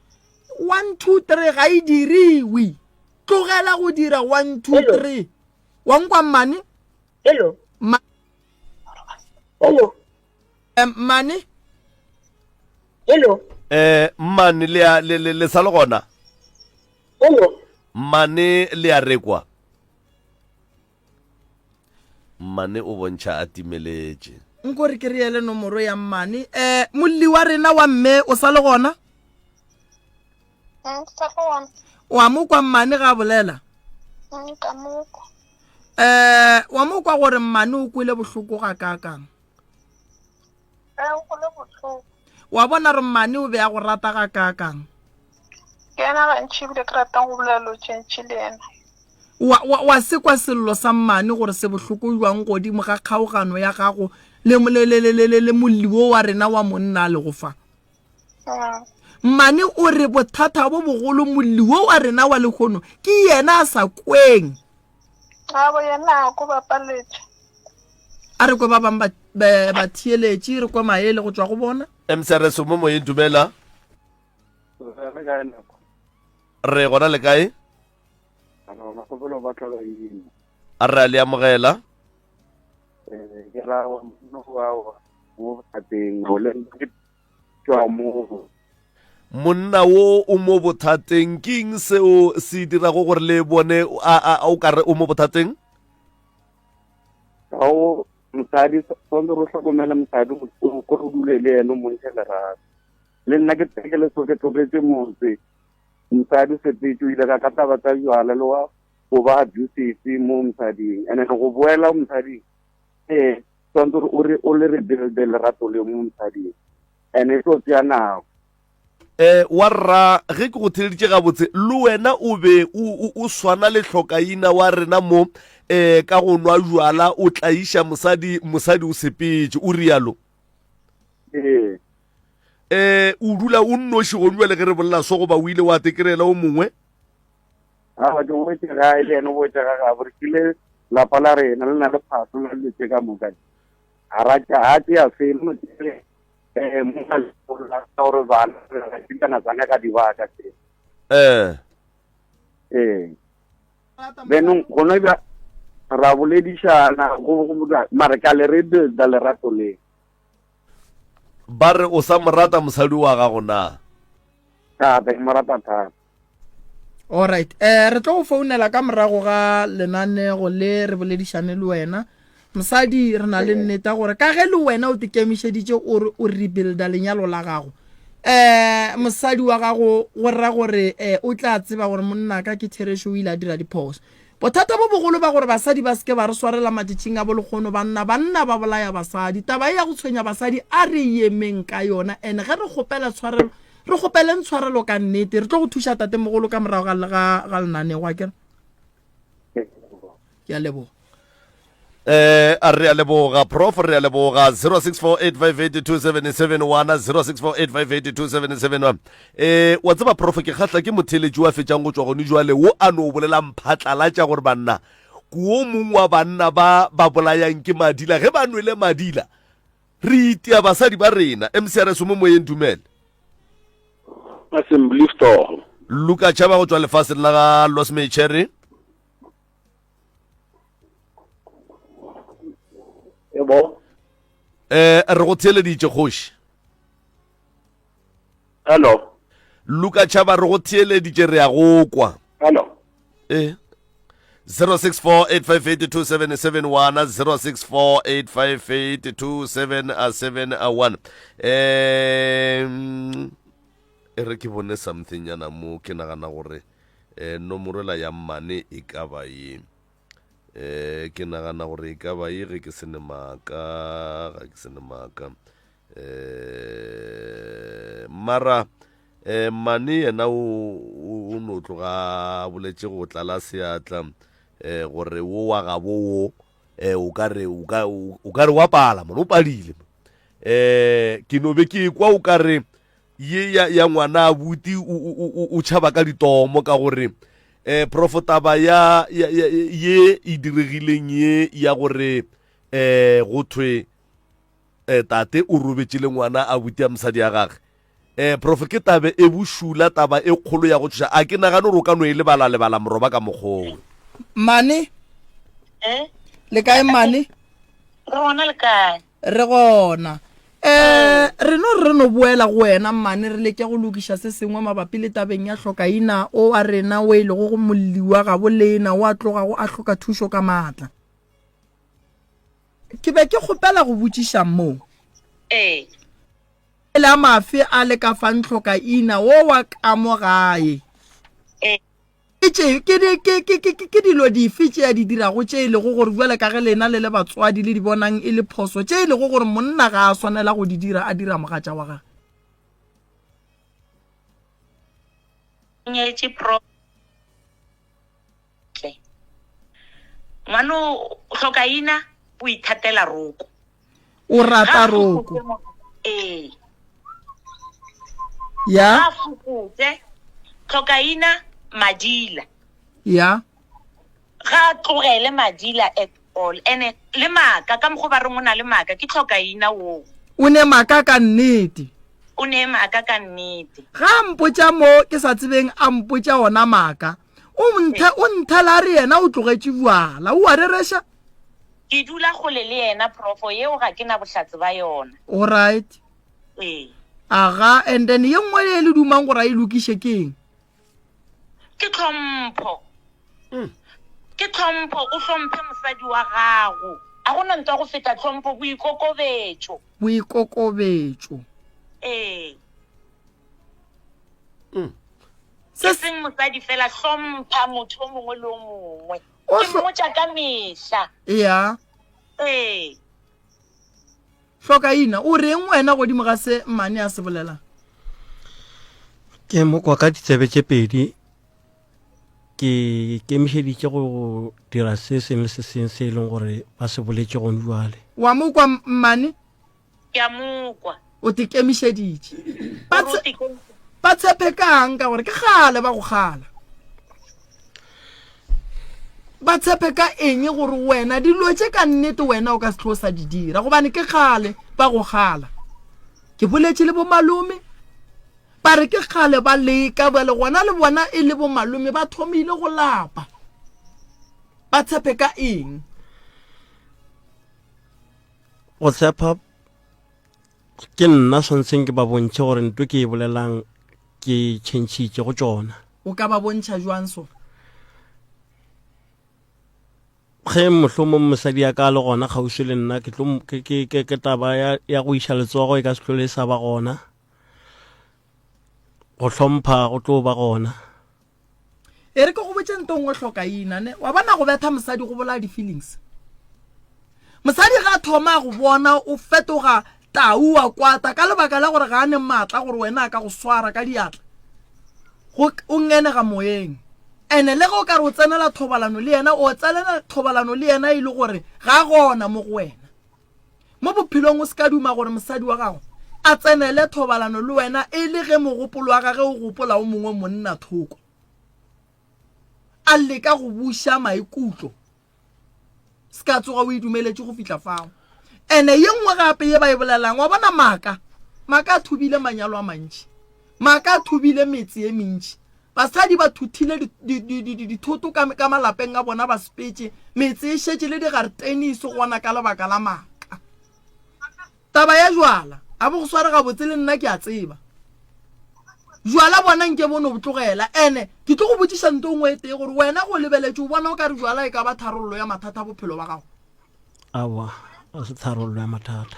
1 2 3 ga e diriwe. Tlogela go dira 1 2 3. Wa nkwa mmane? Hello. Ma Hello. Eh, mmane? Hello. Eh mmane le a le le sa le gona? Hello. Mmane le a rekwa? Mmane o bontšha a timeletše. Nko re ke re ele nomoro ya mmane. Eh molli wa rena wa mme o sa le gona? Mm, sa le gona. Wa mo kwa mmane ga bolela? Mm, ka mo kwa. Eh wa mo kwa gore mmane o kwele bohloko ga kakang? Eh, o kwele bohloko. Wa bona re mmane o be a go rata ga kakang? Ke yena gantši ebile ke ratang go bolela lo tše ntši le yena. Wa, wa, wa se kwa sello sa mmane gore se bohloko bjang godimo ga kgaogano ya gago le, le, le, le, le, le, le molli wo wa rena wa monna a lego fa. Mmane o re bothata bo bogolo molli wo wa rena wa lehono ke yena a sa kweng. Abo yena a ko bapaletše. A re kwe ba bang ba, ba, batheeletši, re kwe maele go tšwa go bona. MCRS o mo moyeng dumela. Re gona le kae? A re a le amogela. Monna wo o mo bothateng, ke eng seo se dirago gore le bone a o kare o mo bothateng? Ga o mosadi tshwanetse re hlokomele mosadi o ko re dule le ene o montšhe lerato. Le nna ke ke le so ke tlogetse motse mosadi o sepetse o ile ka ka taba tsa jwala le wa go ba abusive mo mosading and then go boela mosading ee tshwanetse gore o re o le re builde lerato le mo mosading and e tlo tsea nako. Eh, wa rra ge ke go theleditše gabotse le wena o be o, o, o swana le hlokaina wa rena mo eh, ka go nwa jwala o tlaiša mosadi mosadi o sepetše o rialo. Ee. Eh, o dula o nnoši gone bjale ge re bolela so goba o ile wa tekerela o mongwe? Aowa, ke boetše gae le yena o boetše ga gabo. Re kile lapa la rena le na le phahlo la dilo tše ka moka. Ga ra tša ga tšea selo no tšea eh mo ka la gore bana re tšikana tsana ka dibaka tše. Eh. Eh. Benong gona bja ra boledišana go go mare ka le re builda lerato le. Ba re o sa mo rata mosadi wa gago na? Thata, ke mo rata thata. Alright, eh re tlo go founela ka morago ga lenanego le re boledišane le wena. Mosadi re na le nnete gore ka ge le wena o tekemišeditše o re o rebuilda lenyalo la gago. Eh mosadi wa gago go ra gore eh o tla tseba gore monna ka ke therešo o ile a dira diphoso. Bothata bo bogolo ba gore basadi ba se ke ba re swarela matšatšing a bolekgono banna, banna ba bolaya basadi. Taba ye ya go tshwenya basadi a re yemeng ka yona and ge re kgopela tshwarelo re kgopeleng tshwarelo ka nnete. Re tlo go thuša tatemogolo ka morago ga, ga, ga lenanego akere? Ke a leboga. Eh, a re a leboga prof re a leboga 0648582771 0648582771 eh wa tseba prof ke kgahla ke motheletši wa fetšang go tšwa gone jwale wo a no bolela mphatlalatša gore banna ko o mongwe wa banna ba ba bolayang ke madila ge ba nwele madila re itia basadi ba rena mcrs mo moyeng dumele Assembly Store. Luka tšhaba go tšwa lefaseng la ga Los Cherry Ebo. Eh re go theeleditše kgoši. Hello. Luka Chaba re go theeleditše re a go kwa. Hello. Eh 0648582771 0648582771 eh e re ke bone something yana mo ke nagana gore eh nomoro la ya mmane e ka ba ye eh ke nagana gore e ka ba ye ge ke se ne maaka ga ke se ne maaka eh mara eh mane yena o o no tloga a boletše go tlala seatla um gore wo wa gabo wo um o ka re o ka o ka re wa pala mone o padile um ke no be ke kwa o ka re ye ya, ya ngwana abuti o, o, o, o tšhaba ka ditomo ka gore um profo taba ya, ya, ya ye e diregileng ye ya gore um go thwe um tate o robetše le ngwana abuti ya mosadi ya gage um prof ke tabe e bošula taba e kgolo ya go tšhoša a ke nagane gore o ka no e lebala lebala moroba ka mokgowe mane Eh? le kae mane Re gona le kae? Re gona. Um re no re no boela go wena mmane re leke go lokiša se sengwe mabapi le tabeng ya hlokaina o wa rena o e lego go molli wa gabo lena o a tlogago a hloka thušo ka maatla. Ke be ke kgopela go botšiša mo. Ee. Le a mafe a le ka fang hlokaina o wa ka mo gae? Ee. Ke tše, ke, di, ke, ke, ke, ke, ke dilo dife tše a di dirago tše e lego gore bjale ka ge lena le le batswadi le di bonang e le phoso, tše e lego gore monna ga a swanela go di dira a dira mogatša wa gagwe? Nyetše pro tle. Ngwano hlokaina o ithatela roko. O rata roko. Ee. Ya. Ga fokotse hlokaina madila. Ya. Ga tlogele madila at all. Ene le maka ka mokgo ba reng o na le maka ke hlokaina wo. O ne maka ka nnete. O ne maka ka nnete. Ga a mpotša mo ke sa tsebeng a mpotša ona maka. O nthe o nthela a re yena o tlogetše bjala. O a rereša? Ke dula kgole le yena profo yeo ga ke na bohlatse ba yona. Alright. Ee. Aga, and then ye nngwe e le dumang gore a e lokiše ke eng? Ke tlhompho. Mm. Ke tlhompho, o hlomphe mosadi wa gago. A gona ntwa go feta tlhompho, boikokobetšo. Boikokobetšo. Ee. Mm. Se seng mosadi fela hlompha motho o mongwe le o mongwe. O Ke hlo- mmotša ka mehla. Ya. Ee. Hlokaina, o reng wena godimo ga se mmane a se bolelang? Ke mo kwa ka ditsebe tše pedi ke ikemišeditše go dira se sengwe le se sengwe se e leng gore ba se boletše gone jwale. Wa mo kwa mmane? Ke a mo kwa. O te kemišeditše. Ba tshe, ba tshepe kang ka gore ke kgale ba go kgala. Ba tshepe ka eng gore wena dilo tše ka nnete wena o ka se tlo sa di dira gobane ke kgale ba go kgala. Ke boletše le bomalome ba re ke kgale ba leka bjale gona le bona e le bomalome ba thomile go lapa. Ba tshepe ka eng? Go tshepa ke nna swantseng ke ba bontšhe gore nto ke e bolelang ke tšhentšhitše go tšona. O ka ba bontšha jwang so? Ge mohlomong mosadi ya ka le gona kgauswi le nna ke tlo ke ke ke taba ya ya go iša letsogo e ka se hlole e sa ba gona. Go hlompha go tlo ba gona. E re ke go botše nto nngwe hlokaina ne wa bona go betha mosadi go bolaya di-feelings mosadi ga a thoma go bona o fetoga tau wa kwata ka lebaka la gore ga a ne maatla gore wena a ka go swara ka diatla go o ngenega moyeng ene le ge o ka re o tsenela thobalano le yena o tsenela thobalano le yena e le gore ga gona mo go wena Mo bophelong o se ka duma gore mosadi wa gago a tsenele thobalano le wena e le ge mogopolo wa gage o gopola o mongwe monna thoko, a leka go buša maikutlo. Se ka tsoga o e dumeletše go fihla fao. Ene ye nngwe gape ye ba e bolelang, wa bona maaka, maaka a thubile manyalo a mantši, maaka a thubile metse ye mentši. Basadi ba thuthile dithoto ka, ka malapeng a bona ba sepetše, metse e šetše le digareteni e se gona ka lebaka la maaka. Taba ya jwala, a bo go sware gabotse le nna ke a tseba. Jwala bona nke bo no bo tlogela. Ene ke tlo go botšiša nto nngwe e tee gore wena go lebeletše o bona o ka re jwala e ka ba tharollo ya mathata a bophelo ba gago? Aowa, ga se tharollo ya mathata.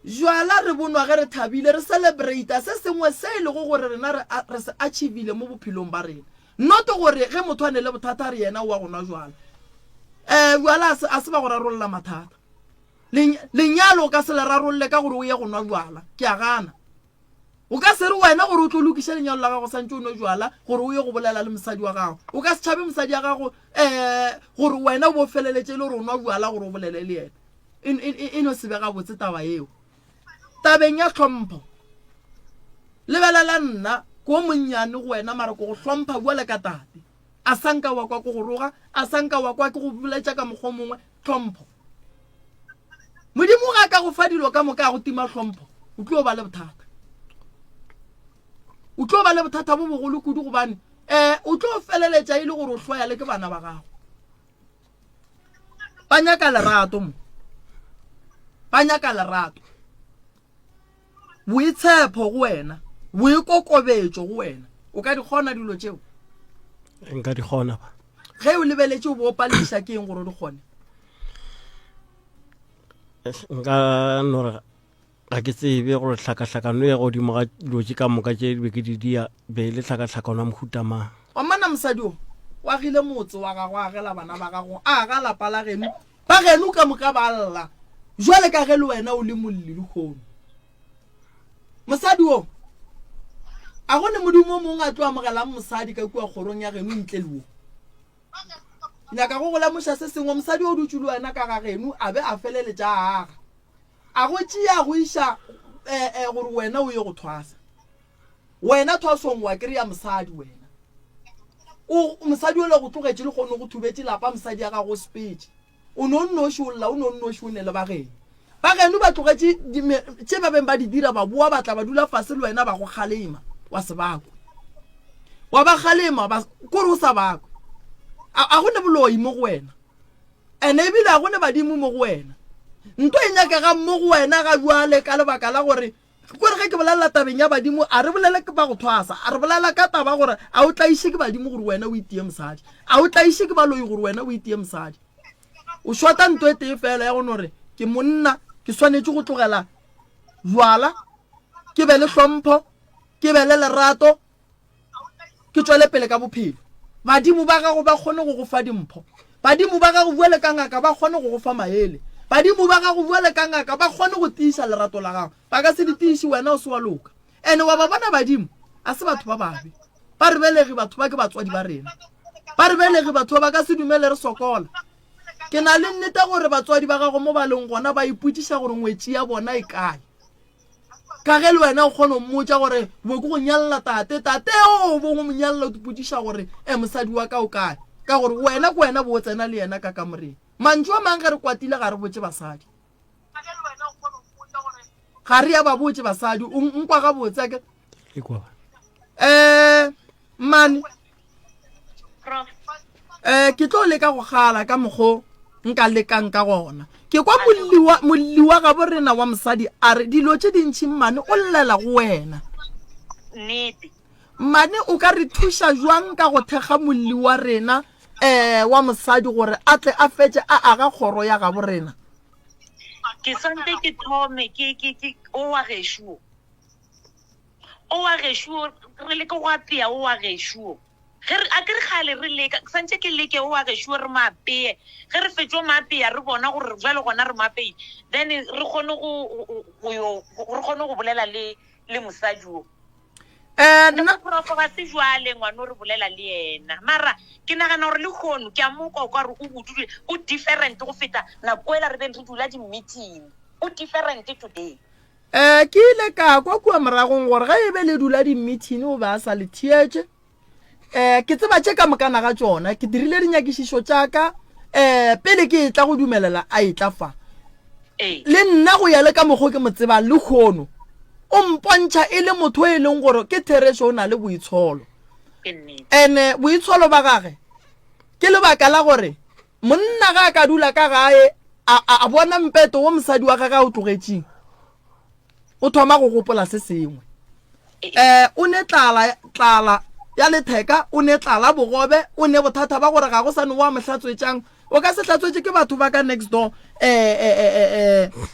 Jwala re bo nwa ge re thabile, re celebrata se sengwe se e lego gore rena re, re se achievile mo bophelong ba rena. Not gore ge motho a ne le bothata a re yena o wa go nwa jwala. Eh, jwala a se, a se ba go rarolla mathata. Lenyalo o ka se le rarolle ka gore o ye go nwa jwala. Ke a gana. O ka se re wena gore o tlo lokiše lenyalo la gago santše o nwe jwala gore o ye go bolela le mosadi wa gago. O ka se tšhabe mosadi ya gago um gore wena o bo feleletše e le gore o nwa bjala gore o bolele le yena. E, e, e, e no se be gabotse taba yeo. Tabeng ya tlhompho, lebelela nna ke o monnyane go wena mara ke go hlompha bjale ka tate. A sa nka wa kwa ke go roga, a sa nka wa kwa ke go boletša ka mokgwa o mongwe, tlhompho. Modimo ga a ka go fa dilo ka moka a go tima tlhompho, o tlo ba le bothata. O tlo ba le bothata bo bogolo kudu gobane um o tlo feleletša e le gore o hloya le ke bana ba gago. Ba nyaka lerato mo. Ba nyaka lerato. Boitshepho go wena, boikokobetšo go wena. O ka di kgona dilo tšeo? Nka di kgona ba. Ge o lebeletše o bo o palediša ke eng gore o di kgone? Nka no re ga ke tsebe gore tlhakatlhakano ya godimo ga dilo tše ka moka tše be ke di dia be e le tlhakatlhakano ya mohuta mang. Wa mmona mosadi o, o agile motse wa gago, a agela bana ba gago, a aga lapa la geno, ba geno ka moka ba lla, jwale ka ge le wena o le molli lehono. Mosadi wo, a go ne modimo o mongwe a tlo amogelang mosadi ka kua kgorong ya geno ntle le wo? Nyaka go go lemoša se sengwe, mosadi o dutše le wena ka ga geno a be a feleletša a aga. A go tšea a go iša eh, eh, gore wena o ye go thwasa. Wena thwasong wa kry-a mosadi wena. O mosadi o le go tlogetše le kgone go thubetše lapa mosadi ya gago o sepetše. O no nnoši o lla o no nnoši o ne le bageno. Bageno ba tlogetše tše ba beng ba di dira ba boa ba tla ba dula fase le wena ba go kgalema wa se bakwe. Wa ba kgalema ba kore o sa bakwe. A, a go ne boloi mo go wena. Ene ebile a go ne badimo mo go wena. Nto e nyakegang mo go wena ga jwale ka lebaka la gore kore ge ke bolelela tabeng ya badimo a re bolele ba go thwasa a re bolela ka taba gore a o tlaiše ke badimo gore wena o itie mosadi a o tlaiše ke baloi gore wena o itie mosadi o shota nto e tee fela ya go no re ke monna ke swanetše go tlogela jwala ke be le hlompho ke be le lerato ke tšwele pele ka bophelo. Badimo ba gago ba kgone go go fa dimpho. Badimo ba gago bjale ka ngaka ba kgone go go fa maele. Badimo ba gago bjale ka ngaka ba kgone go tiiša lerato la gago. Ba ka se le tiiše wena o se wa loka. Ene wa ba bona badimo a se batho ba babe. Ba re belegi batho ba ke batswadi ba rena. Ba re belegi batho ba ba ka se dumele re sokola. Ke na le nnete gore batswadi ba gago mo ba leng gona ba ipotšiša gore ngwetši ya bona e kae. Ka ge le wena o kgona go mmotša gore bo ke go nyalela tate, tate o bo go mo nyalela o ipotšiša gore e mosadi wa ka o kae, ka gore wena ke wena bo o tsena le yena ka kamoreng. Mantšu a mang ge re kwatile ga re botše basadi. Ga re ya ba botše basadi, o nkwa gabotse ake? Eh, mmane. Eh, ke tlo leka go gala ka mokgo nka lekang ka gona. Ke kwa molli wa molli wa gabo rena wa mosadi a re dilo tše dintši mmane o llela go wena. Nnete. Mmane o ka re thuša jwang ka go thekga molli wa rena eh wa mosadi gore a tle a fetše a aga kgoro ya gabo rena? Ke santse ke thome ke ke ke o wa gešo. O wa gešo re leke go apea o wa gešo. Ge re, a ke re kgale re leka, ke santše ke leke o wa gešo re mo apeye. Ge re fetšo mo apeya re bona gore bjale gona re mo apeile, then re kgone go, go, go yo, re kgone go bolela le, le mosadi o. Eh, nna. Prof ga se jwale ngwano re bolela le yena. Mara ke nagana gore lehono ke a mo kwa o ka re o bodule, o different go feta nako ela re beng re dula di-meeting. O different today. Eh, ke ile ka kwa kua moragong gore ge e be le dula di-meeting o be a sa le theetše. Eh, ke tseba tše ka mokana ga tšona. Ke dirile dinyakišišo tša ka eh, pele ke etla go dumelela a etla fa. Le nna go ya le ka mokgo ke mo tsebang lehono, o mpontšha e le motho e leng gore ke therešo o na le boitsholo. Ene boitsholo ba gage ke lebaka la gore Monna ga a ka dula ka gae a, a, a bona mpeto wo mosadi wa gage a o tlogetšeng, o thoma go gopola se sengwe. Um o ne tlala, tlala ya letheka, o ne tlala bogobe, o ne bothata ba gore ga go sa ne wa mo hlatswetšang. O ka se hlatswetše ke batho ba ka next door, um um um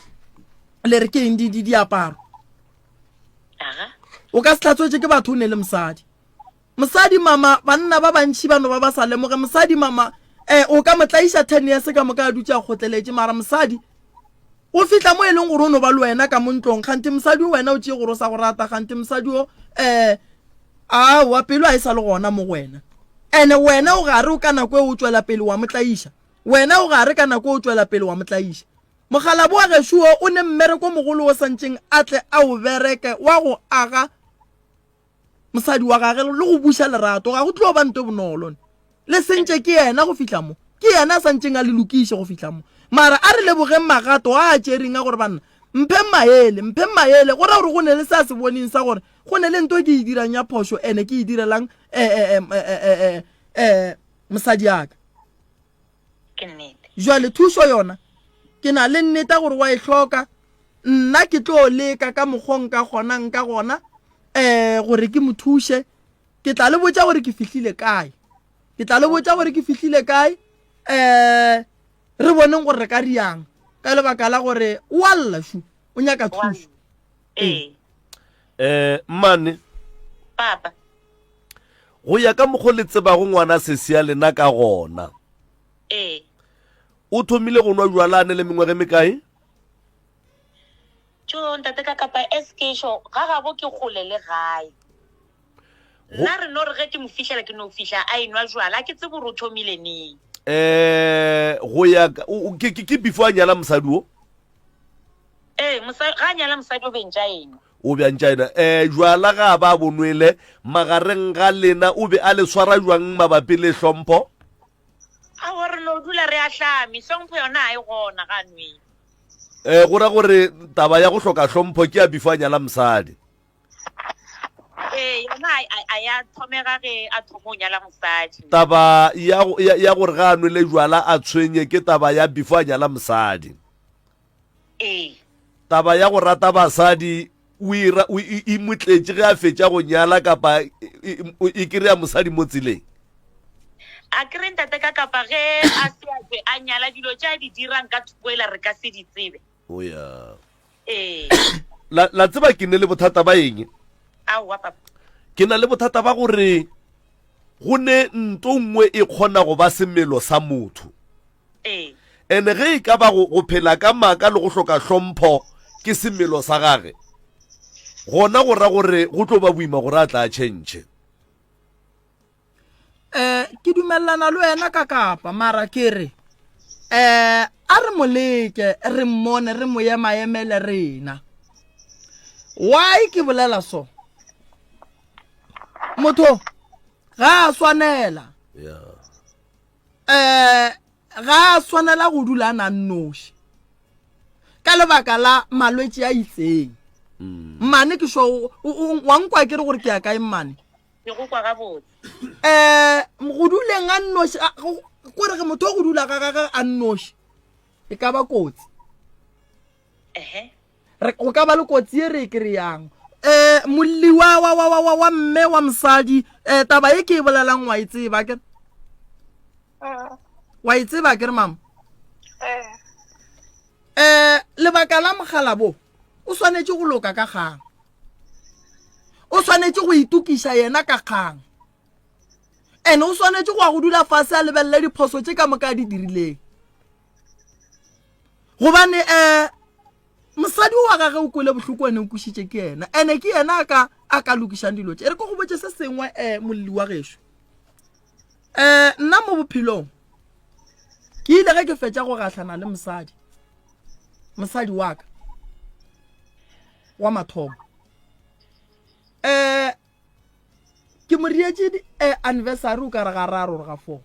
le re ke eng di, di, diaparo. O ka se hlatswetše ke batho o ne le mosadi. Mosadi mama, banna ba bantši ba no ba ba sa lemoge. Mosadi mama, eh, o ka mo tlaiša 10 years ka moka a dutše a kgotleletše, mara mosadi. Go fihla mo e leng gore o no ba le wena ka mo ntlong, kganthe mosadi o wena o tšee gore o sa go rata, kganthe mosadi o um aowa pelo a e sa le gona mo go wena. Ene wena o gare o ka nako e o tšwela pele wa mo tlaiša. Wena o gare ka nako e o tšwela pele wa mo tlaiša. Mokgalabo wa gešo wo o ne mmereko mogolo wo santšeng a tle a o bereke wa go aga mosadi wa gage le go buša lerato. Ga go tlo ba nto e bonolo. Le sentše ke yena go fihla mo. Ke yena a santšeng a le lokiše go fihla mo. Mara a re lebogeng magato a a tšereng a gore banna mpheng maele, mpheng maele. Go ra gore go ne le se a se boneng sa gore go ne le nto e ke e dirang ya phošo ene ke e direlang eh, eh, eh, eh, mosadi ya ka. Ke nnete. Jwale thušo yona ke na le nneta gore wa e hloka. Nna ke tlo leka ka mokgo nka kgonang ka gona um gore ke mo thuše. Ke tla le botša gore ke fihlile kae. Ke tla le botša gore ke fihlile kae um re boneng gore re ka riang ka lebaka la gore o a lla šu o nyaka thušo. Ee. Eh, mmane. Papa. Go ya ka mokgo le tsebago ngwana sesi ya lena ka gona. Ee. O thomile go nwa jwala a ne le mengwaga e mekae? Tjo, ntate ka kapa SK sho, ga gabo ke kgole le gae. Nna re no re ge ke mo fihlela ke no fihla a enwa jwala, a ke tsebe gore o thomile neng. Eh, go ya ke ke ke before a nyala mosadi o? Ee, mosadi ga a nyala mosadi o bentša ena. O bjantša ena. Eh, jwala ga a ba bonwele magareng ga lena o be a le swara jwang mabapi le hlompho? Aowa re no dula re ahlame, hlompho yona ga e gona ga a nwele. Eh, go ra gore taba ya go hloka hlompho ke ya before a nyala mosadi. Ee, yona a ya thomega ge a thoma go nyala mosadi. Taba ya, ya, ya gore ga a nwele jwala a tshwenye ke taba ya before a nyala mosadi. Ee. Taba ya go rata basadi o e ra- o e e mo tletše ge a fetša go nyala kapa e, e, e kry-a mosadi mo tseleng. A ke re ntate ka kapa ge a se a tšwe a nyala dilo tše a di dirang ka thoko ela re ka se di tsebe. O ya. Ee. La, la tseba ke ne le bothata ba eng? Aowa papa. Ke na le bothata ba gore go ne nto nngwe e kgona go ba semelo sa motho. Ee. Ene ge e ka ba go, go phela ka maaka le go hloka hlompho ke semelo sa gage, gona go ra gore go tlo ba boima gore a tla a tšhentšhe. Eh, ke dumelelana le wena ka kapa mara ke re eh a re mo leke re mmone re mo emaemele rena why ke bolela so motho ga a swanela yeah. eh ga a swanela go dula a na nnoši ka lebaka la malwetši a itseng mm. mmane ke sho wa nkwa ke re gore ke ya kae mmane Ke go kwa gabotse. Um go duleng a nnoši kore ge motho o go dula ga gage a nnoši e ka ba kotsi. Ehe. Re go ka ba le kotsi e re e kry-ang. Um molli wa wa wa wa wa mme wa mosadi um taba e ke e bolelang wa e tseba ke wa e tseba ke re mama um lebaka la mogala bo o swanetše go loka ka kgang o swanetše go itokiša yena ka kgang and o swanetše go ya go dula fase a lebelele diphoso tše ka moka a di dirileng gobane um mosadi wa gage o kwele bohloko ene o kwišitše ke yena ene ke yena a ka a ka lokišang dilo tše e re ke go botše se sengwe um molli wa gešo um nna mo bophelong ke ile ge ke fetša go gahlana le mosadi mosadi wa ka wa mathomo um ke mo rietše eh, anniversary o ka re ga raro ga four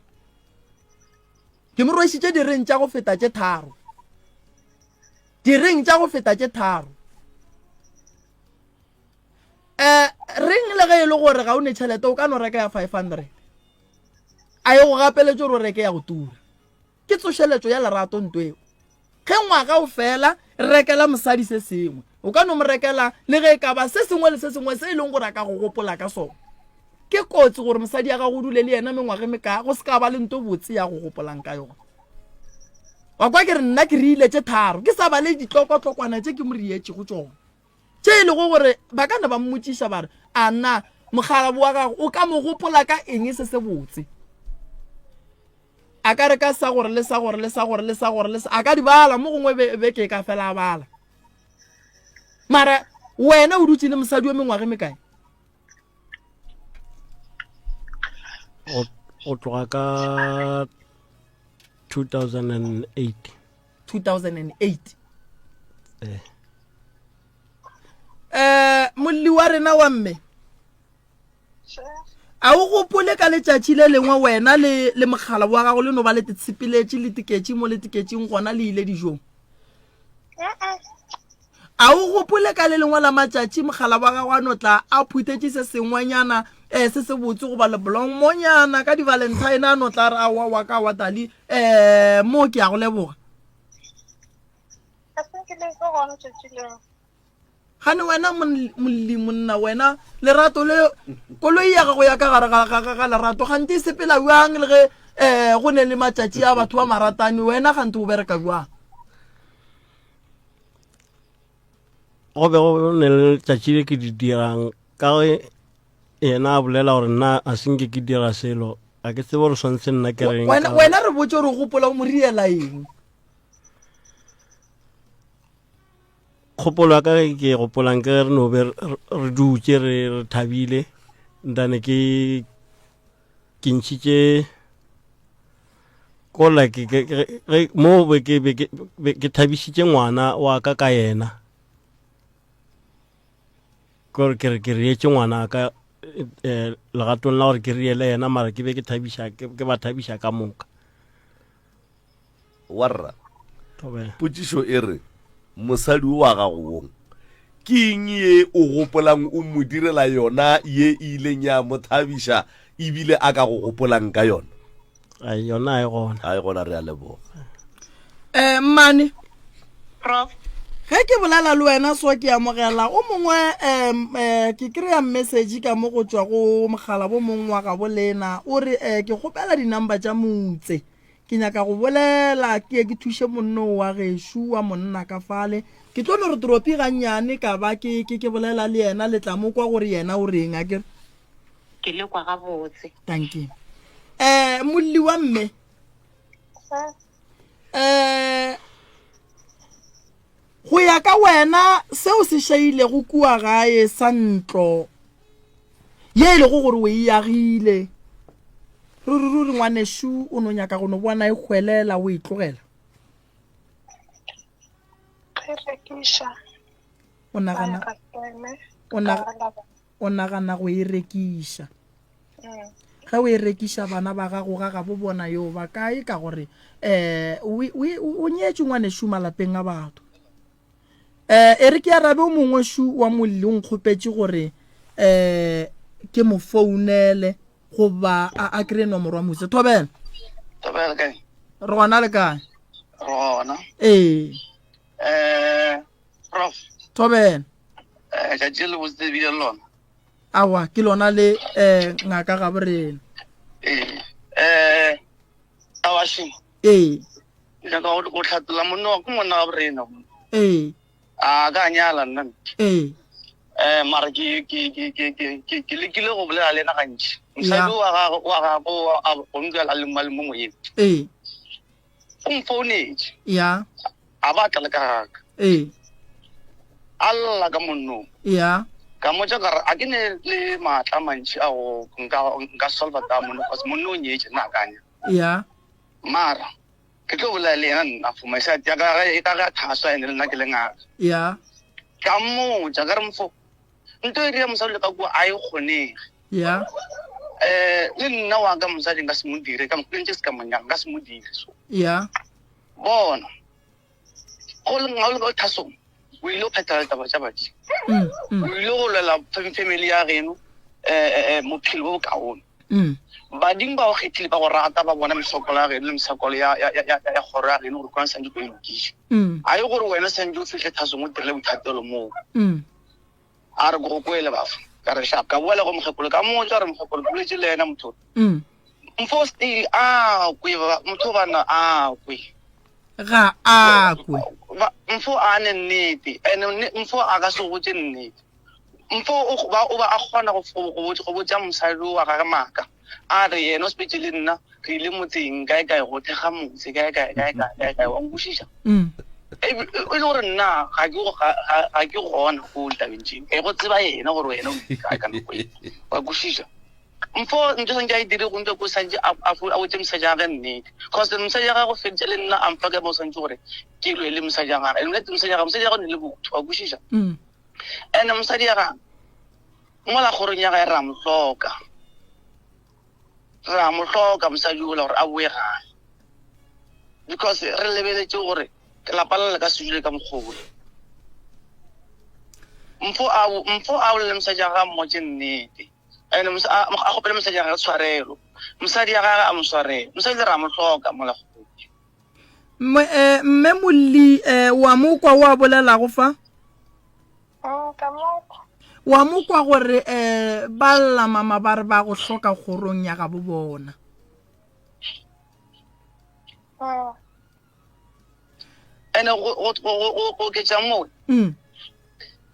ke mo rwešitše direng tša go feta tše tharo direng tša go feta tše tharo um reng le ge e le gore ga o ne tšhelete o ka no reka ya 500 a ye go gapeletše gore o reke ya go tura Ke tsošeletšo ya lerato nto eo. Ge ngwaga o fela, rekela mosadi se sengwe. O ka no mo rekela le ge e ka ba se sengwe le se sengwe se e leng gore a ka go gopola ka sona. Ke kotsi gore mosadi ya gago o dule le yena mengwaga e mekaa go se ka ba le nto botse ya go gopolang ka yona. Wa kwa ke re nna ke riile tše tharo ke sa bale ditlokotlokwana tše ke mo rietšego tšona. Tše e lego gore ba ka na ba mmotšiša ba re, A na mokgalabo wa gago o ka mo gopola ka eng se sebotse? A ka re ka sa gore le sa gore le sa gore le sa gore le sa, a ka di bala mo gongwe be, beke e ka fela a bala. Mara wena o dutše le mosadi wa mengwaga e mekae? Go, go tloga ka 2008. 2008. Eh. Eh, molli wa rena wa mme. A o gopole ka letšatši le lengwe wena le le mogala wa gago le no ba le tetshepeletše le tiketše mo le tiketšeng gona le ile dijong? A o gopole ka le lengwe la matšatši mogala wa gago a no tla a phuthetše se sengwenyana um se se botse goba leblongmonyana ka di-valentine a no tla re aowa wa ka wa tali um mo ke ya go leboga? Gane wena molli monna wena lerato le koloi ya gago ya ka gare ga lerato gante e sepela bjang le ge um go ne le matšatši a batho ba maratane wena gante o bereka bjang? Go be go ne le letšatši le ke di dirang ka ge yena a bolela gore nna a se nke ke dira selo a ke tsebe gore swantse nna ke reng. Wena re botse gore o gopola o mo riela eng? Kgopolo ya ka ke e gopolang ke re no be re dutše re re thabile ntane ke ke ntšhitše kola ke ke ge mo be ke be ke ke thabišitše ngwana wa ka ka yena gore ke re ke reetše ngwana ka eh, legatong la gore ke riele yena mara ke be ke thabiša ke ba thabiša ka moka. Warra, potšišo e re, mosadi o wa gago wo, ke eng ye o gopolang o mo direla yona ye e ileng ya mo thabiša ebile a ka go gopolang ka yona? Ai, yona a e gona. A e gona, re a leboga. Eh, mmane. Prof. Ge ke bolela le wena so ke amogela o mongwe um eh, ke kry-a message ka mo go tšwa go mogala bo mongwe wa gabo lena o re um ke kgopela di-number tša motse. Ke nyaka go bolela, ke ye ke thuše monno wa gešo wa monna ka fale. Ke tlo no re toropi gannyane ka ba ke, ke, ke bolela le yena, le tla mo kwa gore yena o reng, a ke re? Ke le kwa gabotse. Dankie. Eh, molli wa mme. Eh, go ya ka wena seo se šailego kua gae sa ntlo ye e lego gore o e agile, ruri ruri ngwanešu o no nyaka go no bona e hwelela o e tlogela? Ke rekiša. O nagana, o nagana, o nagana go e rekiša. Mm. Ge o e rekiša bana ba gago ga gabo bona yo ba kae ka gore um o nyetšwe ngwanešu malapeng a batho. Eh, e re ke arabe o mongwe šu wa molli o nkgopetše gore eh ke mo founele goba a, a kry-e nomoro wa mose. Thobela. Thobela kae? Re gona le kae? Re gona. Ee. Eh, prof. Thobela. Eh, tšatši le botse bile le lona. Awa, ke lona le eh ngaka ga borena. Ee. Eh, awa shi. Ee. Ke nyaka go go tlhatolla monna wa ke monna ga borena. Ee. A ka nyala nna. Ee. Eh, mara ke ke ke ke ke ke ke lekile go bolela le yena gantši. Mosadi wa gagwe wa gagwe a go ntlela le mo le mo moyeng. Ee. O mfounetše. Ya. A ba tla le ka gaka. Ee. A lla ka monnong. Ya. Ka mmotša ka re a ke ne le maatla a mantši a go nka nka solva taba monna cause monna o nyetše nna a ka nya. Ya. Mara ke tlo bolela le yena nna for my side ya ka ge ka ge a thaswa ene le nna ke le ngaka. Ya. Ka mmotša ka re mfo nto e dira mosadi le ka kua a e kgonege. Ya. Eh le nna wa ka mosadi nka se mo dire ka mokgwa ntse se ka mo nyaka nka se mo dire so. Ya. Bona go le ga o le ka thasong o ile go phethela ditaba tša badimo. Mm, mm. O ile go lwela family ya geno eh eh, eh bophelo bo bokaone. Mm. Badimo ba go kgethile ba go rata ba bona mesokolo ya geno le mesokolo ya ya ya ya kgoro ya geno gore kwana santse o e lokiše. Mm. A e gore wena santse o fihle thasong o dirile boithatelo moo. Mm. A re go kwele bafo. Ka re sharp. Ka boela go mokgekolo ka mmotša gore mokgekolo ke boletše le yena motho. Mm. Mfo still a kwe motho bana a kwe. Ga a kwe. Mfo a ne nnete and mfo a ka se botše nnete. Mfo o ba o ba a kgona go go botša mosadi wa gagwe maaka. A re yena o sepetše le nna. Re ile motseng kae kae go thekga motse kae kae kae kae kae kae wa nkwešiša. Mm. E e le gore nna ga ke ga ga- ga ke gona ko ditabeng tše. E go tseba yena gore wena o ile kae ka nako e. Wa kwešiša. Mpho ntho santse a e dire go ntse ko santse a a a botse mosadi wa gagwe nnete. Cause mosadi wa gagwe feditse le nna a mfa ka mo santse gore ke lwe le mosadi wa gagwe. And nnete mosadi wa gagwe mosadi wa gagwe ne le botho wa kwešiša. Mm. And mosadi ya gagwe mola kgorong ya gae ra mo hloka. Re a mo hloka mosadi ola gore a boe gae because re lebeletše gore lapa le le ka se dule ka mokgwa ola. Mpho a mpho a bolele mosadi wa gagwe a mmotše nnete and a a kgopele mosadi wa gagwe tshwarelo. Mosadi ya gagwe a mo swarele. Mosadi le re a mo hloka mola kgorong. Mme eh, mme Molli eh, wa mo kwa o a bolelago fa? Mm, ka mo kwa. Wa mo kwa gore eh, ba lla mama ba re ba go hloka kgorong ya gabo bona. Mm. And go go go go go oketša moo Mm.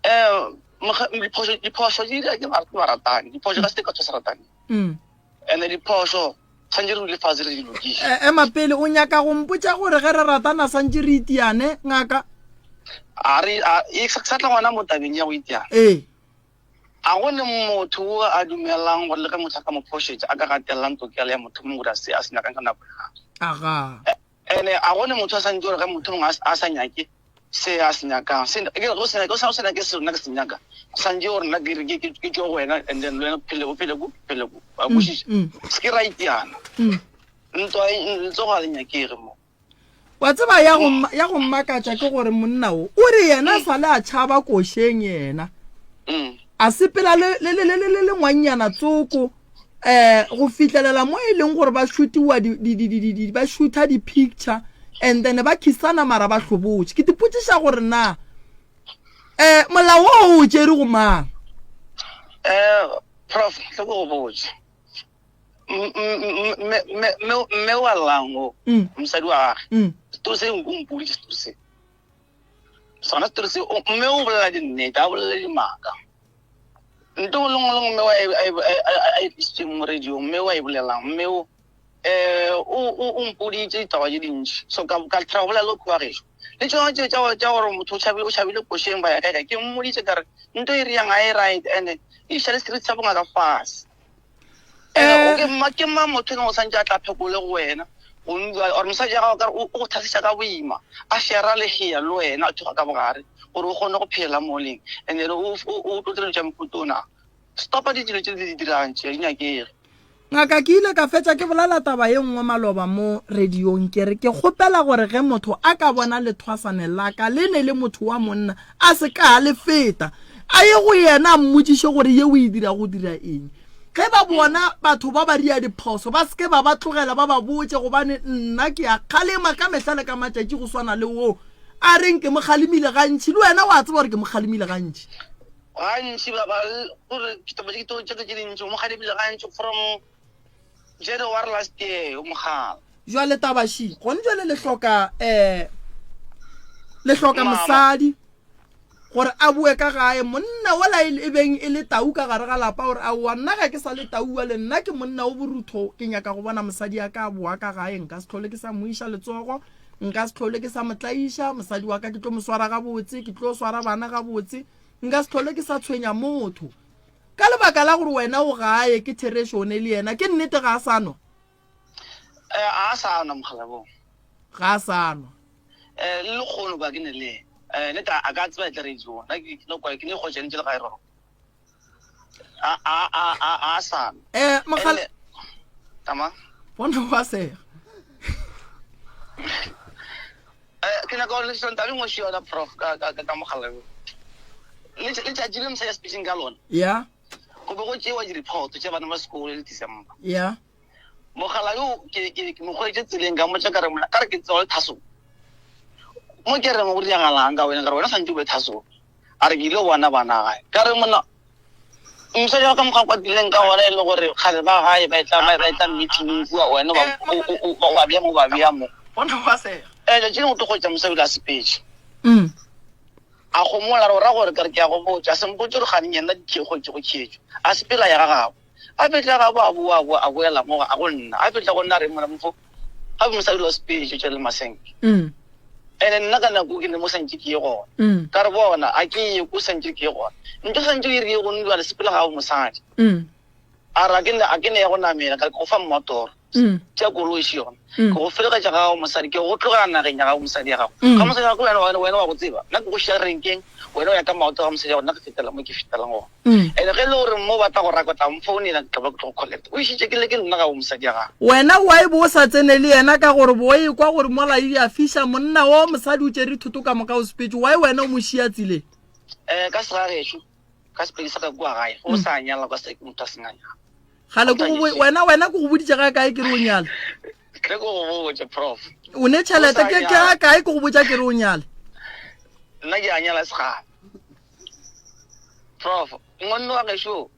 eh moga- diphošo diphošo di dira ke ba ke baratani diphošo ka se ka sa ratani Mm. and diphošo tshwanetse re dule fatshe re di lokiše Eh, ema pele o nyaka go mpotša gore ge re ratana santše re itiane ngaka? A re a e sa tla gona mo tabeng ya go itiana. Ee. A go ne motho o a dumelang gore le ge motho a ka mo phošetša a ka gatelelang tokelo ya motho mongwe gore a se a se nyakang ka nako ya gagwe. Aga. Ene a go ne motho a santse gore ge motho mongwe a sa nyake se a se nyakang se ke go se nyake o sa o sa nyake se nna ke se nyaka santse gore nna ke re ke ke tšwe go wena and then le wena phele o phele ko phele ko wa Mm, kwešiša mm. se ke ra itiana Mm. ntwa letsogo ga le nyakege mo Wa tseba ya go ya go mmakatša ke gore monna o o re yena sa le a tšhaba košeng yena. Mm. A sepela le le le le le le ngwannyana tsoko eh go fihlelela mo e leng gore ba shootiwa di di di di di ba shootha di picture and then ba kissana mara ba hlobotše. Ke tipotšiša gore na eh molao o o tšere go mang? Eh prof hle ke go botše. Mme wa llang o mm. mosadi wa gage. Mm. Setori se o mpoditše setori se. Sona setori se mme o bolela dinnete a bolele dimaka. Nto nngwe le nngwe le nngwe mme wa e e tlisitseng mo radio mme wa e bolelang mme o eh o o mpoditse ditaba tše dintši so ka ka try go bolela le kwa gešo le tšona tše tša tša gore motho o tšhabile o tšhabile košeng ba ya kae kae ke mmoditse ka re nto e reyang ga e right and e iša le seriti sa bongaka fase Eh, ke mma ke mma motho e o santse a tla phekole go wena or mosadi ya gago kare o go thasiša ka boima a shera lehea le wena a tsoga ka bogare gore o kgone go phela mo leng and then o tlo dira tša mokutona stopa dilo tše di di dirang tše di nyakege Ngaka, ke ile ka fetša ke bolela taba ye nngwe maloba mo radiong ke re ke kgopela gore ge motho a ka bona lethwasane la ka le ne le motho wa monna a se ka a le feta a ye go yena a mmotšiše gore ye o e dira go dira eng. Ge ba bona batho ba ba ria diphoso ba se ke ba ba tlogela ba ba botše gobane nna ke a kgalema ka mehla le ka matšatši go swana le wo a reng ke mo kgalemile gantši le wena wa tseba gore ke mo kgalemile gantši. Gantši ba ba gore ditaba tše tše tše dintši o mo kgalemile gantši from January last year o mo kgala. Jwale taba ši gone jwale le hloka eh le hloka mosadi gore a boe ka gae monna wola e, e beng e le tau ka gare ga lapa gore aowa nna ga ke sa le tau le nna ke monna o borutho ke nyaka go bona mosadi ya ka a boa ka gae nka se tlhole ke sa mo iša letsogo nka se tlhole ke sa mo tlaiša mosadi wa ka ke tlo mo swara gabotse ke tlo swara bana gabotse Nka se hlole ke sa tshwenya motho. Ka lebaka la gore wena o gae, ke therešo o ne le yena. Ke nnete ga a sa nwa? Eh, a sa nwa mokgalabong. Ga a sa nwa. Eh, le lekgono ba ke ne le yena. Eh, nnete a ka tseba e tla radio. Nna ke ke no kwa ke ne go tšene le gae roro. A a a a a sa nwa. Eh, mogala Tama. Bona wa sega. Eh, ke nyaka gore le taba engwe še yona prof ka ka ka mogala yo. Letšatši le mosadi a sepetseng ka lona. Ya. Go be go tšewa di-report tša bana ba sekolo le December. Ya. Mogala yo ke ke ke mo hweditše tseleng ka mmotša ka re monna ka re ke tsewa le thasong. Mo ke re mo go diragalang ka wena ka re wena santse o be thasong. A re ke ile go bona bana gae. Ka re monna mosadi wa ka mokgwa kwatileng ka gona e le gore kgale ba gae ba etla ba etla meeting kua wena ba o ba bea mo ba bea mo eh letšatši lengwe o tlo hwetša mosadi o le a sepetše mm. a gomola re o ra gore ka re ke ya go botša a se mpotše gore kganeng yena dikgwetše go khetšo a sepela ya ga gabo. A fihla ga bo a boa a boa a boela mo a go nna. A fihla go nna a re mona mofo gape mosadi wa sepetše tša le masenke. Mm. Ene nna ka nako ke ne mo santše ke ye gona. Mm. Ka re bona a ke ye ko santše ke ye gona. Ntho santše o e rile go nna le sepela ga bo mosadi. Mm. A re a ke ne a ke ne ya go namela ka re ke go fa mmotoro. Mm. Tša koloi še yona. Mm. Ke go felegetša ga gago mosadi, ke go tlogela nageng ya gago mosadi ya gago. Mm. Ga mosadi wa gago wena wena wena wa go tseba. Nna ke go šiya renkeng, wena o ya ka maoto ga mosadi ya gago, nna ke fetela mo ke fetelang gona. Mm. Ene ge e le gore mo batla go raka o tla mfounela ke tla ba ke tlo go collect. O išitše ke le ke nna ga go mosadi ya gago. Wena why bo o sa tsene le yena ka gore bo e kwa gore mola e a fiša monna o mosadi o tšere thoto ka moka o sepetše why wena o mo šia tseleng? Eh ka segagešo ka sepedi sa ka kua gae go Mm. sa nyala ka se motho a senganya. Gale ke go bo- wena wena ke go boditše ga kae ke re o nyale? Ke go botše prof. O ne tšhelete ke ke ga kae ke go botša ke re o nyale? Nna ke a nyala segale. Prof, ngwanno wa gešo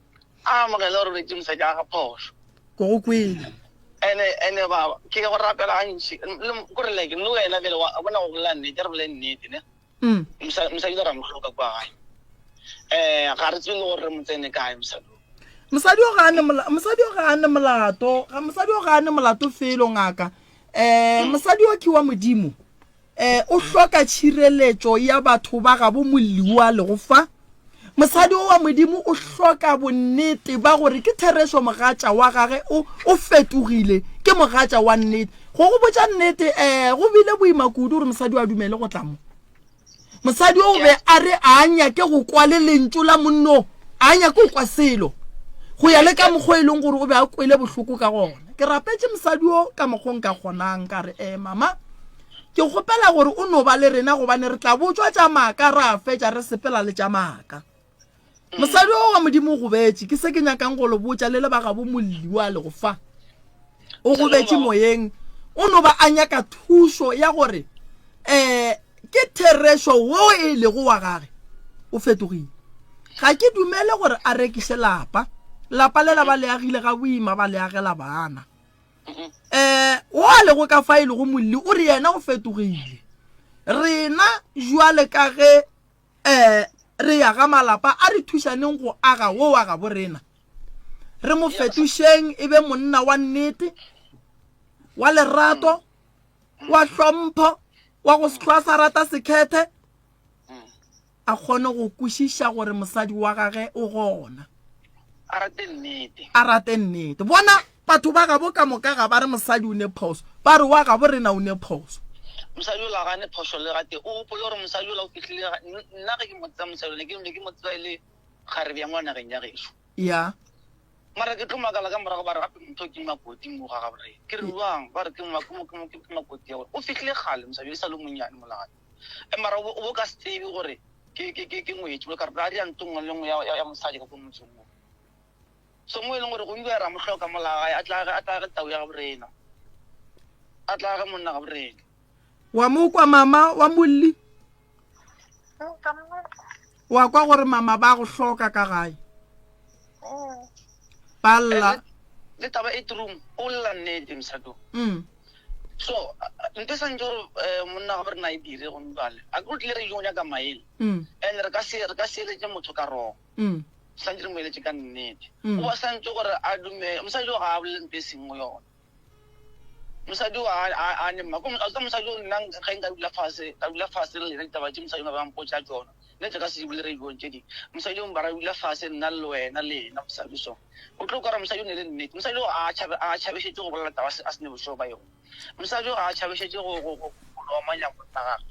a amogele gore o retse mosadi a ga phošo. Ko go kwele. Ene ene baba ke go rapela gantši kore like le wena bjale wa bona go bolela nnete re bolele nnete ne. Mm. Mosadi ra mo hloka kwa gae. Eh ga re tsebe le gore re mo tsene kae mosadi. Mosadi o ga a ne mosadi o ga a ne molato, ga mosadi o ga a ne molato felo ngaka. Eh mosadi o ke wa Modimo. Eh, o hloka tšhireletšo ya batho ba gabo molli wo a lego fa. Mosadi o wa Modimo o hloka bonnete ba gore ke therešo mogatša wa gage o, o fetogile, ke mogatša wa nnete. Go go botša nnete, eh, go bile boima kudu gore mosadi o a dumele go tla mo. Mosadi o be a re a nyake go kwa le lentšu la monno, a nyake go kwa selo. Go ya le ka mokgwa e leng gore o be a kwele bohloko ka gona. Ke rapetše mosadi o ka mokgwa o nka kgonang, ka re, eh, mama, Ke kgopela gore o no ba le rena gobane re tla botšwa tša maaka ra fetša re sepela le tša maaka. Mosadi o wa Modimo o gobetše, ke se ke nyakang go le botša le le ba gabo molli wa le go fa. O gobetše moyeng, o no ba a nyaka thušo ya gore um ke therešo wo e lego wa gage o fetogile. Ga ke dumele gore a rekiše lapa, lapa lela ba le agile ga boima ba le agela bana. um o a lego ka fa e lego molli o re yena o fetogile rena jwale ka ge um re ya ga malapa a re thušaneng go aga wo wa gabo rena re mo fetošeng e be monna wa nnete wa lerato wa hlompho wa go se hlwa sa rata sekhethe a kgone go kwešiša gore mosadi wa gage o gona. A rate nnete. A rate nnete. Bona batho ba gabo ka moka ga ba re mosadi o ne phoso, ba re wa gabo rena o ne phoso. Mosadi ola ga ne phoso le gate. O gopole gore mosadi ola o fihlile nna ge ke mo tseba mosadi ola ke ne ke mo tseba e le kgarebe ya mo nageng ya gešo. Ya. Mara ke tlo makala ka morago ba re gape motho ke makoti mo ga gabo rena. Ke re jwang? Ba re ke ke makoti ya gore o fihlile kgale mosadi e sa le monnyane mola gae. E mara o bo ka se tsebe gore ke ke ke ke ngwetši ka re a dira ntho nngwe le nngwe ya ya mosadi ka ko motseng mo. So mo e leng gore go ile ra mo hloka mola gae a tla a tla ge tau ya gabo rena. A tla ge monna gabo rena. Wa mo kwa mama wa molli? Wa kwa gore mama ba go hloka ka gae? Ba lla. Le taba e true, o lla nnete mosadi o. Mm. So ntho e santse gore eh, monna ga re na e dire gomme bale a ke o tlile re ile go nyaka maele mm. and re ka se re ka se eletse motho ka rong mm. santse re mo eletse ka nnete mm. o ba santse gore a dume mosadi o ga a bolele ntho e seng mo yone mosadi o a ne mma ka mosadi o nna ge nka dula fase ka dula fase le lena ditaba tse mosadi o ba mpotsa tsona nne tse ka se di bolele radiong tse dingwe mosadi o mbara dula fase nna le wena le ena mosadi so O tlo kwa gore mosadi o ne le nnete. Mosadi o a tšhabe a tšhabešetše go bolela taba a se ne bošego ba yona. Mosadi o a tšhabešetše go go go go omanya monna gagwe.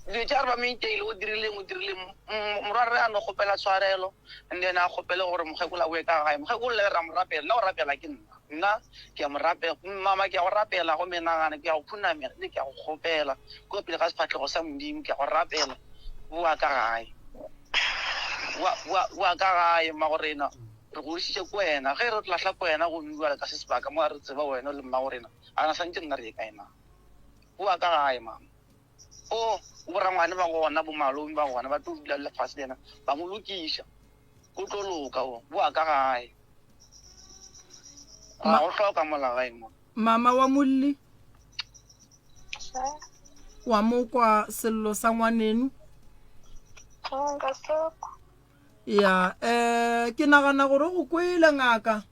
Dilo tša re ba meiteile o dirileng o dirileng morwarre a no kgopela tshwarelo and then a kgopele gore mokgekolo a boe ka gae. Mokgekolo le ra mo rapela nna go rapela ke nna. Nna ke a mo rapela mama ke a go rapela go menagana ke a go khunamela le ke a go kgopela ko pele ga sefahlego sa Modimo ke a go rapela boa ka gae. Boa boa boa ka gae mmagorena. Re godišitše ke wena. Ge re lahla ke wena gomme bjale ka se sebaka mo re tseba wena le mmago rena, a na santše nna re ye kae na? Boa ka gae, mama. O, borangwane ba gona, bomalome ba gona, ba tlo dula le lefase le yena, ba mo lokiša. O tlo loka, o. Boa ka gae. Ra go hloka mola gae mo. Mama wa molli. Wa mo kwa sello sa ngwaneno? Nka se kwa. Ya, eh, ke nagana gore go kwele ngaka.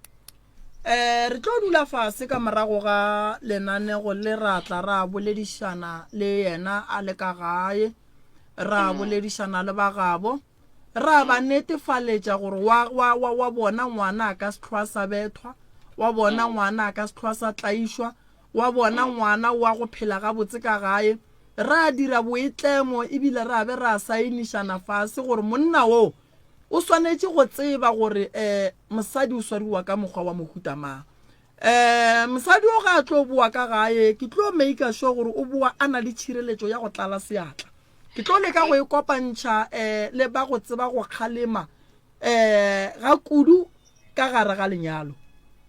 Um re tlo dula fase ka morago ga lenanego le ra tla ra boledišana le yena a le ka gae, ra boledišana le ba gabo, ra ba netefaletša gore wa, wa, wa, wa bona ngwana a ka se hlwa sa bethwa, wa bona ngwana a ka se hlwa sa tlaišwa, wa bona ngwana wa go phela gabotse ka gae. Ra dira boitlemo ebile ra be ra saenišana fase gore monna wo o swanetše go tseba gore um mosadi o swariwa ka mokgwa wa mohuta mang. Um mosadi o ga a tlo boa ka gae, ke tlo maker sure gore o boa a na le tšhireletšo ya go tlala seatla. Ke tlo leka go e kopantšha um le ba go tseba go kgalema um ga kudu ka gare ga lenyalo.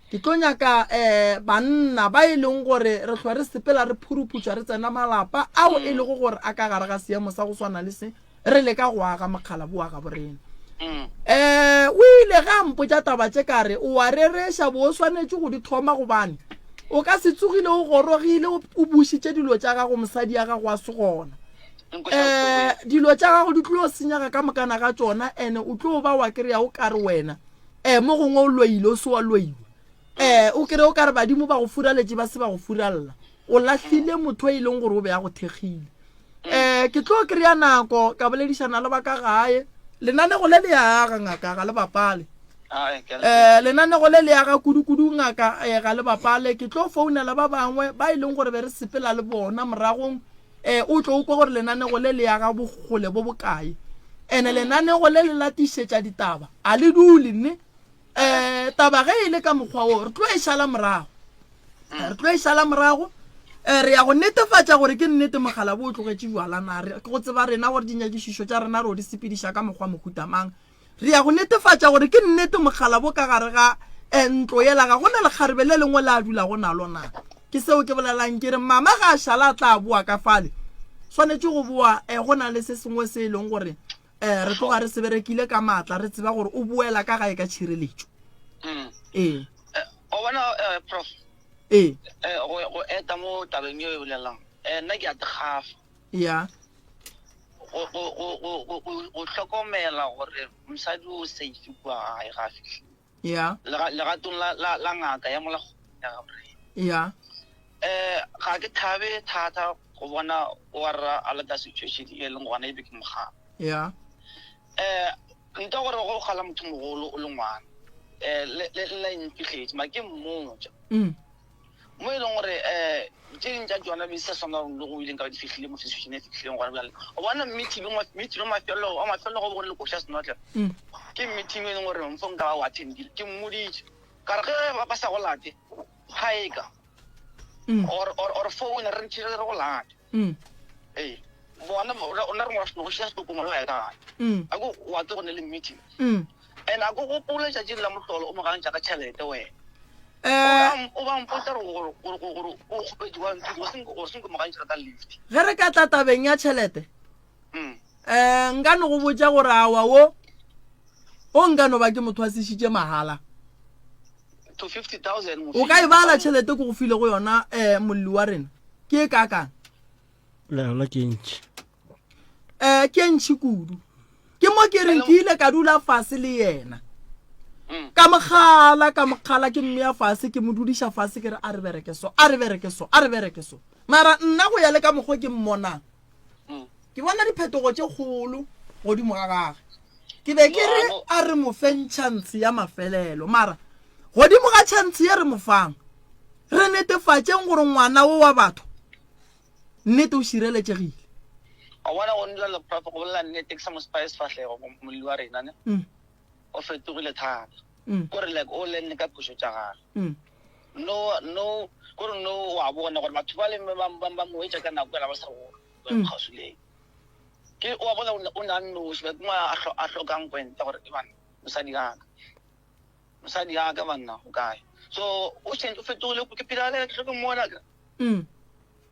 Ke tlo nyaka um banna ba e leng gore re hlwa re sepela re phuruphutša re tsena malapa ao e lego gore a ka gare ga seemo sa go swana le se, re leka go aga mokgalabo wa gabo rena. Um o ile ge a mpotša taba tše ka re o a rereša bo o swanetše go di thoma gobane o ka se tsogile o gorogile o bušitše dilo tša gago mosadi ya gago a se gona. Um dilo tša gago di tlo senyega ka mokana ga tšona ene o tlo ba wa kry-a o kare wena um mo gongwe o loile o se wa loiwa. Um o kry-e o kare badimo ba go furaletše ba se ba go furalla. O lahlile motho e leng gore o be a go thekgile. Um ke tlo kry-a nako ka boledišana le ba ka gae. Lenanego le le aga ngaka ga le bapale. Um lenanego le le aga kudu-kudu ngaka eh, ga le bapale. Ke tlo founela ba bangwe ba e leng gore be re sepela le bona moragong. Um o tlo o kwa gore lenanego le le aga bokgole bo bokae. Ene lenanego le le latišetša ditaba a le dule nne. Um taba ge e le ka mokgwa wo re tlo e šala morago. Re tlo e šala morago. Um re ya go netefatša gore ke nnete mogala bo o tlogetše bjala na. Re go tseba rena gore dinyakišišo tša rena re o di sepediša ka mokgwa mohuta mang. Re ya go netefatša gore ke nnete mogala bo ka gare ga um ntlo yela ga gona lekgarebe le lengwe le a dulago nalo na. Ke seo ke bolelang ke re mama ga a šala a tla boa ka fale swanetše go boa um go na le se sengwe se e leng gore um re tloga re se berekile ka maatla re tseba gore o boela ka gae ka tšhireletšo. Mm. Ee. O bona prof. Ee. Go go eta mo tabeng yeo e bolelang. Nna ke a tgafa. Ya. Go go go go go hlokomela gore mosadi o safe kua gae ga a fihlile. Ya. Legatong la la la ngaka ya mola ya gabo. Ya. Eh ga ke thabe thata go bona wa rra a le ka situation e leng gona e be ke mogala. Ya. Eh ntle gore go gala motho mogolo o le ngwana. Eh le le nna e mpihletše ma ke mmotša. Mm. Mo e leng gore um tše dingwe tša tšona di sa swana le go ileng ka ba di fihlile mo situation e fihlileng gona bjale. O bona meeting meeting wa mafelelo wa mafelelo go be go le koša senotle. Mm. Ke meeting e leng gore mfo nka ba o attendile. Ke mmoditše ka re ge ba sa go late gaeka Mm. or or or phone re ntšhe re go late. Mm. Ee. Bona o na re ngwana go šiya setokong wa ya ka gae. Mm. A ko wa tse go ne le meeting. Mm. And a ko gopole tšatši la mohlolo o mo gantša ka tšhelete wena. Eh, O ba mpotsa gore gore gore o kgopetše wa ntho go seng gore seng mo gantša ka lift. ge re ka tla tabeng ya tšhelete Mm. um nka no go botša gore awa wo o nka no ba ke motho a sešitše mahala To 50,000 o ka e bala tšhelete ke go file go yona um molli wa rena ke e kakang Le yona ke ntši. um ke e ntšhi kudu ke mo ke reng ke ile ka dula fase le yena Mm. ka mogala ka mogala ke mmea fase ke mo dudiša fase ke re a re bereke so a re bereke so a re bereke so mara nna go ya le ka mokgwa ke mmonang Mm. ke bona diphetogo tše kgolo godimo ga gage ke be ke re a re mo feng chance ya mafelelo mara godimo ga chance ye re mo fang re netefatšeng gore ngwana wo wa batho Nnete o šireletšegile. Wa bona go nna le prof go bolela nnete ke sa mo spaye sefahlego molli wa rena ne. Mm. O fetogile thata. Mm. Kore like o lenne ka phošo tša gagwe. Mm. No no kore no wa bona gore batho ba le ba ba ba mo etša ka nako ela ba sa go Mm. kgauswi le ena. Ke wa bona o ne o ne a nnoši like mo a hlo- a hlokang kwenta gore e bana mosadi ya ka. Mosadi ya ka banna o kae. So o change o fetogile ke phela le ke hloke mmona ka. Mm.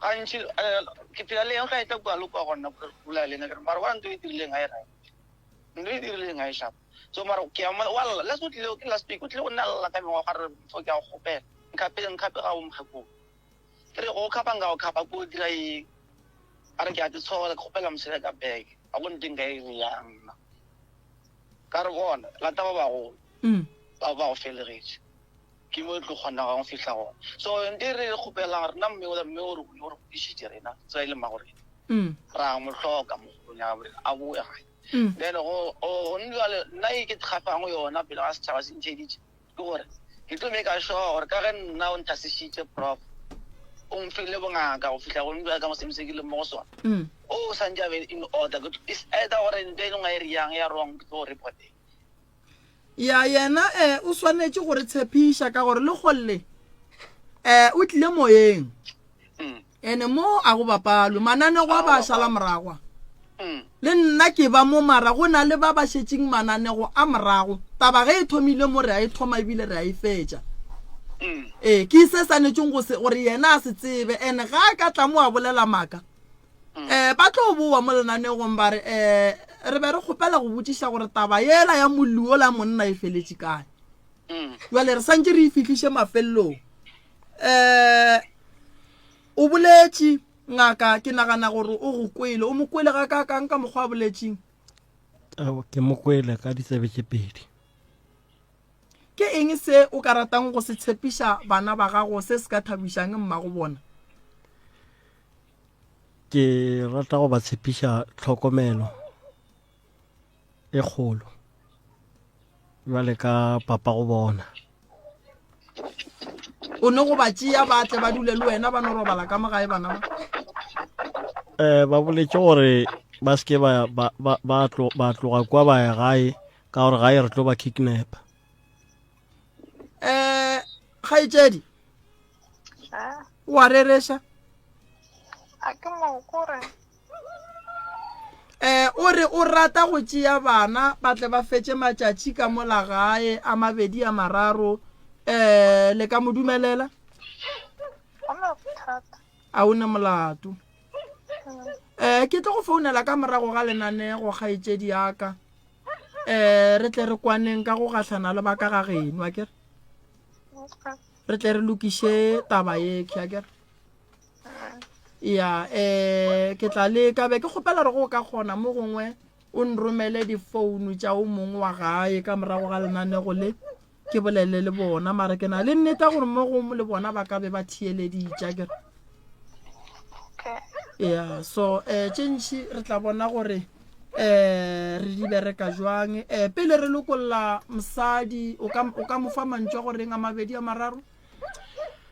Gantši eh, ke phela le yena ga e tla kua le kua gona bolela le ena ke re mara bona ntho e dirileng ga e right ntho e dirileng ga e sharp so mara ke a wa lla last o tlile ke last week o tlile go nna lla ka mengwaga re fo ke a go kgopela nkhape nkhape ga o mokgekolo ke re go khapa nka go khapa ko dira eng a re ke a te tshola ke kgopela mosele ka bag a go nteng ka e re yang nna ka re bona lata ba bagolo Mm. ba ba go felegetše. Ke mo e tlo kgonagang go fihla gona. So nte re kgopelang rena mme ola mme o re o re godišitše rena tsela e le mmago rena. Mm. Ra mo hloka mo kgolong ya gabo rena a boe gae. Mm. Then go go jwale nna e ke kgafang yona pele ga setšhaba se ntheeditše ke gore ke tlo make sure gore ka ge nna o nthasešitše prof o mfile bongaka go fihla go njwale ka mo seemo se ke leng mo go sona Mm. o santse a be in order Ke tlo- it's either gore nto e lengwe e riyang ya wrong ke tlo reporteng Ya yena eh o swanetše go re tshepiša ka gore le golle eh o tlile moyeng mm. ene mo a go bapalwe mananego a ba šala moragwa mm. le nna ke ba mo mara go na le ba ba šetšeng mananego a morago taba ge e thomile mo re a e thoma ebile re a e fetša mm. ee ke se swanetšeng gore yena a se tsebe ene ga a ka tla mo a bolela maaka um ba tlo boa mo lenanegong ba re um re be re kgopela go botšiša gore taba yela ya molli ola monna e feletše kae jale re santse re e fihliše mafelelong um o boletše ngaka ke nagana gore o go kwele o mo kwele ga ka kang ka mokgwa a boletšeng ke mo kwele ka ditsebe tše pedi Ke eng se o ka ratang go se tshepiša bana ba gago se se ka thabišang mmago bona? Ke rata go ba tshepiša tlhokomelo e kgolo bjale ka papa go bona. O ne go ba tšea ba tle ba dule le wena ba no robala ka mo gae bana ba? Um ba boletše gore ba se ke ba, ba, ba, ba, ba tloga kwa ba ya gae ka gore gae re tlo ba kidnap eh kgaetšedi wa rereša a ke mo kore eh o re o rata go tšea bana ba tle ba fetše matšatši ka mola gae a mabedi a mararo eh le ka mo dumelela a o ne molato eh ke tlo go founela ka morago ga lenanego kgaetšedi yaka um re tle re kwaneng ka go gahlana le ba ka ga geno a kere re tle re lokiše taba ye ke a kere ya um ke tla leka be ke kgopela re go ka kgona mo gongwe o nromele difounu tša o mongwe wa gae ka morago ga lenanego le ke bolele le bona mara ke na le nneta gore mo go le bona ba ka be ba theeleditša kere ya so um tše ntši re tla bona gore um re di bereka jwang um pele re lokolla mosadi o ka o ka mo fa mantšu a goreng a mabedi a mararo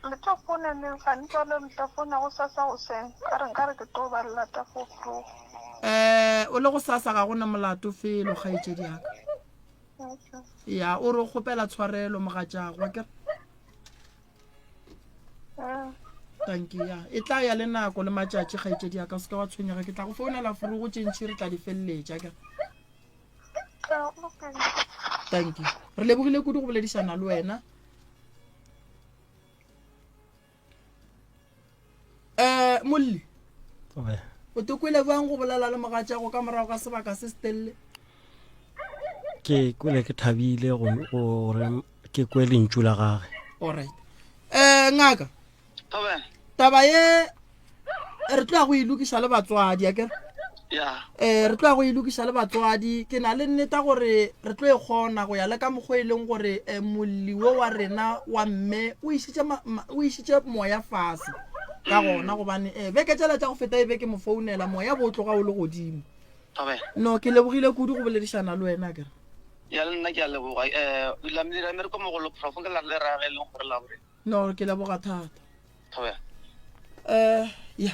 Le tlo founa neng gane jwale le tla founa go sasa goseng ka re nkare ke tlo ba lata for vroeg. Um o le go sasa ga gona molato felo kgaetšedi yaka ya o re o kgopela tshwarelo mogatšago akere tanki ya e tla ya le nako le matšatši kgaetšedi ya ka o se ka wa tshwenyega ke tla go founela forogo tše ntšhi re tla di feleletša akere tanki re lebogile kudu go boledišana le wena um molli o tokwele bjang go bolela le mogatšago ka morago ga sebaka se se telele ke kwele ke thabile gore ke kwe lentšu la gage alright um ngaka taba ye re tlo ya go e lokiša le batswadi akere um re tlo ya go e lokiša le batswadi ke na le nneta gore re tlo e kgona go ya le ka mokgwa e leng gore um molli wo wa rena wa mme o išitše moya fase ka gona gobane um beke tšela tša go feta e be ke mo founela moya bo tloga o le godimo no ke lebogile kudu go boledišana le wena kere ya le nna ke a leboga um la mogolo prof ke la le rage e leng gore la gore No, ke leboga thata. Thobela. Eh, ya.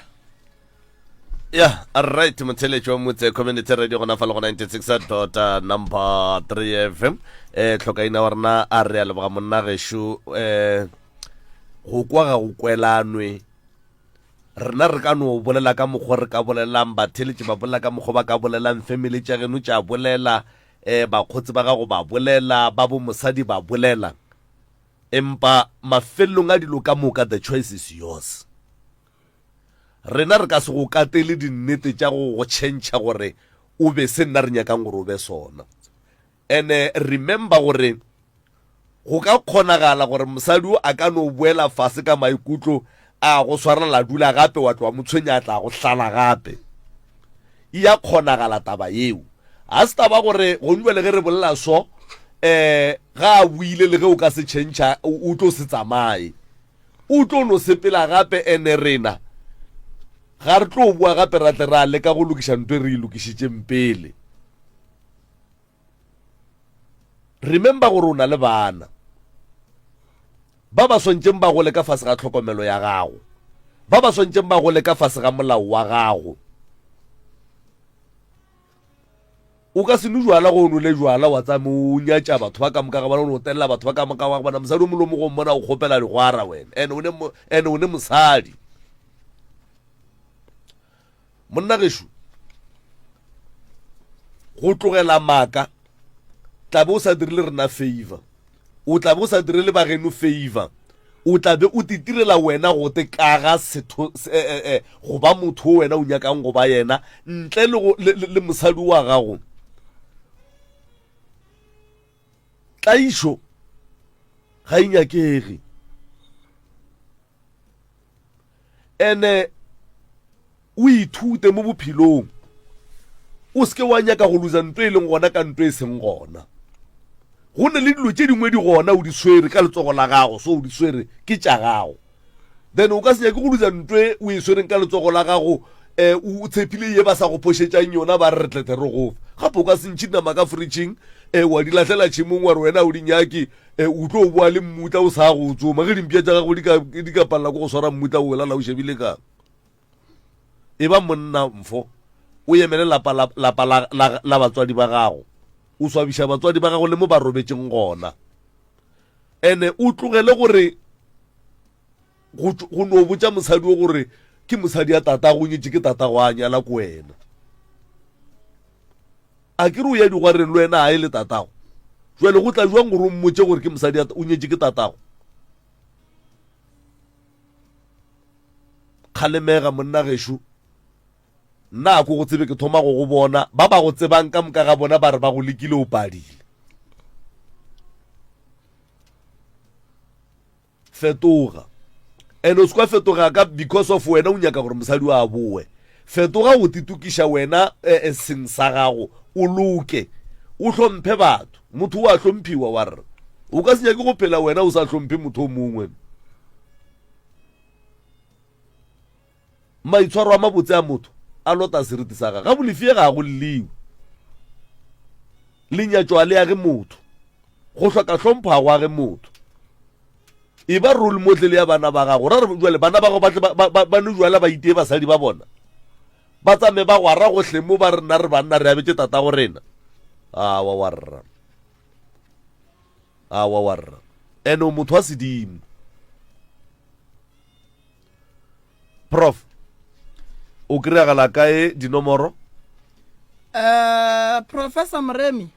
ya right motheletši wa motse community radio gona fa le go 96 dot uh, number 3 fm eh tlhokaina wa rena a re a leboga monna gešo eh go kwa ga go kwelanwe rena re ka no bolela ka mokgwa re ka bolelang batheletši ba bolela ka mokgwa ba ka bolelang family tša geno tša bolela eh bakgotsi ba gago ba bolela ba bo mosadi ba bolela Empa mafelelong a dilo ka moka the choice is yours. Rena re ka se go katele dinnete tša go go tšhentšha gore o be se nna re nyakang gore o be sona. Ene remember gore go ka kgonagala gore mosadi o a ka no boela fase ka maikutlo a go swarela dula gape wa tloa mo tshwenya a tla go hlala gape. E ya kgonagala taba yeo. Ga se taba gore gong jwale ge re bolela so. um ga a buile le ge o ka se tšhentšha o tlo se tsamaye o tlo no sepela gape ene rena ga re tlo boa gape ra tle ra leka go lokiša ntho e re e lokišitšeng pele remember gore o na le bana ba ba swantšeng ba gole ka fase ga tlhokomelo ya gago ba ba swantšeng ba gole ka fase ga molao wa gago o ka se nwe jwala go o nole jwala wa tsame o nyatša batho ba ka moka ga bona o no telela batho ba ka moka ga bona mosadi o molomo go mmona o kgopela digwara wena ene o ne ene o ne mosadi monna gešo go tlogela maaka tlabe o sa dirile rena favor o tlabe o sa direle bageno favor o tlabe o titirela wena go te kaga setho eh, eh, eh, go ba motho o wena o nyakang go ba yena ntle le, le, le mosadi wa gago tlaišo ga e nyakege ene o ithute mo bophelong o seke wa nyaka go losa nto e leng gona ka nto e seng gona go ne le dilo tše dingwe di gona o di swere ka letsogo la gago so o di swere ke tša gago then o ka se nyake go losa nto e o e swereng ka letsogo la gago um o tshepile ye ba sa go phošetšang yona ba re re tlethe re gofa gape o ka se ntšhe dinama ka fridging um wa di lahlela tšhemong wa re wena o di nyake E, o tlo boa le mmutla o sa go tsoma ge dimpša tša gago di ka palela ko go swara mmutla o lala o shebile kang e ba monna mfo o emele lapa la, lapa la, la, la batswadi ba gago o swabiša batswadi ba gago le mo ba robetšeng gona ene o tlogele gore go go no botša mosadi o gore ke mosadi ya tatago o nyetše ke tatago a nyala ko wena a ke re o ya digwareng le wena a e le tatago jale go tla jwang gore o mmotse gore ke mosadi o nyetše ke tatago kgalemega monna gešo nna a ko go tsebe ke thoma go go bona ba ba go tsebang ka moka ga bona ba re ba go lekile o padile Fetoga. And o se kwa fetoga ka because of wena o nyaka gore mosadi o a boe. Fetoga go titokiša wena eh, eh, seng sa gago, o loke, o hlomphe batho. Motho o a hlomphiwa wa rra. O ka se nyake go phela wena o sa hlomphe motho o mongwe. Maitshwaro a mabotse a motho a lota seriti sa gagwe. Ga bolefie ga go lliwe. Lenyatšo a le age motho. Go hloka hlompho ga go age motho. E ba role model ya bana ba gago. Ra re jwale bana ba gago ba tle ba nwe jwala ba itee basadi ba bona. Ba tsame ba gwara gohle mo ba re nna re banna re abetše tatago rena. Awa wa rra. Awa wa rra. Ene o motho wa sedimo. Prof o kry-agala kae dinomoro? Uh, Professor Moremi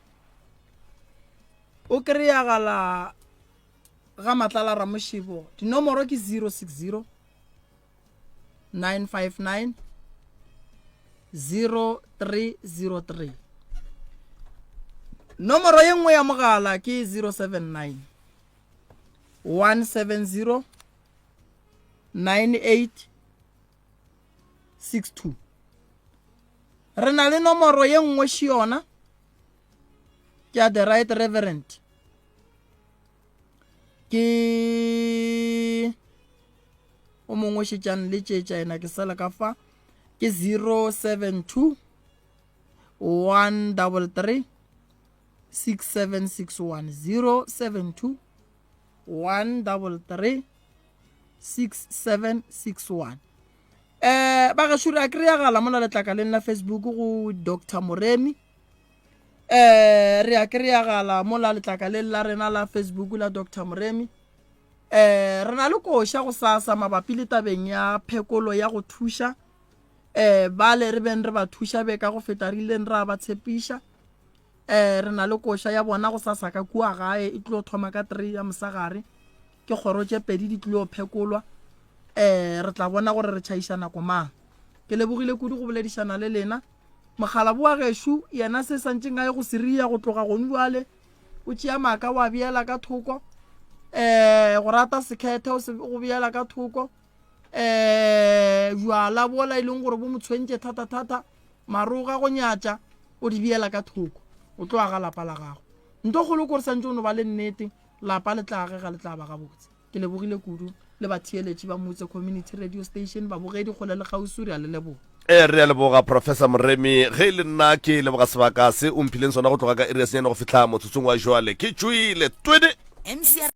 o kry-agala ga Matlala Ramoshebo dinomoro ke 060 959 0303 nomoro ye nngwe ya mogala ke 079 170 9862 re na le nomoro ye nngwe še yona ke ya the right reverend ke o mongwe šetšang le tšetša ena ke sela ka fa ke 072 133 6761 072 133 6761 eh ba gešo re a kry-agala mola letlakaleng la facebook go dr moremi eh re a kry-agala mola letlakaleng la rena la facebook la dr moremi eh re na le koša go sasa mabapi le tabeng ya phekolo ya go thuša eh bale re beng re ba thuša be ka go feta re ileng ra ba tshepiša Eh, re na le koša ya bona go sasa ka kua gae e tlo thoma ka 3 ya mosagare ke kgoro tše pedi di tlilo phekolwa eh re tla bona gore re tšhaiša nako mang ke lebogile kudu go boledišana le lena mogala boa gešo yena se santšeng a ye go seria go tloga gone bjale o tšea maaka wa beela ka thoko eh go rata sekhethe o se go beela ka thoko eh jwala bola e leng gore bo mo tshwentše thata-thata maroga go nyatša o di beela ka thoko o tlo aga lapa la gago. Nto kgolo ke gore santse o no ba le nnete, lapa le tla agega le tla ba gabotse. Ke lebogile kudu le batheeletši ba Motse Community Radio Station, babogedi kgole le kgauswi, re a le leboga. Ee, re a leboga Professor Moremi. Ge e le nna ke leboga sebaka se o mphileng sona go tloga ka iri ya senyane go fihla motsotsong wa jwale. Ke tšwile. Twede!